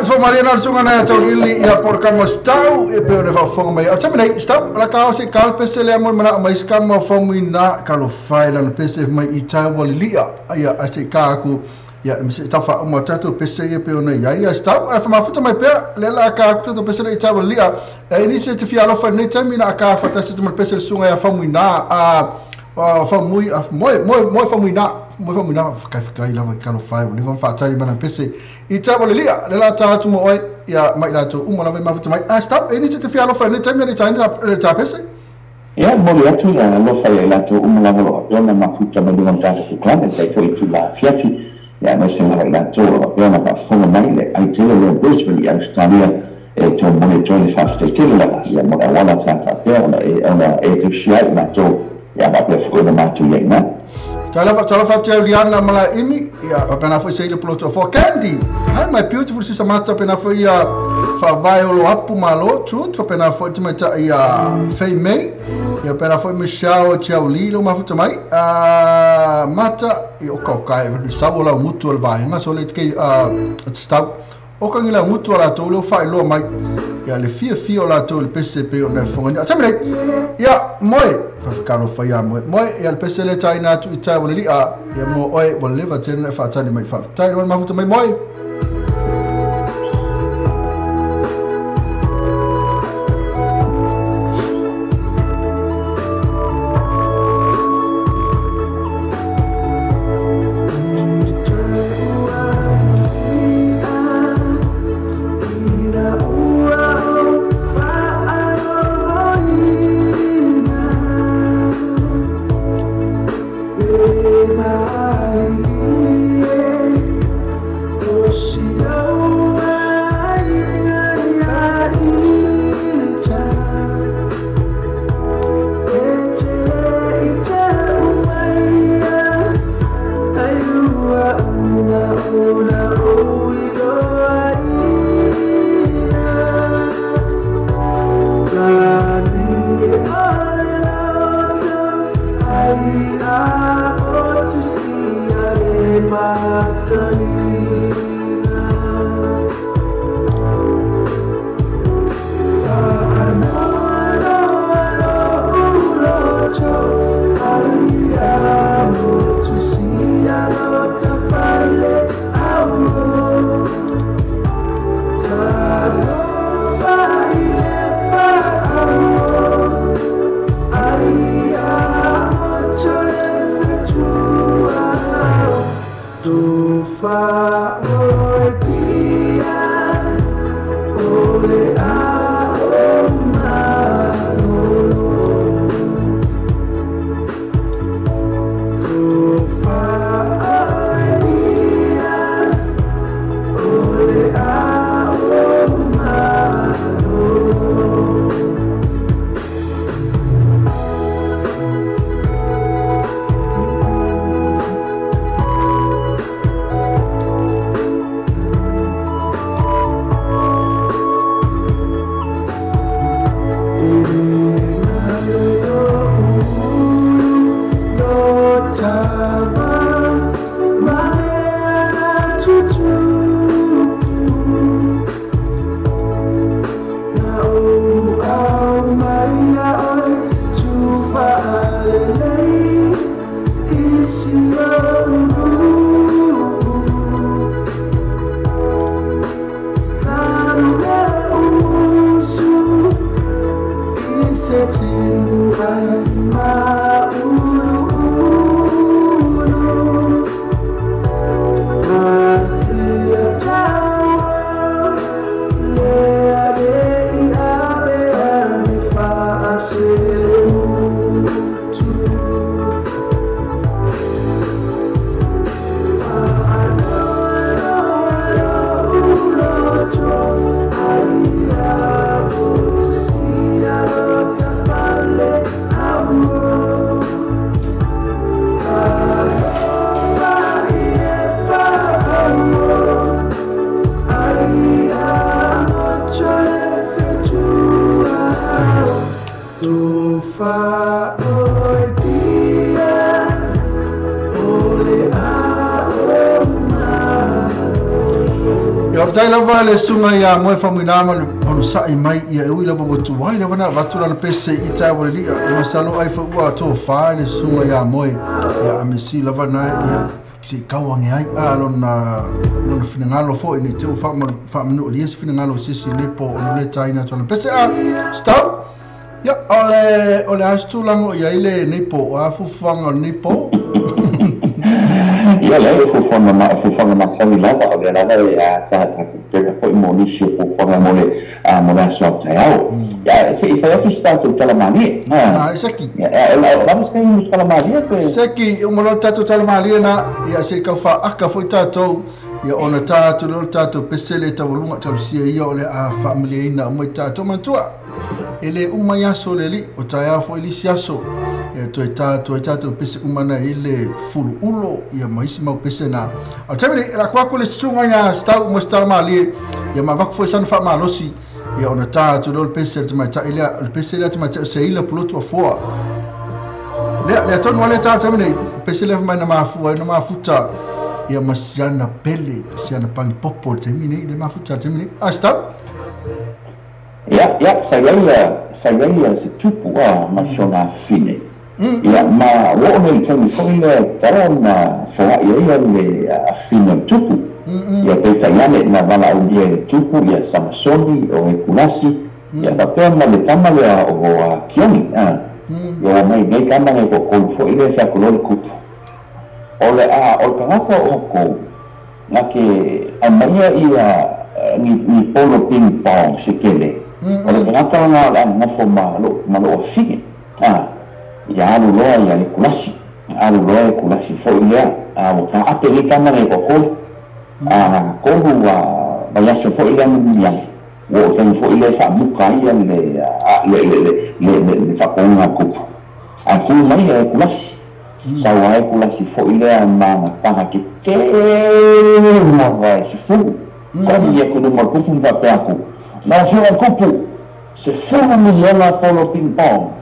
So Mariana sunga na tau ili ia por kama stau e pe ona faafofoga mai. O le taimi nei stau la ka o se ka pese le mo mana mai skama famu na ka lo fai la pese mai i tau lilia ia a se ka ku ia me se tau fa uma tatou pese ia pe ona ia ia stau a fa mafuta mai pea le la ka ku tatou pese le i tau lilia e ni se te fia alofa nei taimi na ka fa tasi te pese sunga ia famu na a famui a moi moi moi famu na mo fa muna ka ka ila ka lo fai ni fa tali mana pese i ta wale lia le la ta tu mo oi ia mai la tu uma la mai mafuta mai a stop e ni te fia lo fa ni taimi ni ta ta pese ia mo le atu ia lo fa ia la tu uma la lo yo na mafuta mai lunga ta tu klame sai foi tu la fiati ia no se la la tu yo na fa fo mai le ai te le Brisbane ia Australia e to monitor le fa te la ia mo la wala sa fa pe ona e ona e tu shia na tu ia ba pe fo na ma tu ia na Tala tala fatia Liana mala imi ia pena foi sei le ploto for Candy. Hi my beautiful sister Mata pena foi ia fa vai o apu malo truth fa pena foi te mata ia Fei Mei ia pena foi Michelle Chiao Li lo mafuta mai a Mata i o kai ni sabo la mutu al vai nga so le ke a stop o ka ngila mutu ala to lo fa lo mai ia le fia fia la to le PCP o na fongani. Atamre ia moi fa ka lo fa ia moi moi ia le PC le tai na tu i tai wale lia ia mo oi wale leva tena fa tani mai fa tai wan mafuta mai moi. Faafetai lava le susuga ia Moe Faumuina ma le onosai mai ia e ui lava ua tuai lava na avatu lana pese i taeao o le li'a. E masalo ai foi ua tofa le susuga ia Moe ia amesi lava na ia se i tau age ai a lona lona finagalo foi nei te ua faamanualia se finagalo o se isi nei po o le taina atu lana pese a stop. Ia, o le a se tulaga o i ai lenei po? O a fuafuaga o lenei po? Ia, leai, o fuafuaga ma, o fuafuaga masani lava, o lea lava e a sa tatou pepera foi mo nisi o fuafuaga mo le, a, mo le aso a taeao. Ia, ae se i fai atu se tatou tala malie. A, e seki. Ia, e, o lava se taimi mo se tala malie pe? Seki, e uma loa le tatou tala malie na, ia, se i tau faaaka foi tatou, ia, ona ta atu lea o le tatou pese le taualuga talosia ia o le a faamalieina uma i tatou. Manatua, e le uma i aso o le alii, o taeao foi le isi aso, ia toe ta atu ai tatou pese uma na i le fuluulo, ia ma isi mau pese na. A o le taimi nei, e lako atu le susuga ia Stau mo se tala malie, ia ma avatu foi sana faamalosi, ia ona ta atu lea o le pese a le tamaitai lea, o le pese lea a le tamaitai o Seila Pulotu Afoa. Lea, lea tonu lava lea ta o le taimi nei, o pese lea fai mai na mafua ai na mafuta, ia ma siana pele, siana pagipopo i le taimi nei, le mafuta i le taimi nei. A Stau? Ia, ia, sa i ai a, sa i ai a se tupu a ma si ona afafine. Ia, ma ua oo nei i le taimi foi lea e tatau ona foai ai a le afafine o le tupu. Ia, peitai ane, na valaaulia e le tupu ia Samasoni o Hekulasi, ia faapea ma le tama lea o Kioni, a. Ia, ua mai nei tama nei toatolu foi lea fai atu loa le tupu. O le a, o le tagata o outou, na te aumaia ia ni, ni polo ping pong se tele, o le tagata lena o le a nonofo ma lou, ma lou afine, a, ia alu loa ia Hekulasi, alu loa Hekulasi foi lea, a ua taape nei tama nei toatolu, a tolu a vaiaso foi lea mulimuli ane, ua oo taimi foi lea e faamuka ai ia le, a, le, le, le, le, le, le faatonuga a le tupu. Ae tu mai ia Hekulasi, Sau ai kulasi foi lea ma ana taga tetele lava e sefulu. Komi aku luma o le kupu ma faapea atu, Lau Afioga i le Kupu, sefulu miliona polo ping pong.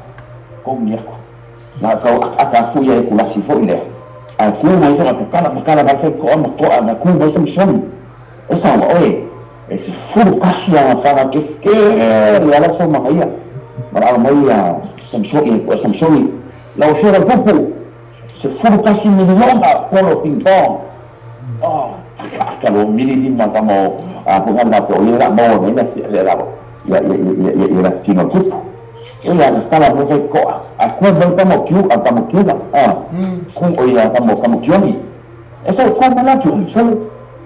Komi aku. Na tau akaaka atu ia e kulasi foi lea. Ae tu mai sona pakala pakala mai fai toa ma toa na tu mai Samisoni. E sao ma oe, e sefulu kasi ana taga tetele ala sau manaia. Valaau mai ia Samisoni, Lau Afioga i le Kupu, 11 miliona polo ping pong. Oh, aka lo mili lima tama o a ko ngana pe o le la maua mai na si le la ia ia ia ia ia la tino kupu. E ia na tala mo fai koa. A ku mai tama o kiu a tama kiu a ku o ia tama tama kioni. E sa ko ma la kiu so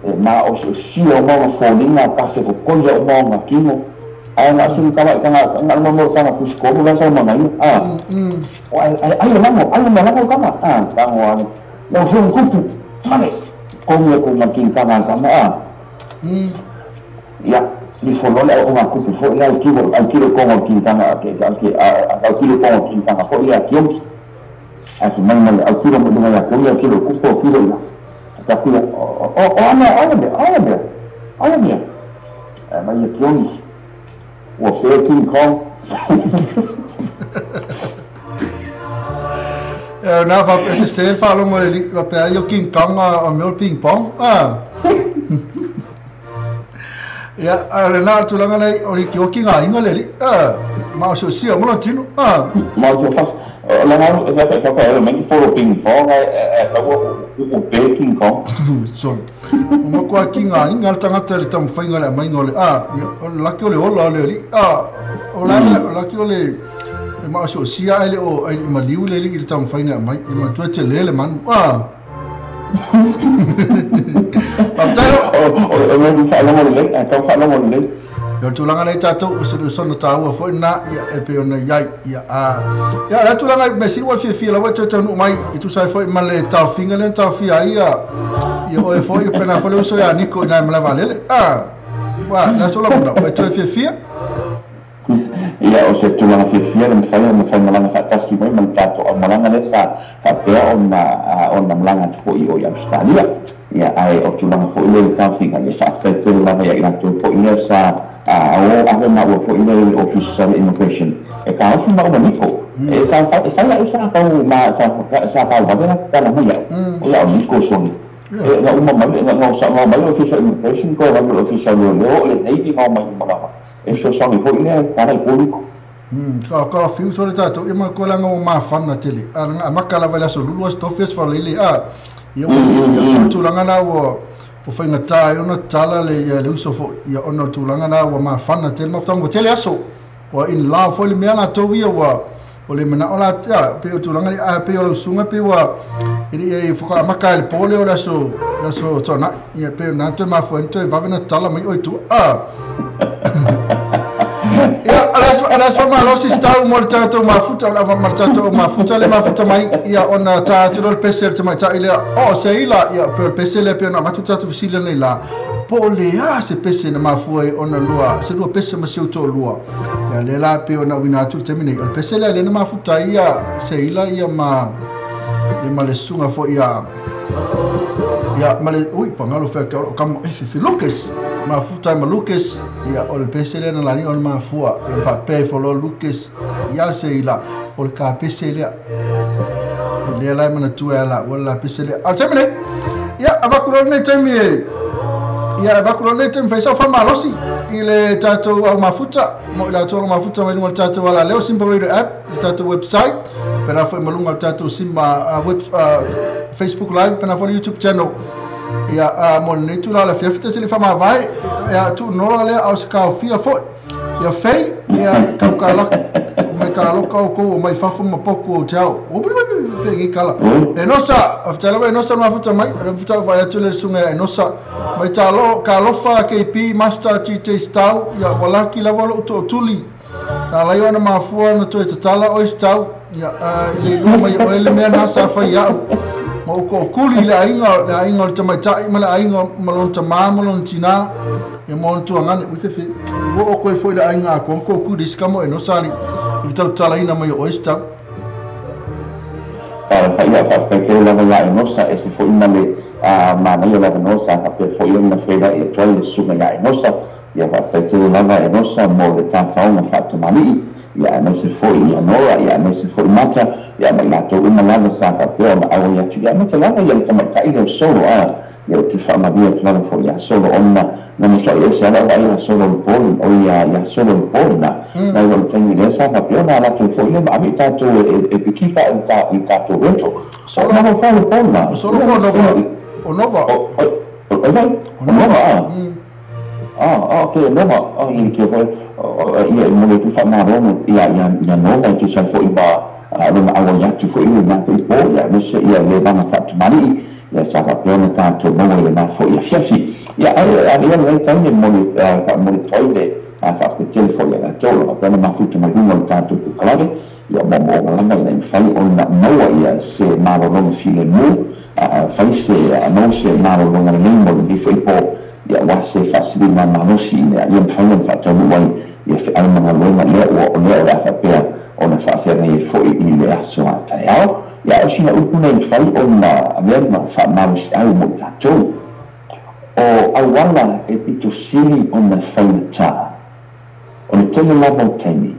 e ma o si o ma fo linga ka se ko ko ia o ma nga kino. Ae na sulu tama i tanga nga mo mo tanga pusi kolu la sa ma ngai a. O ai ai ai lango ai ma lango kama a tango a. Lau Afioga kupu mane komi ko ma king kama kama a. Ia ni fo le o ma kupu fo ia kilo al kilo kongo king kanga ke ke a kilo kongo king kanga fo ia kionki. A su mai mai al kilo mo ya ko ia kilo kupu kilo ia. Sa ku o o ana ana me ana me ana me. Ma ia kionki. Ua pea King Kong. E na faapea se se le faalogo i le alii faapea ai o King Kong a o mea o le ping pong. Ah. Ia, a o lena tulaga nei, o le kioki ngā inga le alii. Ah. Ma o siosia mo lona tino. Ah. Ma o sio fasi. O lana e faapea faapea e mai ni polo ping pong ae ae tau ua pea King Kong. Sorry. O matua ki ngā inga le tangata i le taumafaiga i le aumaiga o le, ah, ia, o le laki o le ola o le alii. Ah, o la le, o laki o le, e maosiosia ae le o, ae le i maliu le alii i le taumafaiga e aumai. E matua e tele le manu. Ah. Faafetai lava. O, o, o le faalogo lelei, ae tau faalogo lelei. Ia, o le tulaga lea i tatou, o se lesona taua foi lena, ia, e pei ona i ai, ia, a, ia, o le tulaga i mea sili ua fiafia lava e toe taunuu mai, e tusa ai foi ma le taofiga lea na taofia ai ia, ia oe foi, ia pena foi le uso ia Niko i nai malae vaalele, a, ua, le aso lagona, ua e toe fiafia. Ia, o se tulaga fiafia le mafai ona faimalaga faatasi mai ma le tatou aumalaga lea sa faapea ona, ona malaga atu foi i o i Ausetalia. Ia, ae o tulaga foi lea i le taofiga, ia faafetai tele lava ia i latou foi lea sa o ave maua foi lea i le Ofisa o le Immigration e taofi maua niko. E sa e fai a'u sa tau ma sa sa tau vave la tala mai a'u, o ia o niko soni. E na uma mai na ngau sa ngau mai ofisa immigration ko na ofisa lo le le nei ngau mai ma e so sa mi foi le kana i poli. Ka fiu so le tatou ia ma ko langa o mafana tele a makala vale so lulu stofes fa lele a ia o tulaga na o faigata ai ona tala le ia le uso fo ia ona tulaga na ua mafana tele mafutaga ua tele aso ua in love foi le mea latou ia ua o le manao la ia pe o tulaga a pe o le usuga pe ua e fokaamaka i le po lea o le aso toana'i ia pe na toe mafua ai toe vave na tala mai oi tua a ia ala so malosi stau mo le tatou mafuta o le ava ma le tatou mafuta le mafuta mai ia ona ta atu le pese le tamaitai lea o seila ia pe o le pese lea pe ona avatu tatou fesili nei la po o le a se pese na mafua ai ona lua se lua pese ma se toalua ia le la pe ona uina atu le taimi nei o le pese lea le na mafuta ia seila ia ma le suga foi ia ia ma le ui pangalo fea ke o kamo e fifi Lucas mafuta ma Lucas ia o le pese lea na lani o le mafua e faapea ifo loa Lucas ia seila o le ka pese lea lea la e manatua e la ua le la pese lea a le taimi nei ia avaku loa lenei taimi e ia avaku loa lenei taimi faisao faamalosi i le tatou au mafuta mo i latou mafuta mai luga o le tatou alaleo Simba Radio app le tatou website pena foi ma luga o le tatou Simba web Facebook Live pena foi le YouTube channel ia mo lenei tulaga le afiafi tasi le faamavae ia tuunola lea a o se kaofia foi ia fei ia kaukalaka mai kaloka o kou o mai fafo ma poku o te ao fegi kala e nosa aftalawa e nosa mafuta mai le futa vai atu le suga e nosa mai talo kalofa KP Master GT Stau ia walaki lava lo tootuli na lai ona mafua na toe tatala o stau ia le luma mai o le mea na sa fai au ma o kookuli le aiga o le tamaitai ma le aiga ma lona tamā ma lona tinā ia ma ona tuagane ui fefe ua o koe foi le aiga a koa kookuli isi kamo e nosa ali i le tautalaina mai o oe stau ia faapea lava ia e nosa e se foi ma le manaia lava nosa faapea foi ona feila e toai le suga ia e nosa ia faapea tele lava e nosa mo le tafaoga faatamali'i ia aemaise foi ia Nora ia aemaise foi Mata ia ma i latou uma lava sa faapea ona auai atu ia aemaise lava ia le tamaitai leo solo a ia o te faamalia atu lava foi ia solo ona na matua ese ala o ai ia solo le poli o ia solo le poli na na i o le taimi lea sa faapea ona latou foi lea ma ave i tatou e pikifa i tatou rento solo na fa le poli na o solo po Nova o Nova o Nova a okay Nova o i ke foi ia mo le tu faamalo ia ia Nova i te sa foi ma lona auai atu foi i lena foi po ia aemaise ia le vaga faatamali'i ia sa faapea ona tatou maua i lena foi afiafi ia ae ia lenei taimi mo le faamoli toai le faafetetele foi ia latou lo faapea ona mafuta mai luga o le tatou pukalave ia moomooga lava ina i mafai ona maua ia se malologa filemu fai se maua se malologa lelei mo lenei foi po ia ua se faasiliga malosi ina ia mafai ona faataunuu ai ia feau ma galuega lea ua o lea o le a faapea ona faafeagai ai foi i le aso a taeao ia o sina upu nei mafai ona avea ma faamalosiau mo i tatou o auala e pitosili ona faigata o le tele lava o taimi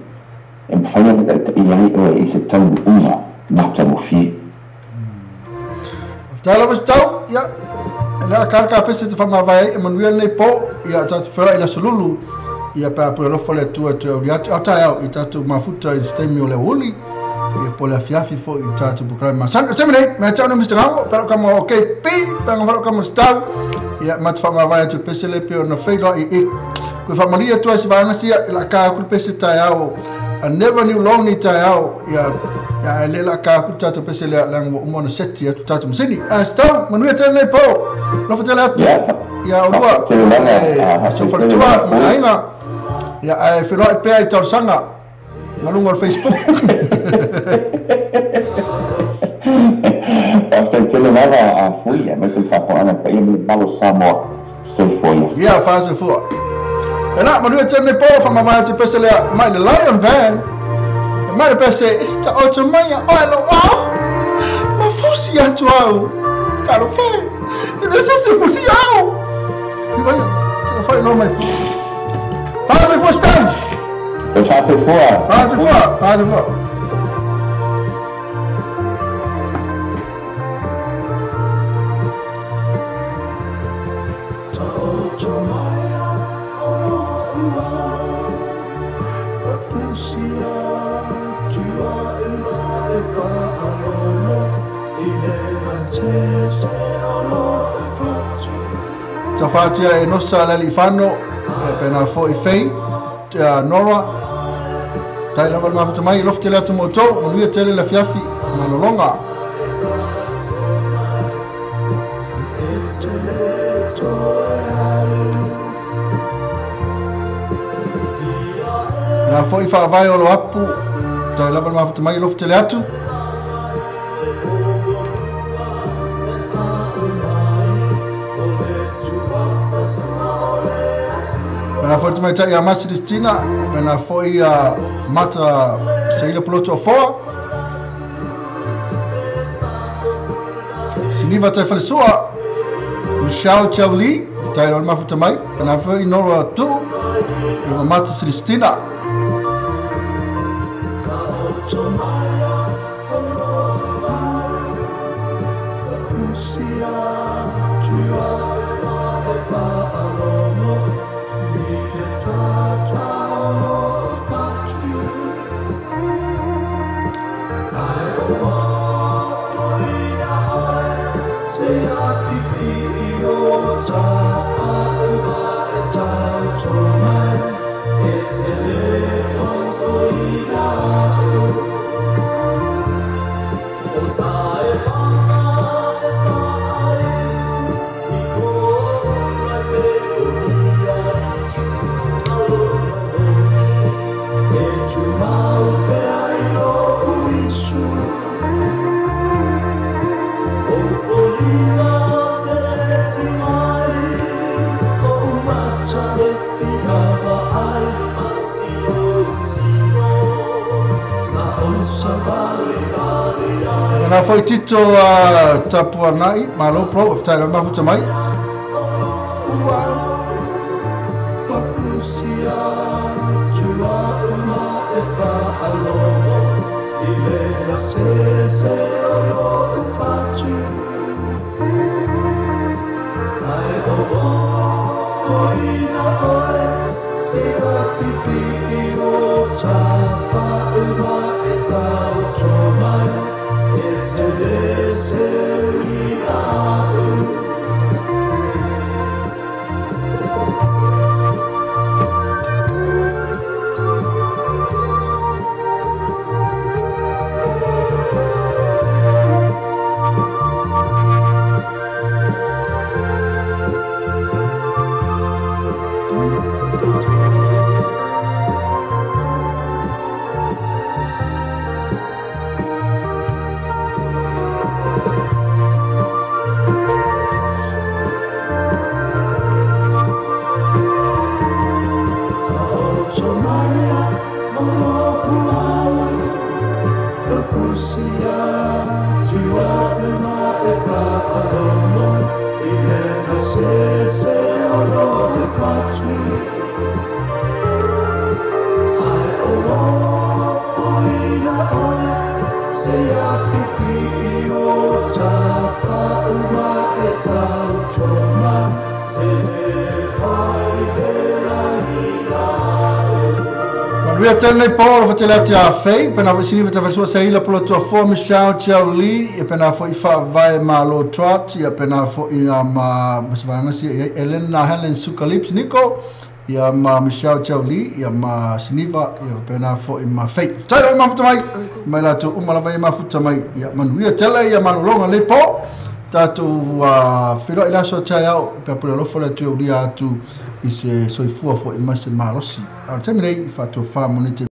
e mafai ona taitaia ai oe i se taunuuga matagofie. Tala stau ia le ka pese te whamawai ai e manuia nei po ia tātou whera i la solulu ia pā pura lofa le atua te au atu ata au i tātou mafuta i te o le uli ia po le afiafi fo i tātou pukai ma san te mene me tau no Mr. Gango pera kama o KP pera kama kama stau ia mat whamawai atu pese le pe ona whaila i e koe whamaria atu ai se vaanga sia la ka aku pese tai au I never knew long ni tai au ia ia le la ka aku tātou pese le langa uma ona seti atu tātou masini a stau manuia tēnei po lofa tele atu ia olua so faletua ma aiga ia ae feloai pea i talosaga ma luga o le Facebook. Faafetai tele lava a foi aemaise le faafogaga paia ma le malo Samoa soifua ia. Ia faasoifua e la manuia tēnei po whamawai atu pese lea mai le Lion Van e mai le pese e ta oto mai a oe lo wao ma fusi atu au kalo fe e le se se fusi au i vai e fai lo mai fu faasoifua Stan. Faasoifua faasoifua faasoifua. Taufa atu ia Enosa Lealiifano, ia pena foi Fei, Nora. Tai lava le mafuta mai, alofa tele atu ma outou, manuia tele le afiafi, malologa. Na foi faavae o lo apu, tai lava le mafuta mai, alofa tele atu. Pena foi te maitai a Masi Cristina, pena foi a Mata Seila Poloto Afoa. Siniva tai falesua, Michelle Chauli, tai le mafuta mai, pena foi Nora Tu, e Mata Celestina. Na foi Tito Tapuanai, malo pro, of tai mafuta mai. Manuia tele nei po, alofa tele atu ia Fei, pena foi siniva tafalesua Seila Polotu Afoa, Michelle Chow Lee, ia pena foi faavae Malo Trot, ia pena foi ma masavaega sia ia Elena Helen Sukalips Nico, ia ma Michelle Chow Lee, ia ma Siniva, ia pena foi ma Fei. Tai lava mafuta mai, mai latou uma lava ia mafuta mai, ia manuia tele ia malologa nei po. Tatou feiloai le aso taeao, pe pule alofa le atu e ulia atu i se soifua foi ma se malosi. A o le taimi nei, faatofā mo nei.